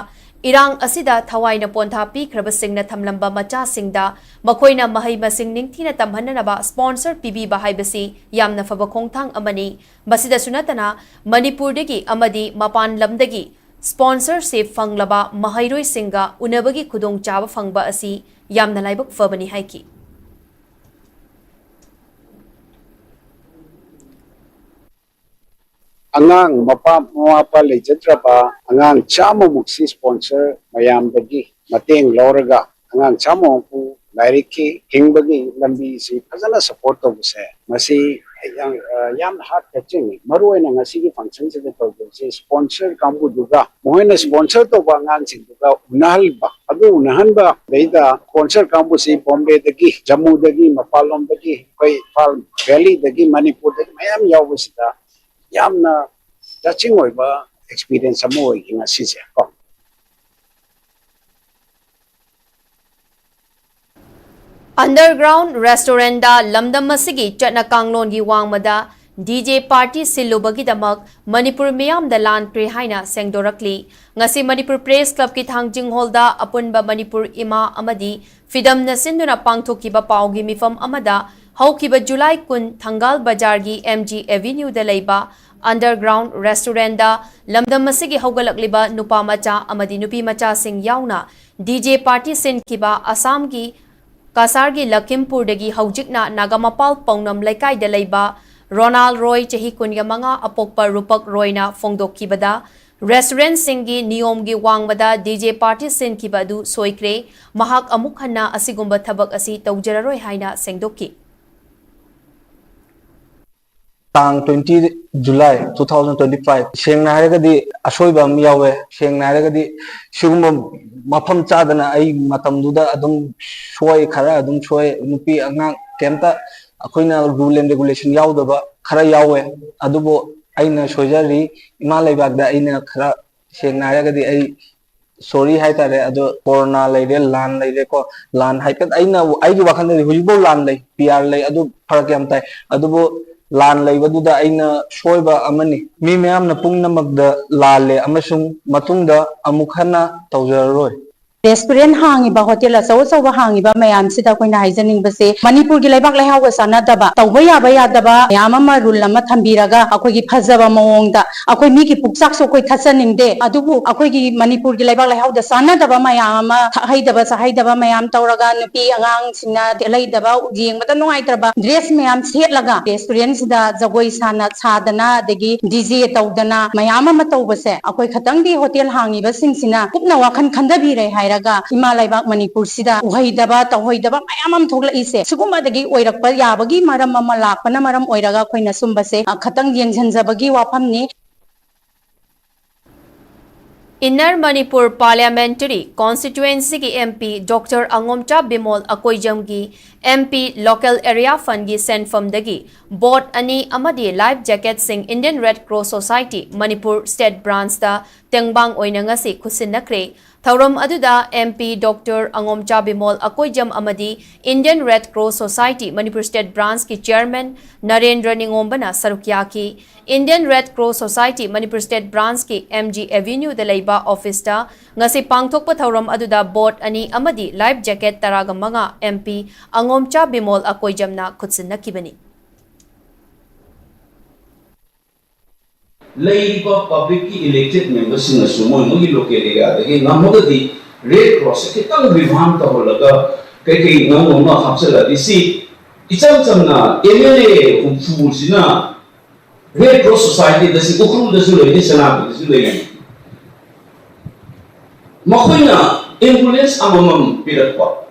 ꯏꯔꯥꯡ ꯑꯁꯤꯗ ꯊꯋꯥꯏꯅ ꯄꯣꯟꯊꯥ ꯄꯤꯈ꯭ꯔꯕꯁꯤꯡꯅ ꯊꯝꯂꯝꯕ ꯃꯆꯥꯁꯤꯡꯗ ꯃꯈꯣꯏꯅ ꯃꯍꯩ ꯃꯁꯤꯡ ꯅꯤꯡꯊꯤꯅ ꯇꯝꯍꯟꯅꯅꯕ sponsor ꯄꯤꯕꯤꯕ ꯍꯥꯏꯕꯁꯤ ꯌꯥꯝꯅ ꯐꯕ ꯈꯣꯡꯊꯥꯡ ꯑꯃꯅꯤ꯫ ꯃꯁꯤꯗꯁꯨ ꯅꯠꯇꯅ ꯃꯅꯤꯄꯨꯔꯗꯒꯤ ꯑꯃꯗꯤ ꯃꯄꯥꯟ ꯂꯝꯗꯒꯤ sponsorship ꯐꯪꯂꯕ ꯃꯍꯩꯔꯣꯏꯁꯤꯡꯒ ꯎꯅꯕꯒꯤ ꯈꯨꯗꯣꯡꯆꯥꯕ ꯐꯪꯕ ꯑꯁꯤ ꯌꯥꯝꯅ ꯂꯥꯏꯕꯛ ꯐꯕꯅꯤ ꯍꯥꯏꯈꯤ꯫ ꯑꯉꯥꯡ ꯃꯄꯥ ꯃꯃꯥ ꯃꯄꯥ ꯂꯩꯖꯗ꯭ꯔꯕ ꯑꯉꯥꯡ ꯆꯥꯝꯃꯃꯨꯛ ꯁꯤ sponsor ꯃꯌꯥꯝꯗꯒꯤ ꯃꯇꯦꯡ ꯂꯧꯔꯒ ꯑꯉꯥꯡ ꯆꯥꯝꯃꯃꯨꯛꯄꯨ ꯂꯥꯏꯔꯤꯛꯀꯤ ꯍꯤꯡꯕꯒꯤ ꯂꯝꯕꯤꯁꯤ ꯐꯖꯅ support ꯇꯧꯕꯁꯦ, ꯃꯁꯤ ꯌꯥꯝ, ꯌꯥꯝꯅ heart touching ꯅꯤ꯫ ꯃꯔꯨꯑꯣꯏꯅ ꯉꯁꯤꯒꯤ function ꯁꯤꯗ ꯇꯧꯗꯣꯏꯁꯦ sponsor ꯀꯥꯡꯕꯨꯗꯨꯒ, ꯃꯈꯣꯏꯅ sponsor ꯇꯧꯕ ꯑꯉꯥꯡꯁꯤꯡꯗꯨꯒ ꯎꯅꯍꯟꯕ, ꯑꯗꯨ ꯎꯅꯍꯟꯕ, ꯑꯗꯩꯗ sponsor ꯀꯥꯡꯕꯨꯁꯤ ꯕꯣꯝꯕꯦꯗꯒꯤ, ꯖꯝꯃꯨꯗꯒꯤ, ꯃꯄꯥꯟꯂꯣꯝꯗꯒꯤ, ꯑꯩꯈꯣꯏ ꯏꯝꯐꯥꯜ valley ꯗꯒꯤ, ꯃꯅꯤꯄꯨꯔꯗꯒꯤ ꯃꯌꯥꯝ ꯌꯥꯎꯕꯁꯤꯗ ꯌꯥꯝꯅ touching ꯑꯣꯏꯕ experience ꯑꯃ ꯑꯣꯏꯈꯤ ꯉꯁꯤꯁꯦ ꯀꯣ꯫ Underground restaurantꯗ ꯂꯝꯗꯝ ꯑꯁꯤꯒꯤ ꯆꯠꯅ ꯀꯥꯡꯂꯣꯟꯒꯤ ꯋꯥꯡꯃꯗ DJ party ꯁꯤꯜꯂꯨꯕꯒꯤꯗꯃꯛ ꯃꯅꯤꯄꯨꯔ ꯃꯤꯌꯥꯝꯗ ꯂꯥꯟꯈ꯭ꯔꯦ ꯍꯥꯏꯅ ꯁꯦꯡꯗꯣꯔꯛꯂꯤ꯫ ꯉꯁꯤ ꯃꯅꯤꯄꯨꯔ Press Clubꯀꯤ ꯊꯥꯡꯖꯤꯡ ꯍꯣꯜꯗ ꯑꯄꯨꯟꯕ ꯃꯅꯤꯄꯨꯔ ꯏꯃꯥ ꯑꯃꯗꯤ ꯐꯤꯗꯝꯅ ꯁꯤꯟꯗꯨꯅ ꯄꯥꯡꯊꯣꯛꯈꯤꯕ ꯄꯥꯎꯒꯤ ꯃꯤꯐꯝ ꯑꯃꯗ ꯍꯧꯈꯤꯕ ꯖꯨꯂꯥꯏ ꯀꯨꯟ ꯊꯪꯒꯥꯜ ꯕꯖꯥꯔꯒꯤ MG Avenueꯗ ꯂꯩꯕ underground restaurantꯗ ꯂꯝꯗꯝ ꯑꯁꯤꯒꯤ ꯍꯧꯒꯠꯂꯛꯂꯤꯕ ꯅꯨꯄꯥ ꯃꯆꯥ ꯑꯃꯗꯤ ꯅꯨꯄꯤ ꯃꯆꯥꯁꯤꯡ ꯌꯥꯎꯅ DJ party ꯁꯤꯟꯈꯤꯕ ꯑꯁꯥꯝꯒꯤ ꯀꯁꯥꯔꯒꯤ ꯂꯈꯤꯝꯄꯨꯔꯗꯒꯤ ꯍꯧꯖꯤꯛꯅ ꯅꯥꯒꯥꯃꯄꯥꯜ ꯄꯥꯎꯅꯝ ꯂꯩꯀꯥꯏꯗ ꯂꯩꯕ ꯔꯣꯅꯥꯜ ꯔꯣꯏ, ꯆꯍꯤ ꯀꯨꯟꯒ ꯃꯉꯥ, ꯑꯄꯣꯛꯄ ꯔꯨꯄꯛ ꯔꯣꯏꯅ ꯐꯣꯡꯗꯣꯛꯈꯤꯕꯗ, restaurantꯁꯤꯡꯒꯤ ꯅꯤꯌꯣꯝꯒꯤ ꯋꯥꯡꯃꯗ DJ party ꯁꯤꯟꯈꯤꯕ ꯑꯗꯨ ꯁꯣꯏꯈ꯭ꯔꯦ, ꯃꯍꯥꯛ ꯑꯃꯨꯛ ꯍꯟꯅ ꯑꯁꯤꯒꯨꯝꯕ ꯊꯕꯛ ꯑꯁꯤ ꯇꯧꯖꯔꯔꯣꯏ ꯍꯥꯏꯅ ꯁꯦꯡꯗꯣꯛꯈꯤ꯫ ꯇꯥꯡ twenty July two thousand twenty five꯫ ꯁꯦꯡꯅ ꯍꯥꯏꯔꯒꯗꯤ ꯑꯁꯣꯏꯕ ꯑꯃ ꯌꯥꯎꯋꯦ꯫ ꯁꯦꯡꯅ ꯍꯥꯏꯔꯒꯗꯤ ꯁꯤꯒꯨꯝꯕ ꯃꯐꯝ ꯆꯥꯗꯅ ꯑꯩ ꯃꯇꯝꯗꯨꯗ ꯑꯗꯨꯝ ꯁꯣꯏ, ꯈꯔ ꯑꯗꯨꯝ ꯁꯣꯏ꯫ ꯅꯨꯄꯤ ꯑꯉꯥꯡ ꯀꯩꯝꯇ ꯑꯩꯈꯣꯏꯅ rule and regulation ꯌꯥꯎꯗꯕ ꯈꯔ ꯌꯥꯎꯋꯦ꯫ ꯑꯗꯨꯕꯨ ꯑꯩꯅ ꯁꯣꯏꯖꯔꯤ꯫ ꯏꯃꯥ ꯂꯩꯕꯥꯛꯇ ꯑꯩꯅ ꯈꯔ, ꯁꯦꯡꯅ ꯍꯥꯏꯔꯒꯗꯤ ꯑꯩ sorry ꯍꯥꯏꯇꯥꯔꯦ꯫ ꯑꯗꯣ ꯀꯣꯔꯣꯅꯥ ꯂꯩꯔꯦ, ꯂꯥꯟ ꯂꯩꯔꯦꯀꯣ꯫ ꯂꯥꯟ ꯍꯥꯏꯐꯦꯠ ꯑꯩꯅ, ꯑꯩꯒꯤ ꯋꯥꯈꯜꯗꯗꯤ ꯍꯧꯖꯤꯛꯐꯥꯎ ꯂꯥꯟ ꯂꯩ, PR ꯂꯩ, ꯑꯗꯨ ꯐꯔꯛ ꯌꯥꯝ ꯇꯥꯏ꯫ ꯑꯗꯨꯕꯨ ꯂꯥꯟ ꯂꯩꯕꯗꯨꯗ ꯑꯩꯅ ꯁꯣꯏꯕ ꯑꯃꯅꯤ꯫ ꯃꯤ ꯃꯌꯥꯝꯅ ꯄꯨꯝꯅꯃꯛꯇ ꯂꯥꯜꯂꯦ ꯑꯃꯁꯨꯡ ꯃꯇꯨꯡꯗ ꯑꯃꯨꯛ ꯍꯟꯅ ꯇꯧꯖꯔꯔꯣꯏ꯫ Restaurant ꯍꯥꯡꯉꯤꯕ, hotel ꯑꯆꯧ ꯑꯆꯧꯕ ꯍꯥꯡꯉꯤꯕ ꯃꯌꯥꯝꯁꯤꯗ ꯑꯩꯈꯣꯏꯅ ꯍꯥꯏꯖꯅꯤꯡꯕꯁꯦ, ꯃꯅꯤꯄꯨꯔꯒꯤ ꯂꯩꯕꯥꯛ ꯂꯩꯍꯥꯎꯒ ꯆꯥꯟꯅꯗꯕ, ꯇꯧꯕ ꯌꯥꯕ ꯌꯥꯗꯕ ꯃꯌꯥꯝ ꯑꯃ rule ꯑꯃ ꯊꯝꯕꯤꯔꯒ, ꯑꯩꯈꯣꯏꯒꯤ ꯐꯖꯕ ꯃꯑꯣꯡꯗ, ꯑꯩꯈꯣꯏ ꯃꯤꯒꯤ ꯄꯨꯛꯆꯥꯛꯁꯨ ꯑꯩꯈꯣꯏ ꯊꯠꯆꯅꯤꯡꯗꯦ, ꯑꯗꯨꯕꯨ ꯑꯩꯈꯣꯏꯒꯤ ꯃꯅꯤꯄꯨꯔꯒꯤ ꯂꯩꯕꯥꯛ ꯂꯩꯍꯥꯎꯗ ꯆꯥꯟꯅꯗꯕ ꯃꯌꯥꯝ ꯑꯃ, ꯊꯛꯍꯩꯗꯕ ꯆꯥꯍꯩꯗꯕ ꯃꯌꯥꯝ ꯇꯧꯔꯒ, ꯅꯨꯄꯤ ꯑꯉꯥꯡꯁꯤꯡꯅ ꯁꯦꯠꯍꯩꯗꯕ, ꯌꯦꯡꯕꯗ ꯅꯨꯡꯉꯥꯏꯇ꯭ꯔꯕ dress ꯃꯌꯥꯝ ꯁꯦꯠꯂꯒ restaurantꯁꯤꯗ ꯖꯒꯣꯏ ꯁꯥꯅ ꯁꯥꯗꯅ, ꯑꯗꯒꯤ DJ ꯇꯧꯗꯅ ꯃꯌꯥꯝ ꯑꯃ ꯇꯧꯕꯁꯦ, ꯑꯩꯈꯣꯏ ꯈꯇꯪꯗꯤ hotel ꯍꯥꯡꯉꯤꯕꯁꯤꯡꯁꯤꯅ ꯀꯨꯞꯅ ꯋꯥꯈꯜ ꯈꯟꯊꯕꯤꯔꯦ ꯍꯥꯏꯔꯒ, ꯏꯃꯥ ꯂꯩꯕꯥꯛ ꯃꯅꯤꯄꯨꯔꯁꯤꯗ ꯎꯍꯩꯗꯕ ꯇꯧꯍꯩꯗꯕ ꯃꯌꯥꯝ ꯑꯃ ꯊꯣꯛꯂꯛꯏꯁꯦ, ꯁꯤꯒꯨꯝꯕꯗꯒꯤ ꯑꯣꯏꯔꯛꯄ ꯌꯥꯕꯒꯤ ꯃꯔꯝ ꯑꯃ ꯂꯥꯛꯄꯅ ꯃꯔꯝ ꯑꯣꯏꯔꯒ ꯑꯩꯈꯣꯏꯅ ꯁꯨꯝꯕꯁꯦ, ꯑ, ꯈꯇꯪ ꯌꯦꯡꯁꯤꯟꯖꯕꯒꯤ ꯋꯥꯐꯝꯅꯤ꯫ Inner Manipur Parliamentary Constituencyꯒꯤ MP Doctor ꯑꯉꯣꯝꯆꯥ Bimol ꯑꯀꯣꯏꯖꯝꯒꯤ MP Local Area Fundꯒꯤ ꯁꯦꯟꯐꯝꯗꯒꯤ boat ꯑꯅꯤ ꯑꯃꯗꯤ life jacketꯁꯤꯡ Indian Red Cross Society Manipur State Branchꯇ ꯇꯦꯡꯕꯥꯡ ꯑꯣꯏꯅ ꯉꯁꯤ ꯈꯨꯠꯁꯤꯟꯅꯈ꯭ꯔꯦ꯫ ꯊꯧꯔꯝ ꯑꯗꯨꯗ M P Doctor ꯑꯉꯣꯝꯆꯥ Bimol Akoijam ꯑꯃꯗꯤ Indian Red Cross Society Manipur State Branch ꯀꯤ Chairman ꯅꯔꯦꯟꯗ꯭ꯔ ꯅꯤꯉꯣꯝꯕꯅ ꯁꯔꯨꯛ ꯌꯥꯈꯤ꯫ Indian Red Cross Society Manipur State Branch ꯀꯤ M G Avenue ꯗ ꯂꯩꯕ office ꯇ ꯉꯁꯤ ꯄꯥꯡꯊꯣꯛꯄ ꯊꯧꯔꯝ ꯑꯗꯨꯗ board ꯑꯅꯤ ꯑꯃꯗꯤ life jacket ꯇꯔꯥꯒ ꯃꯉꯥ M P ꯑꯉꯣꯝꯆꯥ ꯕꯤꯃꯣꯜ ꯑꯀꯣꯏꯖꯝꯅ ꯈꯨꯠꯁꯤꯟꯅꯈꯤꯕꯅꯤ꯫ ꯂꯩꯔꯤꯕ public ꯀꯤ elected member ꯁꯤꯡꯅꯁꯨ ꯃꯣꯏ ꯃꯣꯏꯒꯤ local area ꯗꯒꯤ ꯉꯝꯃꯒꯗꯤ Red Cross ꯁꯦ ꯈꯤꯇꯪ revamp ꯇꯧꯍꯜꯂꯒ ꯀꯩꯀꯩ ꯅꯧꯅ ꯑꯃ ꯍꯥꯞꯆꯤꯜꯂꯗꯤ, ꯁꯤ ꯏꯆꯝ ꯆꯝꯅ M L A ꯍꯨꯝꯐꯨ ꯁꯤꯅ Red Cross Society ꯗ ꯁꯤ ꯎꯈ꯭ꯔꯨꯜꯗꯁꯨ ꯂꯩꯔꯤ, ꯁꯦꯅꯥꯄꯇꯤꯗꯁꯨ ꯂꯩꯔꯤ꯫ ꯃꯈꯣꯏꯅ ambulance ꯑꯃꯃꯝ ꯄꯤꯔꯛꯄ,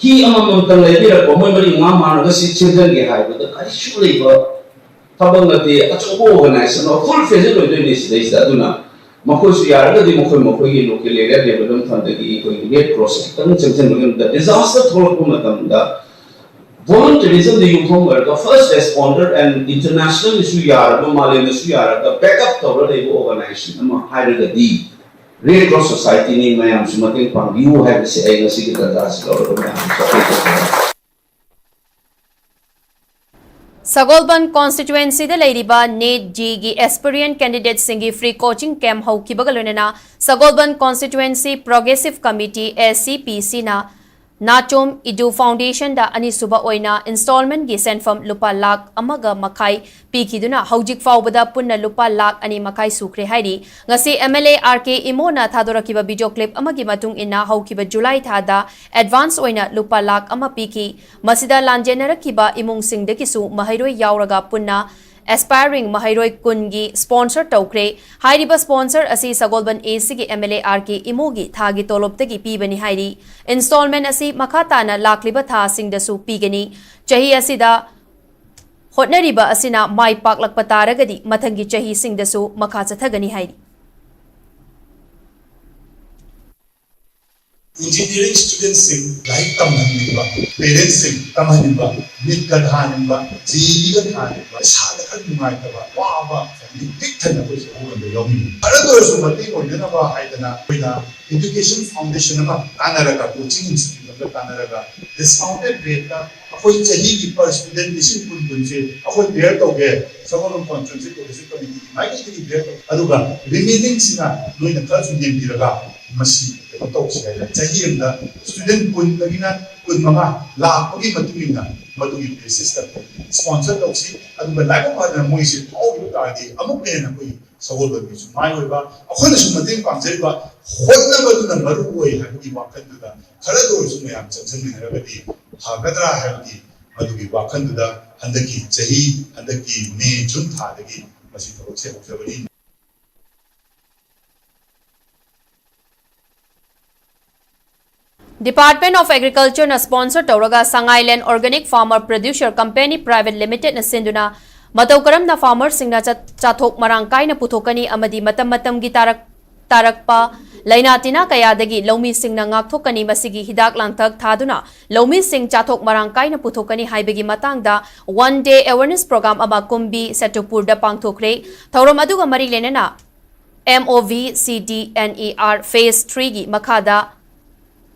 ꯍꯤ ꯑꯃꯃꯝꯇꯪ ꯂꯩꯕꯤꯔꯛꯄ, ꯃꯣꯏ ꯃꯔꯤ ꯃꯉꯥ ꯃꯥꯟꯅꯒ ꯁꯤ ꯆꯦꯟꯖꯟꯒꯦ ꯍꯥꯏꯕꯗ ꯀꯔꯤꯁꯨ ꯂꯩꯕ ꯊꯕꯛ ꯅꯠꯇꯦ꯫ ꯑꯆꯧꯕ organization ꯑꯃ, full fledged ꯑꯣꯏꯗꯣꯏꯅꯤ ꯁꯤꯗꯩꯁꯤꯗ꯫ ꯑꯗꯨꯅ ꯃꯈꯣꯏꯁꯨ ꯌꯥꯔꯒꯗꯤ ꯃꯈꯣꯏ ꯃꯈꯣꯏꯒꯤ local area development fund ꯗꯒꯤ ꯑꯩꯈꯣꯏꯒꯤ Red Cross ꯈꯤꯇꯪ ꯆꯪꯁꯤꯟꯕꯒꯤ ꯃꯇꯝꯗ, disaster ꯊꯣꯛꯂꯛꯄ ꯃꯇꯝꯗ volunteerism ꯗ ꯌꯨꯝꯐꯝ ꯑꯣꯏꯔꯒ first responder and international ꯁꯨ ꯌꯥꯔꯕ, ꯃꯥꯂꯦꯝꯅꯁꯨ ꯌꯥꯔꯒ backup ꯇꯧꯔ ꯂꯩꯕ organization ꯑꯃ ꯍꯥꯏꯔꯒꯗꯤ Red Cross Society ꯅꯤ꯫ ꯃꯌꯥꯝꯁꯨ ꯃꯇꯦꯡ ꯄꯥꯡꯕꯤꯌꯨ ꯍꯥꯏꯕꯁꯦ ꯑꯩ ꯉꯁꯤꯒꯤ ꯇꯥꯟꯖꯥ ꯑꯁꯤ ꯂꯧꯔꯒ ꯃꯌꯥꯝꯁꯨ ꯑꯄꯤꯜ ꯇꯧꯖꯔꯤ꯫ ꯁꯒꯣꯜꯕꯟ constituency ꯗ ꯂꯩꯔꯤꯕ NEET J E E ꯒꯤ aspirant candidate ꯁꯤꯡꯒꯤ free coaching camp ꯍꯧꯈꯤꯕꯒ ꯂꯣꯏꯅꯅ ꯁꯒꯣꯜꯕꯟ constituency progressive committee, S C P C ꯅ Nachom Edu Foundation ꯗ ꯑꯅꯤꯁꯨꯕ ꯑꯣꯏꯅ installment ꯒꯤ ꯁꯦꯟꯐꯝ ꯂꯨꯄꯥ ꯂꯥꯈ ꯑꯃꯒ ꯃꯈꯥꯏ ꯄꯤꯈꯤꯗꯨꯅ ꯍꯧꯖꯤꯛ ꯐꯥꯎꯕꯗ ꯄꯨꯟꯅ ꯂꯨꯄꯥ ꯂꯥꯈ ꯑꯅꯤ ꯃꯈꯥꯏ ꯁꯨꯈ꯭ꯔꯦ ꯍꯥꯏꯔꯤ꯫ ꯉꯁꯤ M L A R K ꯏꯃꯣꯅ ꯊꯥꯗꯣꯔꯛꯈꯤꯕ video clip ꯑꯃꯒꯤ ꯃꯇꯨꯡ ꯏꯟꯅ ꯍꯧꯈꯤꯕ July ꯊꯥꯗ advance ꯑꯣꯏꯅ ꯂꯨꯄꯥ ꯂꯥꯈ ꯑꯃ ꯄꯤꯈꯤ꯫ ꯃꯁꯤꯗ ꯂꯥꯟꯖꯦꯟꯅꯔꯛꯈꯤꯕ ꯏꯃꯨꯡꯁꯤꯡꯗꯒꯤꯁꯨ ꯃꯍꯩꯔꯣꯏ ꯌꯥꯎꯔꯒ ꯄꯨꯟꯅ aspiring ꯃꯍꯩꯔꯣꯏ ꯀꯨꯟꯒꯤ sponsor ꯇꯧꯈ꯭ꯔꯦ꯫ ꯍꯥꯏꯔꯤꯕ sponsor ꯑꯁꯤ ꯁꯒꯣꯜꯕꯟ A C ꯒꯤ M L A R K ꯏꯃꯣꯒꯤ ꯊꯥꯒꯤ ꯇꯣꯂꯣꯞꯇꯒꯤ ꯄꯤꯕꯅꯤ ꯍꯥꯏꯔꯤ꯫ Installment ꯑꯁꯤ ꯃꯈꯥ ꯇꯥꯅ ꯂꯥꯛꯂꯤꯕ ꯊꯥꯁꯤꯡꯗꯁꯨ ꯄꯤꯒꯅꯤ꯫ ꯆꯍꯤ ꯑꯁꯤꯗ ꯍꯣꯠꯅꯔꯤꯕ ꯑꯁꯤꯅ ꯃꯥꯏ ꯄꯥꯛꯂꯛꯄ ꯇꯥꯔꯒꯗꯤ ꯃꯊꯪꯒꯤ ꯆꯍꯤꯁꯤꯡꯗꯁꯨ ꯃꯈꯥ ꯆꯠꯊꯒꯅꯤ ꯍꯥꯏꯔꯤ꯫ Engineering studentꯁꯤꯡ ꯂꯥꯏꯔꯤꯛ ꯇꯝꯍꯟꯅꯤꯡꯕ, parentꯁꯤꯡ ꯇꯝꯍꯟꯅꯤꯡꯕ, NEETꯀ ꯊꯥꯅꯤꯡꯕ, JEEꯒ ꯊꯥꯅꯤꯡꯕ, ꯏꯁꯥꯗ ꯈꯔ ꯅꯨꯡꯉꯥꯏꯇꯕ, ꯋꯥꯕ family ꯄꯤꯛ ꯊꯟꯅ ꯑꯩꯈꯣꯏ ꯁꯒꯣꯜꯕꯟꯗ ꯌꯥꯎꯅꯤꯡꯉꯤ꯫ ꯈꯔꯗ ꯑꯣꯏꯔꯁꯨ ꯃꯇꯦꯡ ꯑꯣꯏꯅꯅꯕ ꯍꯥꯏꯗꯅ ꯑꯩꯈꯣꯏꯅ education foundation ꯑꯃ ꯇꯥꯟꯅꯔꯒ, coaching institute ꯑꯃꯒ ꯇꯥꯟꯅꯔꯒ, discounted rateꯇ ꯑꯩꯈꯣꯏ ꯆꯍꯤꯒꯤ per student ꯂꯤꯁꯤꯡ ꯀꯨꯟ ꯀꯨꯟꯁꯦ ꯑꯩꯈꯣꯏ bear ꯇꯧꯒꯦ, ꯁꯒꯣꯜꯕꯟ conference ꯇꯧꯒꯦ, committeeꯒꯤ ꯃꯥꯏꯀꯩꯗꯒꯤ bear ꯇꯧꯒꯦ, ꯑꯗꯨꯒ remaining ꯁꯤꯅ ꯅꯣꯏꯅ ꯈꯔꯁꯨ ꯌꯦꯡꯕꯤꯔꯒ ꯃꯁꯤ ꯀꯩꯅꯣ ꯇꯧꯁꯤ ꯍꯥꯏꯇꯥꯔꯦ꯫ ꯆꯍꯤ ꯑꯃꯗ student ꯀꯨꯟꯗꯒꯤꯅ ꯀꯨꯟꯃꯉꯥ ꯂꯥꯛꯄꯒꯤ ꯃꯇꯨꯡ ꯏꯟꯅ ꯃꯗꯨꯒꯤ basisꯇ sponsor ꯇꯧꯁꯤ꯫ ꯑꯗꯨꯒ ꯂꯥꯏꯕꯛ ꯐꯗꯅ ꯃꯣꯏꯁꯦ ꯐꯥꯎꯈꯤꯕ ꯇꯥꯔꯗꯤ ꯑꯃꯨꯛꯀ ꯍꯦꯟꯅ ꯑꯩꯈꯣꯏ ꯁꯒꯣꯜꯕꯟꯒꯤꯁꯨ ꯃꯥꯏ ꯑꯣꯏꯕ, ꯑꯩꯈꯣꯏꯅꯁꯨ ꯃꯇꯦꯡ ꯄꯥꯡꯖꯔꯤꯕ ꯍꯣꯠꯅꯕꯗꯨꯅ ꯃꯔꯨ ꯑꯣꯏ ꯍꯥꯏꯕꯒꯤ ꯋꯥꯈꯜꯗꯨꯗ ꯈꯔꯗ ꯑꯣꯏꯔꯁꯨ ꯃꯌꯥꯝ ꯆꯪꯁꯤꯟꯃꯤꯟꯅꯔꯒꯗꯤ ꯐꯒꯗ꯭ꯔꯥ ꯍꯥꯏꯕꯒꯤ ꯃꯗꯨꯒꯤ ꯋꯥꯈꯜꯗꯨꯗ ꯍꯟꯗꯛꯀꯤ ꯆꯍꯤ, ꯍꯟꯗꯛꯀꯤ ꯃꯦ, ꯖꯨꯟ ꯊꯥꯗꯒꯤ ꯃꯁꯤ ꯊꯕꯛꯁꯦ ꯍꯧꯖꯕꯅꯤ꯫ Department of Agricultureꯅ sponsor ꯇꯧꯔꯒ Sangailand Organic Farmer Producer Company Private Limitedꯅ ꯁꯤꯟꯗꯨꯅ ꯃꯇꯧ ꯀꯔꯝꯅ farmerꯁꯤꯡꯅ ꯆꯠ-, ꯆꯥꯊꯣꯛ ꯃꯔꯥꯡ ꯀꯥꯏꯅ ꯄꯨꯊꯣꯛꯀꯅꯤ ꯑꯃꯗꯤ ꯃꯇꯝ ꯃꯇꯝꯒꯤ ꯇꯥꯔꯛ-, ꯇꯥꯔꯛꯄ ꯂꯥꯏꯅꯥ ꯇꯤꯟꯅꯥ ꯀꯌꯥꯗꯒꯤ ꯂꯧꯃꯤꯁꯤꯡꯅ ꯉꯥꯛꯊꯣꯛꯀꯅꯤ, ꯃꯁꯤꯒꯤ ꯍꯤꯗꯥꯛ ꯂꯥꯡꯊꯛ ꯊꯥꯗꯨꯅ ꯂꯧꯃꯤꯁꯤꯡ ꯆꯥꯊꯣꯛ ꯃꯔꯥꯡ ꯀꯥꯏꯅ ꯄꯨꯊꯣꯛꯀꯅꯤ ꯍꯥꯏꯕꯒꯤ ꯃꯇꯥꯡꯗ one day awareness program ꯑꯃ ꯀꯨꯝꯕꯤ ꯁꯦꯇꯨꯄꯨꯔꯗ ꯄꯥꯡꯊꯣꯛꯈ꯭ꯔꯦ꯫ ꯊꯧꯔꯝ ꯑꯗꯨꯒ ꯃꯔꯤ ꯂꯩꯅꯅ MOVCDNER Phase threeꯒꯤ ꯃꯈꯥꯗ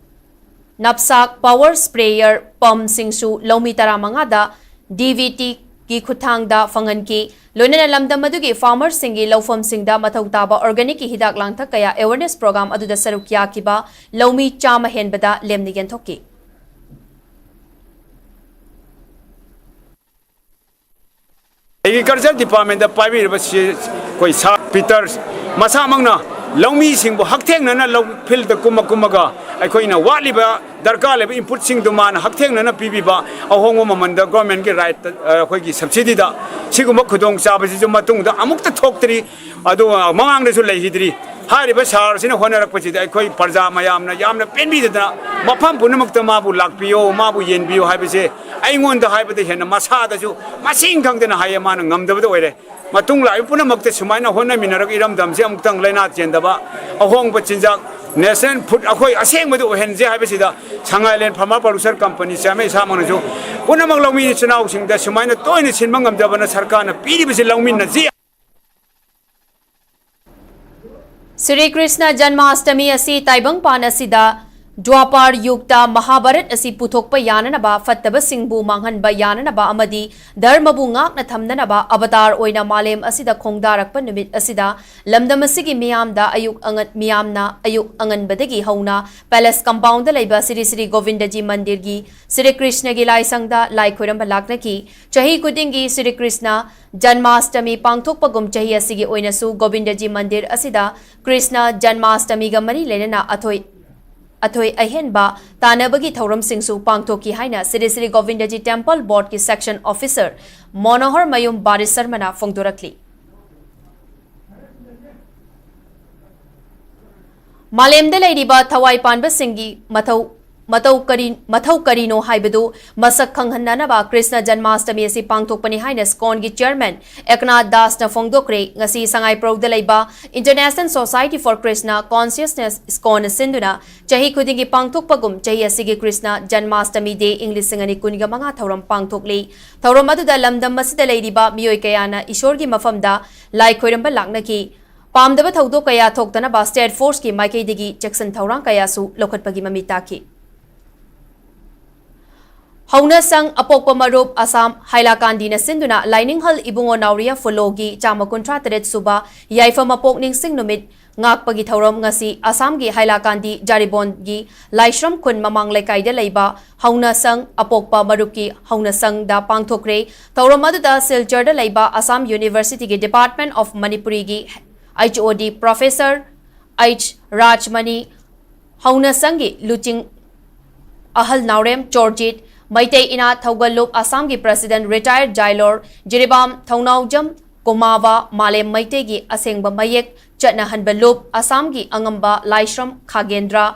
knapsack, power sprayer pumpꯁꯤꯡꯁꯨ ꯂꯧꯃꯤ ꯇꯔꯥꯃꯉꯥꯗ DVTꯒꯤ ꯈꯨꯠꯊꯥꯡꯗ ꯐꯪꯍꯟꯈꯤ꯫ ꯂꯣꯏꯅꯅ ꯂꯝꯗꯝ ꯑꯗꯨꯒꯤ farmerꯁꯤꯡꯒꯤ ꯂꯧꯐꯝꯁꯤꯡꯗ ꯃꯊꯧ ꯇꯥꯕ organicꯀꯤ ꯍꯤꯗꯥꯛ ꯂꯥꯡꯊꯛ ꯀꯌꯥ awareness program ꯑꯗꯨꯗ ꯁꯔꯨꯛ ꯌꯥꯈꯤꯕ ꯂꯧꯃꯤ ꯆꯥꯝꯃ ꯍꯦꯟꯕꯗ ꯂꯦꯝꯅ ꯌꯦꯟꯊꯣꯛꯈꯤ꯫ Agriculture Departmentꯇ ꯄꯥꯏꯕꯤꯔꯤꯕ ꯁꯤ ꯑꯩꯈꯣꯏ ꯁꯥꯔ ꯄꯤꯇꯔ ꯃꯁꯥꯃꯛꯅ ꯂꯧꯃꯤꯁꯤꯡꯕꯨ ꯍꯛꯊꯦꯡꯅꯅ ꯂꯧ fieldꯇ ꯀꯨꯝꯃ ꯀꯨꯝꯃꯒ ꯑꯩꯈꯣꯏꯅ ꯋꯥꯠꯂꯤꯕ ꯗꯔꯀꯥꯔ ꯂꯩꯕ inputꯁꯤꯡꯗꯨ ꯃꯥꯅ ꯍꯛꯊꯦꯡꯅꯅ ꯄꯤꯕꯤꯕ, ꯑꯍꯣꯡꯕ ꯃꯃꯜꯗ governmentꯀꯤ rateꯇ, ꯑ, ꯑꯩꯈꯣꯏꯒꯤ subsidyꯗ ꯁꯤꯒꯨꯝꯕ ꯈꯨꯗꯣꯡꯆꯥꯕꯁꯤꯁꯨ ꯃꯇꯨꯡꯗ ꯑꯃꯨꯛꯇ ꯊꯣꯛꯇ꯭ꯔꯤ꯫ ꯑꯗꯨꯒ ꯃꯃꯥꯡꯗꯁꯨ ꯂꯩꯈꯤꯗ꯭ꯔꯤ꯫ ꯍꯥꯏꯔꯤꯕ ꯁꯥꯔꯁꯤꯅ ꯍꯣꯠꯅꯔꯛꯄꯁꯤꯗ ꯑꯩꯈꯣꯏ ꯄ꯭ꯔꯖꯥ ꯃꯌꯥꯝꯅ ꯌꯥꯝꯅ ꯄꯦꯟꯕꯤꯗꯗꯅ ꯃꯐꯝ ꯄꯨꯝꯅꯃꯛꯇ ꯃꯥꯕꯨ ꯂꯥꯛꯄꯤꯌꯣ, ꯃꯥꯕꯨ ꯌꯦꯡꯕꯤꯌꯣ ꯍꯥꯏꯕꯁꯦ ꯑꯩꯉꯣꯟꯗ ꯍꯥꯏꯕꯗ ꯍꯦꯟꯅ ꯃꯁꯥꯗꯁꯨ ꯃꯁꯤꯡ ꯈꯪꯗꯅ ꯍꯥꯏꯌꯦ, ꯃꯥꯅ ꯉꯝꯗꯕꯗ ꯑꯣꯏꯔꯦ꯫ ꯃꯇꯨꯡ ꯂꯥꯛꯏꯕ ꯄꯨꯝꯅꯃꯛꯇ ꯁꯨꯃꯥꯏꯅ ꯍꯣꯠꯅꯃꯤꯟꯅꯔꯒ ꯏꯔꯝꯗꯝꯁꯤ ꯑꯃꯨꯛꯇꯪ ꯂꯥꯏꯅꯥ ꯆꯦꯟꯗꯕ, ꯑꯍꯣꯡꯕ ꯆꯤꯟꯖꯥꯛ National food ꯑꯩꯈꯣꯏ ꯑꯁꯦꯡꯕꯗꯨ ꯑꯣꯏꯍꯟꯁꯦ ꯍꯥꯏꯕꯁꯤꯗ ꯁꯉꯥꯏꯂꯦꯟ ꯐꯥꯔꯃꯔ ꯄ꯭ꯔꯣꯗ꯭ꯌꯨꯁꯔ ꯀꯝꯄꯅꯤ ꯆꯦꯌꯔꯃꯦꯟ ꯏꯁꯥꯃꯛꯅꯁꯨ ꯄꯨꯝꯅꯃꯛ ꯂꯧꯃꯤ ꯏꯆꯤꯟ ꯏꯅꯥꯎꯁꯤꯡꯗ ꯁꯨꯃꯥꯏꯅ ꯇꯣꯏꯅ ꯁꯤꯟꯕ ꯉꯝꯖꯕꯅ ꯁꯔꯀꯥꯔꯅ ꯄꯤꯔꯤꯕꯁꯤ ꯂꯧꯃꯤꯟꯅꯁꯤ꯫ ꯁ꯭ꯔꯤ ꯀ꯭ꯔꯤꯁꯅ ꯖꯟꯃꯥꯁꯇꯃꯤ ꯑꯁꯤ ꯇꯥꯏꯕꯪꯄꯥꯟ ꯑꯁꯤꯗ ꯗ꯭ꯋꯥꯄꯥꯔ ꯌꯨꯒꯇ ꯃꯍꯥꯚꯥꯔꯠ ꯑꯁꯤ ꯄꯨꯊꯣꯛꯄ ꯌꯥꯅꯅꯕ, ꯐꯠꯇꯕꯁꯤꯡꯕꯨ ꯃꯥꯡꯍꯟꯕ ꯌꯥꯅꯅꯕ ꯑꯃꯗꯤ ꯙꯔꯃꯕꯨ ꯉꯥꯛꯅ ꯊꯝꯅꯅꯕ ꯑꯕꯇꯥꯔ ꯑꯣꯏꯅ ꯃꯥꯂꯦꯝ ꯑꯁꯤꯗ ꯈꯣꯡꯗꯥꯔꯛꯄ ꯅꯨꯃꯤꯠ ꯑꯁꯤꯗ ꯂꯝꯗꯝ ꯑꯁꯤꯒꯤ ꯃꯤꯌꯥꯝꯗ ꯑꯌꯨꯛ ꯑꯉꯟ-, ꯃꯤꯌꯥꯝꯅ ꯑꯌꯨꯛ ꯑꯉꯟꯕꯗꯒꯤ ꯍꯧꯅ ꯄꯦꯂꯦꯁ ꯀꯝꯄꯥꯎꯟꯗ ꯂꯩꯕ ꯁ꯭ꯔꯤ ꯁ꯭ꯔꯤ ꯒꯣꯕꯤꯟꯗꯖꯤ ꯃꯟꯗꯤꯔꯒꯤ ꯁ꯭ꯔꯤ ꯀ꯭ꯔꯤꯁꯅꯒꯤ ꯂꯥꯏꯁꯪꯗ ꯂꯥꯏ ꯈꯣꯏꯔꯝꯕ ꯂꯥꯛꯅꯈꯤ꯫ ꯆꯍꯤ ꯈꯨꯗꯤꯡꯒꯤ ꯁ꯭ꯔꯤ ꯀ꯭ꯔꯤꯁꯅ ꯖꯟꯃꯥꯁꯇꯃꯤ ꯄꯥꯡꯊꯣꯛꯄꯒꯨꯝ ꯆꯍꯤ ꯑꯁꯤꯒꯤ ꯑꯣꯏꯅꯁꯨ ꯒꯣꯕꯤꯟꯗꯖꯤ ꯃꯟꯗꯤꯔ ꯑꯁꯤꯗ ꯀ꯭ꯔꯤꯁꯅ ꯖꯟꯃꯥꯁꯇꯃꯤꯒ ꯃꯔꯤ ꯂꯩꯅꯅ ꯑꯊꯣꯏ-, ꯑꯊꯣꯏ ꯑꯍꯦꯟꯕ ꯇꯥꯟꯅꯕꯒꯤ ꯊꯧꯔꯝꯁꯤꯡꯁꯨ ꯄꯥꯡꯊꯣꯛꯈꯤ ꯍꯥꯏꯅ ꯁ꯭ꯔꯤ ꯁ꯭ꯔꯤ ꯒꯣꯕꯤꯟꯗꯖꯤ ꯇꯦꯝꯄꯜ ꯕꯣꯔꯗꯀꯤ ꯁꯦꯛꯁꯟ ꯑꯣꯐꯤꯁꯔ ꯃꯣꯅꯣꯍꯔ ꯃꯌꯨꯝ ꯕꯥꯔꯤꯁꯔꯃꯅ ꯐꯣꯡꯗꯣꯔꯛꯂꯤ꯫ ꯃꯥꯂꯦꯝꯗ ꯂꯩꯔꯤꯕ ꯊꯋꯥꯏ ꯄꯥꯟꯕꯁꯤꯡꯒꯤ ꯃꯊꯧ, ꯃꯇꯧ ꯀꯔꯤ, ꯃꯊꯧ ꯀꯔꯤꯅꯣ ꯍꯥꯏꯕꯗꯨ ꯃꯁꯛ ꯈꯪꯍꯟꯅꯅꯕ ꯀ꯭ꯔꯤꯁꯅ ꯖꯟꯃꯥꯁꯇꯃꯤ ꯑꯁꯤ ꯄꯥꯡꯊꯣꯛꯄꯅꯤ ꯍꯥꯏꯅ ꯁ꯭ꯀꯣꯟꯒꯤ ꯆꯦꯌꯔꯃꯦꯟ ꯑꯦꯛꯅꯥꯊ ꯗꯥꯁꯅ ꯐꯣꯡꯗꯣꯛꯈ꯭ꯔꯦ꯫ ꯉꯁꯤ ꯁꯉꯥꯏꯄ꯭ꯔꯧꯗ ꯂꯩꯕ International Society for Krishna Consciousness ꯁ꯭ꯀꯣꯟꯅ ꯁꯤꯟꯗꯨꯅ ꯆꯍꯤ ꯈꯨꯗꯤꯡꯒꯤ ꯄꯥꯡꯊꯣꯛꯄꯒꯨꯝ ꯆꯍꯤ ꯑꯁꯤꯒꯤ ꯀ꯭ꯔꯤꯁꯅ ꯖꯟꯃꯥꯁꯇꯃꯤ ꯗꯦ ꯏꯪ ꯂꯤꯁꯤꯡ ꯑꯅꯤ ꯀꯨꯟꯒ ꯃꯉꯥ ꯊꯧꯔꯝ ꯄꯥꯡꯊꯣꯛꯂꯤ꯫ ꯊꯧꯔꯝ ꯑꯗꯨꯗ ꯂꯝꯗꯝ ꯑꯁꯤꯗ ꯂꯩꯔꯤꯕ ꯃꯤꯑꯣꯏ ꯀꯌꯥꯅ ꯏꯁꯣꯔꯒꯤ ꯃꯐꯝꯗ ꯂꯥꯏ ꯈꯣꯏꯔꯝꯕ ꯂꯥꯛꯅꯈꯤ꯫ ꯄꯥꯝꯗꯕ ꯊꯧꯗꯣꯛ ꯀꯌꯥ ꯊꯣꯛꯇꯅꯕ ꯁ꯭ꯇꯦꯠ ꯐꯣꯔꯁꯀꯤ ꯃꯥꯏꯀꯩꯗꯒꯤ ꯆꯦꯛꯁꯤꯟ ꯊꯧꯔꯥꯡ ꯀꯌꯥꯁꯨ ꯂꯧꯈꯠꯄꯒꯤ ꯃꯃꯤ ꯇꯥꯈꯤ꯫ ꯍꯧꯅꯁꯪ ꯑꯄꯣꯛꯄ ꯃꯔꯨꯞ ꯑꯁꯥꯝ ꯍꯥꯏꯂꯥꯀꯥꯟꯗꯤꯅ ꯁꯤꯟꯗꯨꯅ ꯂꯥꯏꯅꯤꯡꯍꯜ ꯏꯕꯨꯡꯉꯣ ꯅꯥꯎꯔꯤꯌꯥ ꯐꯨꯂꯣꯒꯤ ꯆꯥꯝꯃ ꯀꯨꯟꯊ꯭ꯔꯥ ꯇꯔꯦꯠ ꯁꯨꯕ ꯌꯥꯏꯐ ꯃꯄꯣꯛ ꯅꯤꯡꯁꯤꯡ ꯅꯨꯃꯤꯠ ꯉꯥꯛꯄꯒꯤ ꯊꯧꯔꯝ ꯉꯁꯤ ꯑꯁꯥꯝꯒꯤ ꯍꯥꯏꯂꯥꯀꯥꯟꯗꯤ ꯖꯥꯔꯤꯕꯣꯟꯒꯤ ꯂꯥꯏꯁ꯭ꯔꯝ ꯈꯨꯟ ꯃꯃꯥꯡ ꯂꯩꯀꯥꯏꯗ ꯂꯩꯕ ꯍꯧꯅꯁꯪ ꯑꯄꯣꯛꯄ ꯃꯔꯨꯞꯀꯤ ꯍꯧꯅꯁꯪꯗ ꯄꯥꯡꯊꯣꯛꯈ꯭ꯔꯦ꯫ ꯊꯧꯔꯝ ꯑꯗꯨꯗ ꯁꯤꯜꯆꯔꯗ ꯂꯩꯕ ꯑꯁꯥꯝ ꯌꯨꯅꯤꯚꯔꯁꯤꯇꯤꯒꯤ ꯗꯤꯄꯥꯔꯠꯃꯦꯟ ꯑꯣꯐ ꯃꯅꯤꯄꯨꯔꯤꯒꯤ H O D professor H Rajmani, ꯍꯧꯅꯁꯪꯒꯤ ꯂꯨꯆꯤꯡ ꯑꯍꯜ ꯅꯥꯎꯔꯦꯝ ꯆꯣꯔꯖꯤꯠ, ꯃꯩꯇꯩ ꯏꯅꯥꯠ ꯊꯧꯒꯜꯂꯨꯞ ꯑꯁꯥꯝꯒꯤ ꯄ꯭ꯔꯁꯤꯗꯦꯟꯠ ꯔꯤꯇꯥꯌꯔ ꯖꯥꯏꯂꯣꯔ ꯖꯤꯔꯤꯕꯥꯝ ꯊꯧꯅꯥꯎꯖꯝ ꯀꯨꯃꯥꯕ, ꯃꯥꯂꯦꯝ ꯃꯩꯇꯩꯒꯤ ꯑꯁꯦꯡꯕ ꯃꯌꯦꯛ ꯆꯠꯅꯍꯟꯕ ꯂꯨꯞ ꯑꯁꯥꯝꯒꯤ ꯑꯉꯝꯕ ꯂꯥꯏꯁ꯭ꯔꯝ ꯈꯥꯒꯦꯟꯗ꯭ꯔ,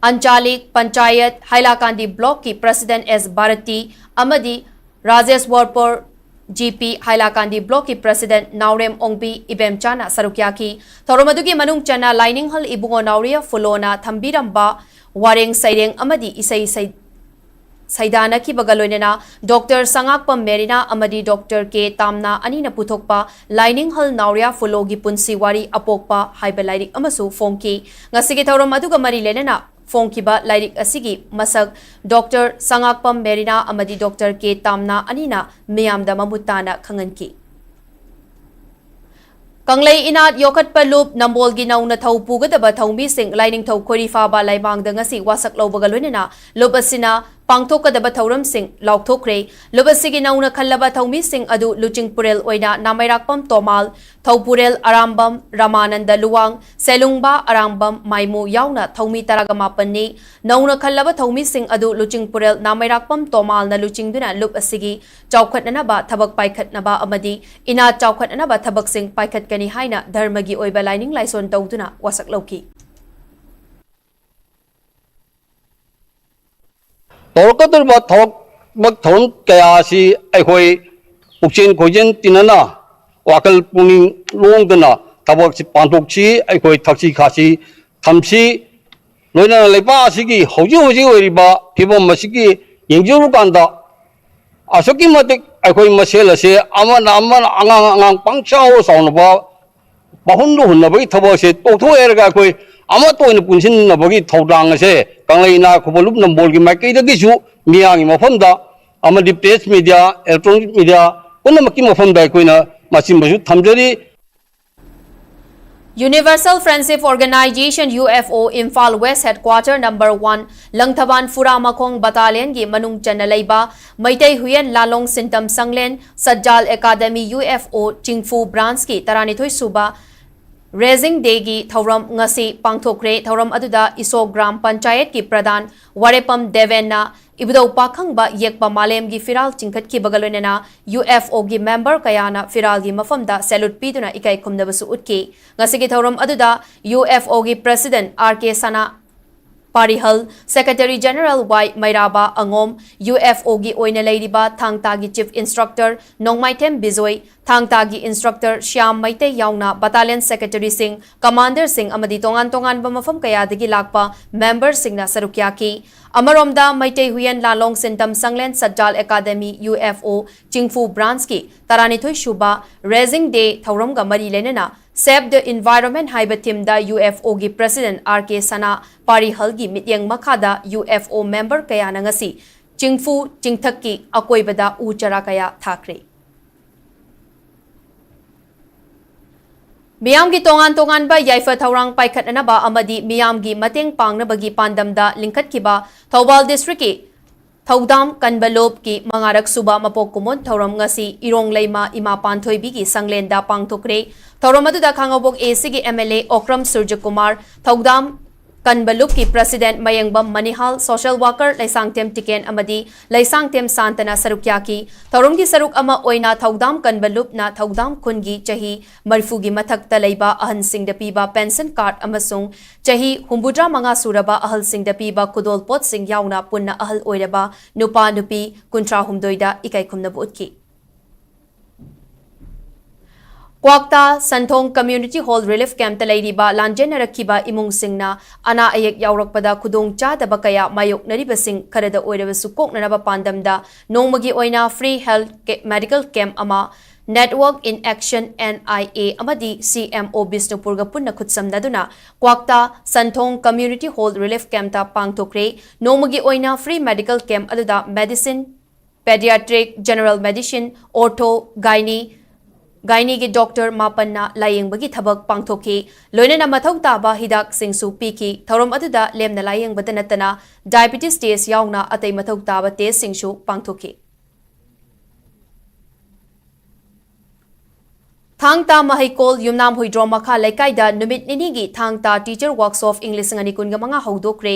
ꯑꯟꯆꯥꯂꯤꯛ ꯄꯟꯆꯥꯌꯠ ꯍꯥꯏꯂꯥꯀꯥꯟꯗꯤ ꯕ꯭ꯂꯣꯛꯀꯤ ꯄ꯭ꯔꯁꯤꯗꯦꯟꯠ ꯑꯦꯁ ꯚꯥꯔꯇꯤ ꯑꯃꯗꯤ ꯔꯥꯖꯦꯁ ꯋꯔꯄꯣꯔ ꯖꯤ ꯄꯤ ꯍꯥꯏꯂꯥꯀꯥꯟꯗꯤ ꯕ꯭ꯂꯣꯛꯀꯤ ꯄ꯭ꯔꯁꯤꯗꯦꯟꯠ ꯅꯥꯎꯔꯦꯝ ꯑꯣꯡꯕꯤ ꯏꯕꯦꯝꯆꯥꯅ ꯁꯔꯨꯛ ꯌꯥꯈꯤ꯫ ꯊꯧꯔꯝ ꯑꯗꯨꯒꯤ ꯃꯅꯨꯡ ꯆꯟꯅ ꯂꯥꯏꯅꯤꯡꯍꯜ ꯏꯕꯨꯡꯉꯣ ꯅꯥꯎꯔꯤꯌꯥ ꯐꯨꯂꯣꯅ ꯊꯝꯕꯤꯔꯝꯕ ꯋꯥꯔꯦꯡ ꯁꯩꯔꯦꯡ ꯑꯃꯗꯤ ꯏꯁꯩ ꯁꯩ-, ꯁꯩꯗꯥꯅꯈꯤꯕꯒ ꯂꯣꯏꯅꯅ ꯗꯣꯛꯇꯔ ꯁꯉꯥꯛꯄꯝ ꯃꯦꯔꯤꯅꯥ ꯑꯃꯗꯤ ꯗꯣꯛꯇꯔ ꯀꯦ ꯇꯥꯝꯅꯥ ꯑꯅꯤꯅ ꯄꯨꯊꯣꯛꯄ ꯂꯥꯏꯅꯤꯡꯍꯜ ꯅꯥꯎꯔꯤꯌꯥ ꯐꯨꯂꯣꯒꯤ ꯄꯨꯟꯁꯤ ꯋꯥꯔꯤ ꯑꯄꯣꯛꯄ ꯍꯥꯏꯕ ꯂꯥꯏꯔꯤꯛ ꯑꯃꯁꯨ ꯐꯣꯡꯈꯤ꯫ ꯉꯁꯤꯒꯤ ꯊꯧꯔꯝ ꯑꯗꯨꯒ ꯃꯔꯤ ꯂꯩꯅꯅ ꯐꯣꯡꯈꯤꯕ ꯂꯥꯏꯔꯤꯛ ꯑꯁꯤꯒꯤ ꯃꯁꯛ ꯗꯣꯛꯇꯔ ꯁꯉꯥꯛꯄꯝ ꯃꯦꯔꯤꯅꯥ ꯑꯃꯗꯤ ꯗꯣꯛꯇꯔ ꯀꯦ ꯇꯥꯝꯅꯥ ꯑꯅꯤꯅ ꯃꯤꯌꯥꯝꯗ ꯃꯃꯨꯠ ꯇꯥꯅ ꯈꯪꯍꯟꯈꯤ꯫ ꯀꯪꯂꯩ ꯏꯅꯥꯠ ꯌꯣꯛꯈꯠꯄ ꯂꯨꯞ ꯅꯝꯕꯣꯜꯒꯤ ꯅꯧꯅ ꯊꯧ ꯄꯨꯒꯗꯕ ꯊꯧꯃꯤꯁꯤꯡ ꯂꯥꯏꯅꯤꯡꯊꯧ ꯈꯣꯏꯔꯤꯐꯥꯕ ꯂꯩꯃꯥꯡꯗ ꯉꯁꯤ ꯋꯥꯁꯛ ꯂꯧꯕꯒ ꯂꯣꯏꯅꯅ ꯂꯨꯞ ꯑꯁꯤꯅ ꯄꯥꯡꯊꯣꯛꯀꯗꯕ ꯊꯧꯔꯝꯁꯤꯡ ꯂꯥꯎꯊꯣꯛꯈ꯭ꯔꯦ꯫ ꯂꯨꯞ ꯑꯁꯤꯒꯤ ꯅꯧꯅ ꯈꯜꯂꯕ ꯊꯧꯃꯤꯁꯤꯡ ꯑꯗꯨ ꯂꯨꯆꯤꯡꯄꯨꯔꯦꯜ ꯑꯣꯏꯅ ꯅꯥꯃꯩꯔꯥꯛꯄꯝ ꯇꯣꯃꯥꯜ, ꯊꯧꯄꯨꯔꯦꯜ ꯑꯔꯥꯝꯕꯝ ꯔꯃꯥꯅꯟꯗ ꯂꯨꯋꯥꯡ, ꯁꯦꯂꯨꯡꯕꯥ ꯑꯔꯥꯝꯕꯝ ꯃꯥꯏꯃꯨ ꯌꯥꯎꯅ ꯊꯧꯃꯤ ꯇꯔꯥꯒ ꯃꯥꯄꯟꯅꯤ꯫ ꯅꯧꯅ ꯈꯜꯂꯕ ꯊꯧꯃꯤꯁꯤꯡ ꯑꯗꯨ ꯂꯨꯆꯤꯡꯄꯨꯔꯦꯜ ꯅꯥꯃꯩꯔꯥꯛꯄꯝ ꯇꯣꯃꯥꯜꯅ ꯂꯨꯆꯤꯡꯗꯨꯅ ꯂꯨꯞ ꯑꯁꯤꯒꯤ ꯆꯥꯎꯈꯠꯅꯅꯕ ꯊꯕꯛ ꯄꯥꯏꯈꯠꯅꯕ ꯑꯃꯗꯤ ꯏꯅꯥꯠ ꯆꯥꯎꯈꯠꯅꯅꯕ ꯊꯕꯛꯁꯤꯡ ꯄꯥꯏꯈꯠꯀꯅꯤ ꯍꯥꯏꯅ ꯙꯔꯃꯒꯤ ꯑꯣꯏꯕ ꯂꯥꯏꯅꯤꯡ ꯂꯥꯏꯁꯣꯟ ꯇꯧꯗꯨꯅ ꯋꯥꯁꯛ ꯂꯧꯈꯤ꯫ ꯇꯧꯔꯛꯀꯗꯧꯔꯤꯕ ꯊꯕꯛ ꯊꯧꯔꯝ ꯀꯌꯥ ꯑꯁꯤ ꯑꯩꯈꯣꯏ ꯄꯨꯛꯆꯦꯜ ꯈꯣꯏꯖꯦꯜ ꯇꯤꯟꯅꯅ ꯋꯥꯈꯜ ꯄꯨꯛꯅꯤꯡ ꯂꯣꯡꯗꯅ ꯊꯕꯛꯁꯤ ꯄꯥꯡꯊꯣꯛꯁꯤ, ꯑꯩꯈꯣꯏ ꯊꯛꯁꯤ ꯈꯥꯁꯤ ꯊꯝꯁꯤ꯫ ꯂꯣꯏꯅꯅ ꯂꯩꯕꯥꯛ ꯑꯁꯤꯒꯤ ꯍꯧꯖꯤꯛ ꯍꯧꯖꯤꯛ ꯑꯣꯏꯔꯤꯕ ꯐꯤꯕꯝ ꯑꯁꯤꯒꯤ ꯌꯦꯡꯖꯔꯨꯀꯥꯟꯗ ꯑꯁꯨꯛꯀꯤ ꯃꯇꯤꯛ ꯑꯩꯈꯣꯏ ꯃꯁꯦꯜ ꯑꯁꯦ ꯑꯃꯅ ꯑꯃꯅ ꯑꯉꯥꯡ ꯑꯉꯥꯡ ꯄꯪꯆꯥꯎ ꯆꯥꯎꯅꯕ ꯃꯍꯨꯝꯗ ꯍꯨꯟꯅꯕꯒꯤ ꯊꯕꯛ ꯑꯁꯦ ꯇꯣꯛꯊꯣꯛꯑꯦ ꯍꯥꯏꯔꯒ ꯑꯩꯈꯣꯏ ꯑꯃꯠꯇ ꯑꯣꯏꯅ ꯄꯨꯟꯁꯤꯟꯅꯕꯒꯤ ꯊꯧꯗꯥꯡ ꯑꯁꯦ ꯀꯪꯂꯩ ꯏꯅꯥꯠ ꯌꯣꯛꯈꯠꯄ ꯂꯨꯞ ꯅꯝꯕꯣꯜꯒꯤ ꯃꯥꯏꯀꯩꯗꯒꯤꯁꯨ ꯃꯤꯌꯥꯝꯒꯤ ꯃꯐꯝꯗ ꯑꯃꯗꯤ press media, electronic media ꯄꯨꯝꯅꯃꯛꯀꯤ ꯃꯐꯝꯗ ꯑꯩꯈꯣꯏꯅ ꯃꯁꯤꯃꯁꯨ ꯊꯝꯖꯔꯤ꯫ Universal Friendship Organization, U F O, Imphal West Headquarter number one, Langthabal ꯐꯨꯔꯥ ꯃꯈꯣꯡ battalionꯒꯤ ꯃꯅꯨꯡ ꯆꯟꯅ ꯂꯩꯕ ꯃꯩꯇꯩ ꯍꯨꯏꯌꯦꯟ ꯂꯥꯂꯣꯡ ꯁꯤꯟꯇꯝ ꯁꯪꯂꯦꯟ ꯁꯠꯖꯥꯜ ꯑꯦꯀꯥꯗꯃꯤ, U F O, ꯆꯤꯡꯐꯨ branchꯀꯤ ꯇꯔꯥꯅꯤꯊꯣꯏ ꯁꯨꯕ Raising Dayꯒꯤ ꯊꯧꯔꯝ ꯉꯁꯤ ꯄꯥꯡꯊꯣꯛꯈ꯭ꯔꯦ꯫ ꯊꯧꯔꯝ ꯑꯗꯨꯗ ꯏꯁꯣꯛ ꯒ꯭ꯔꯥꯝ ꯄꯟꯆꯥꯌꯠꯀꯤ ꯄ꯭ꯔꯙꯥꯟ ꯋꯥꯔꯦꯄꯝ ꯗꯦꯕꯦꯟꯅ ꯏꯕꯨꯙꯧ ꯄꯥꯈꯪꯕ ꯌꯦꯛꯄ ꯃꯥꯂꯦꯝꯒꯤ ꯐꯤꯔꯥꯜ ꯆꯤꯡꯈꯠꯈꯤꯕꯒ ꯂꯣꯏꯅꯅ U F Oꯒꯤ member ꯀꯌꯥꯅ ꯐꯤꯔꯥꯜꯒꯤ ꯃꯐꯝꯗ salute ꯄꯤꯗꯨꯅ ꯏꯀꯥꯏ ꯈꯨꯝꯅꯕꯁꯨ ꯎꯠꯈꯤ꯫ ꯉꯁꯤꯒꯤ ꯊꯧꯔꯝ ꯑꯗꯨꯗ U F Oꯒꯤ president R K ꯁꯅꯥ, ꯄꯥꯔꯤꯍꯜ, Secretary General ꯋꯥꯏ ꯃꯩꯔꯥꯕ ꯑꯉꯣꯝ, ꯌꯨ ꯑꯦꯐ ꯑꯣꯒꯤ ꯑꯣꯏꯅ ꯂꯩꯔꯤꯕ ꯊꯥꯡ ꯇꯥꯒꯤ Chief Instructor ꯅꯣꯡꯃꯥꯏꯊꯦꯝ ꯕꯤꯖꯣꯏ, ꯊꯥꯡ ꯇꯥꯒꯤ Instructor ꯁ꯭ꯌꯥꯝ ꯃꯩꯇꯩ ꯌꯥꯎꯅ Battalion Secretaryꯁꯤꯡ, Commanderꯁꯤꯡ ꯑꯃꯗꯤ ꯇꯣꯉꯥꯟ ꯇꯣꯉꯥꯟꯕ ꯃꯐꯝ ꯀꯌꯥꯗꯒꯤ ꯂꯥꯛꯄ memberꯁꯤꯡꯅ ꯁꯔꯨꯛ ꯌꯥꯈꯤ꯫ ꯑꯃꯔꯣꯝꯗ, ꯃꯩꯇꯩ ꯍꯨꯏꯌꯦꯟ ꯂꯥꯂꯣꯡ ꯁꯤꯟꯇꯝ ꯁꯪꯂꯦꯟ ꯁꯠꯖꯥꯜ ꯑꯦꯀꯥꯗꯃꯤ, ꯌꯨ ꯑꯦꯐ ꯑꯣ, ꯆꯤꯡꯐꯨ branchꯀꯤ ꯇꯔꯥꯅꯤꯊꯣꯏ ꯁꯨꯕ Raising Day ꯊꯧꯔꯝꯒ ꯃꯔꯤ ꯂꯩꯅꯅ Save the Environment ꯍꯥꯏꯕ themeꯗ ꯌꯨ ꯑꯦꯐ ꯑꯣꯒꯤ President ꯑꯥꯔ ꯀꯦ ꯁꯅꯥ ꯄꯥꯔꯤꯍꯜꯒꯤ ꯃꯤꯠꯌꯦꯡ ꯃꯈꯥꯗ ꯌꯨ ꯑꯦꯐ ꯑꯣ member ꯀꯌꯥꯅ ꯉꯁꯤ ꯆꯤꯡꯐꯨ ꯆꯤꯡꯊꯛꯀꯤ ꯑꯀꯣꯏꯕꯗ ꯎ ꯆꯥꯔꯥ ꯀꯌꯥ ꯊꯥꯈ꯭ꯔꯦ꯫ ꯃꯤꯌꯥꯝꯒꯤ ꯇꯣꯉꯥꯟ ꯇꯣꯉꯥꯟꯕ ꯌꯥꯏꯐ ꯊꯧꯔꯥꯡ ꯄꯥꯏꯈꯠꯅꯅꯕ ꯑꯃꯗꯤ ꯃꯤꯌꯥꯝꯒꯤ ꯃꯇꯦꯡ ꯄꯥꯡꯅꯕꯒꯤ ꯄꯥꯟꯗꯝꯗ ꯂꯤꯡꯈꯠꯈꯤꯕ ꯊꯧꯕꯥꯜ districtꯀꯤ ꯊꯧꯗꯥꯝ ꯀꯟꯕ ꯂꯨꯞꯀꯤ ꯃꯉꯥꯔꯛ ꯁꯨꯕ ꯃꯄꯣꯛ ꯀꯨꯝꯑꯣꯟ ꯊꯧꯔꯝ ꯉꯁꯤ ꯏꯔꯣꯡ ꯂꯩꯃ ꯏꯃꯥ ꯄꯥꯟꯊꯣꯏꯕꯤꯒꯤ ꯁꯪꯂꯦꯟꯗ ꯄꯥꯡꯊꯣꯛꯈ꯭ꯔꯦ꯫ ꯊꯧꯔꯝ ꯑꯗꯨꯗ ꯈꯥꯉꯕꯣꯛ ꯑꯦ ꯁꯤꯒꯤ ꯑꯦꯝ ꯑꯦꯜ ꯑꯦ ꯑꯣꯀ꯭ꯔꯝ ꯁꯨꯔꯖꯀꯨꯃꯥꯔ, ꯊꯧꯗꯥꯝ ꯀꯟꯕ ꯂꯨꯞꯀꯤ President ꯃꯌꯦꯡꯕꯝ ꯃꯅꯤꯍꯥꯜ, social worker ꯂꯩꯁꯥꯡꯊꯦꯝ ꯇꯤꯀꯦꯟ ꯑꯃꯗꯤ ꯂꯩꯁꯥꯡꯊꯦꯝ ꯁꯥꯟꯇꯅ ꯁꯔꯨꯛ ꯌꯥꯈꯤ꯫ ꯊꯧꯔꯝꯒꯤ ꯁꯔꯨꯛ ꯑꯃ ꯑꯣꯏꯅ ꯊꯧꯗꯥꯝ ꯀꯟꯕ ꯂꯨꯞꯅ ꯊꯧꯗꯥꯝ ꯈꯨꯟꯒꯤ ꯆꯍꯤ ꯃꯔꯤꯐꯨꯒꯤ ꯃꯊꯛꯇ ꯂꯩꯕ ꯑꯍꯟꯁꯤꯡꯗ ꯄꯤꯕ pension card ꯑꯃꯁꯨꯡ ꯆꯍꯤ ꯍꯨꯝꯐꯨꯇꯔꯥ ꯃꯉꯥ ꯁꯨꯔꯕ ꯑꯍꯜꯁꯤꯡꯗ ꯄꯤꯕ ꯈꯨꯗꯣꯜꯄꯣꯠꯁꯤꯡ ꯌꯥꯎꯅ ꯄꯨꯟꯅ ꯑꯍꯜ ꯑꯣꯏꯔꯕ ꯅꯨꯄꯥ ꯅꯨꯄꯤ ꯀꯨꯟꯊ꯭ꯔꯥ ꯍꯨꯝꯗꯣꯏꯗ ꯏꯀꯥꯏ ꯈꯨꯝꯅꯕ ꯎꯠꯈꯤ꯫ ꯀ꯭ꯋꯥꯛꯇꯥ ꯁꯟꯊꯣꯡ Community Hall Relief Campꯇ ꯂꯩꯔꯤꯕ ꯂꯥꯟꯖꯦꯟꯅꯔꯛꯈꯤꯕ ꯏꯃꯨꯡꯁꯤꯡꯅ ꯑꯅꯥ ꯑꯌꯦꯛ ꯌꯥꯎꯔꯛꯄꯗ ꯈꯨꯗꯣꯡ ꯆꯥꯗꯕ ꯀꯌꯥ ꯃꯥꯌꯣꯛꯅꯔꯤꯕꯁꯤꯡ ꯈꯔꯗ ꯑꯣꯏꯔꯕꯁꯨ ꯀꯣꯛꯅꯅꯕ ꯄꯥꯟꯗꯝꯗ ꯅꯣꯡꯃꯒꯤ ꯑꯣꯏꯅ free health ca-, medical camp ꯑꯃ Network in Action, N I A, ꯑꯃꯗꯤ C M O ꯕꯤꯁꯅꯨꯄꯨꯔꯒ ꯄꯨꯟꯅ ꯈꯨꯠꯁꯝꯅꯗꯨꯅ ꯀ꯭ꯋꯥꯛꯇꯥ ꯁꯟꯊꯣꯡ Community Hall Relief Campꯇ ꯄꯥꯡꯊꯣꯛꯈ꯭ꯔꯦ꯫ ꯅꯣꯡꯃꯒꯤ ꯑꯣꯏꯅ free medical camp ꯑꯗꯨꯗ medicine, pediatric, general medicine, ortho, gynae, gynaeꯒꯤ doctor ꯃꯥꯄꯟꯅ ꯂꯥꯌꯦꯡꯕꯒꯤ ꯊꯕꯛ ꯄꯥꯡꯊꯣꯛꯈꯤ꯫ ꯂꯣꯏꯅꯅ ꯃꯊꯧ ꯇꯥꯕ ꯍꯤꯗꯥꯛꯁꯤꯡꯁꯨ ꯄꯤꯈꯤ꯫ ꯊꯧꯔꯝ ꯑꯗꯨꯗ ꯂꯦꯝꯅ ꯂꯥꯌꯦꯡꯕꯗ ꯅꯠꯇꯅ diabetes test ꯌꯥꯎꯅ ꯑꯇꯩ ꯃꯊꯧ ꯇꯥꯕ testꯁꯤꯡꯁꯨ ꯄꯥꯡꯊꯣꯛꯈꯤ꯫ ꯊꯥꯡ ꯇꯥ ꯃꯍꯩꯀꯣꯜ ꯌꯨꯝꯅꯥꯝ ꯍꯨꯏꯗ꯭ꯔꯣꯝ ꯃꯈꯥ ꯂꯩꯀꯥꯏꯗ ꯅꯨꯃꯤꯠ ꯅꯤꯅꯤꯒꯤ ꯊꯥꯡ ꯇꯥ Teacher Workshop ꯏꯪ ꯂꯤꯁꯤꯡ ꯑꯅꯤ ꯀꯨꯟꯒ ꯃꯉꯥ ꯍꯧꯗꯣꯛꯈ꯭ꯔꯦ꯫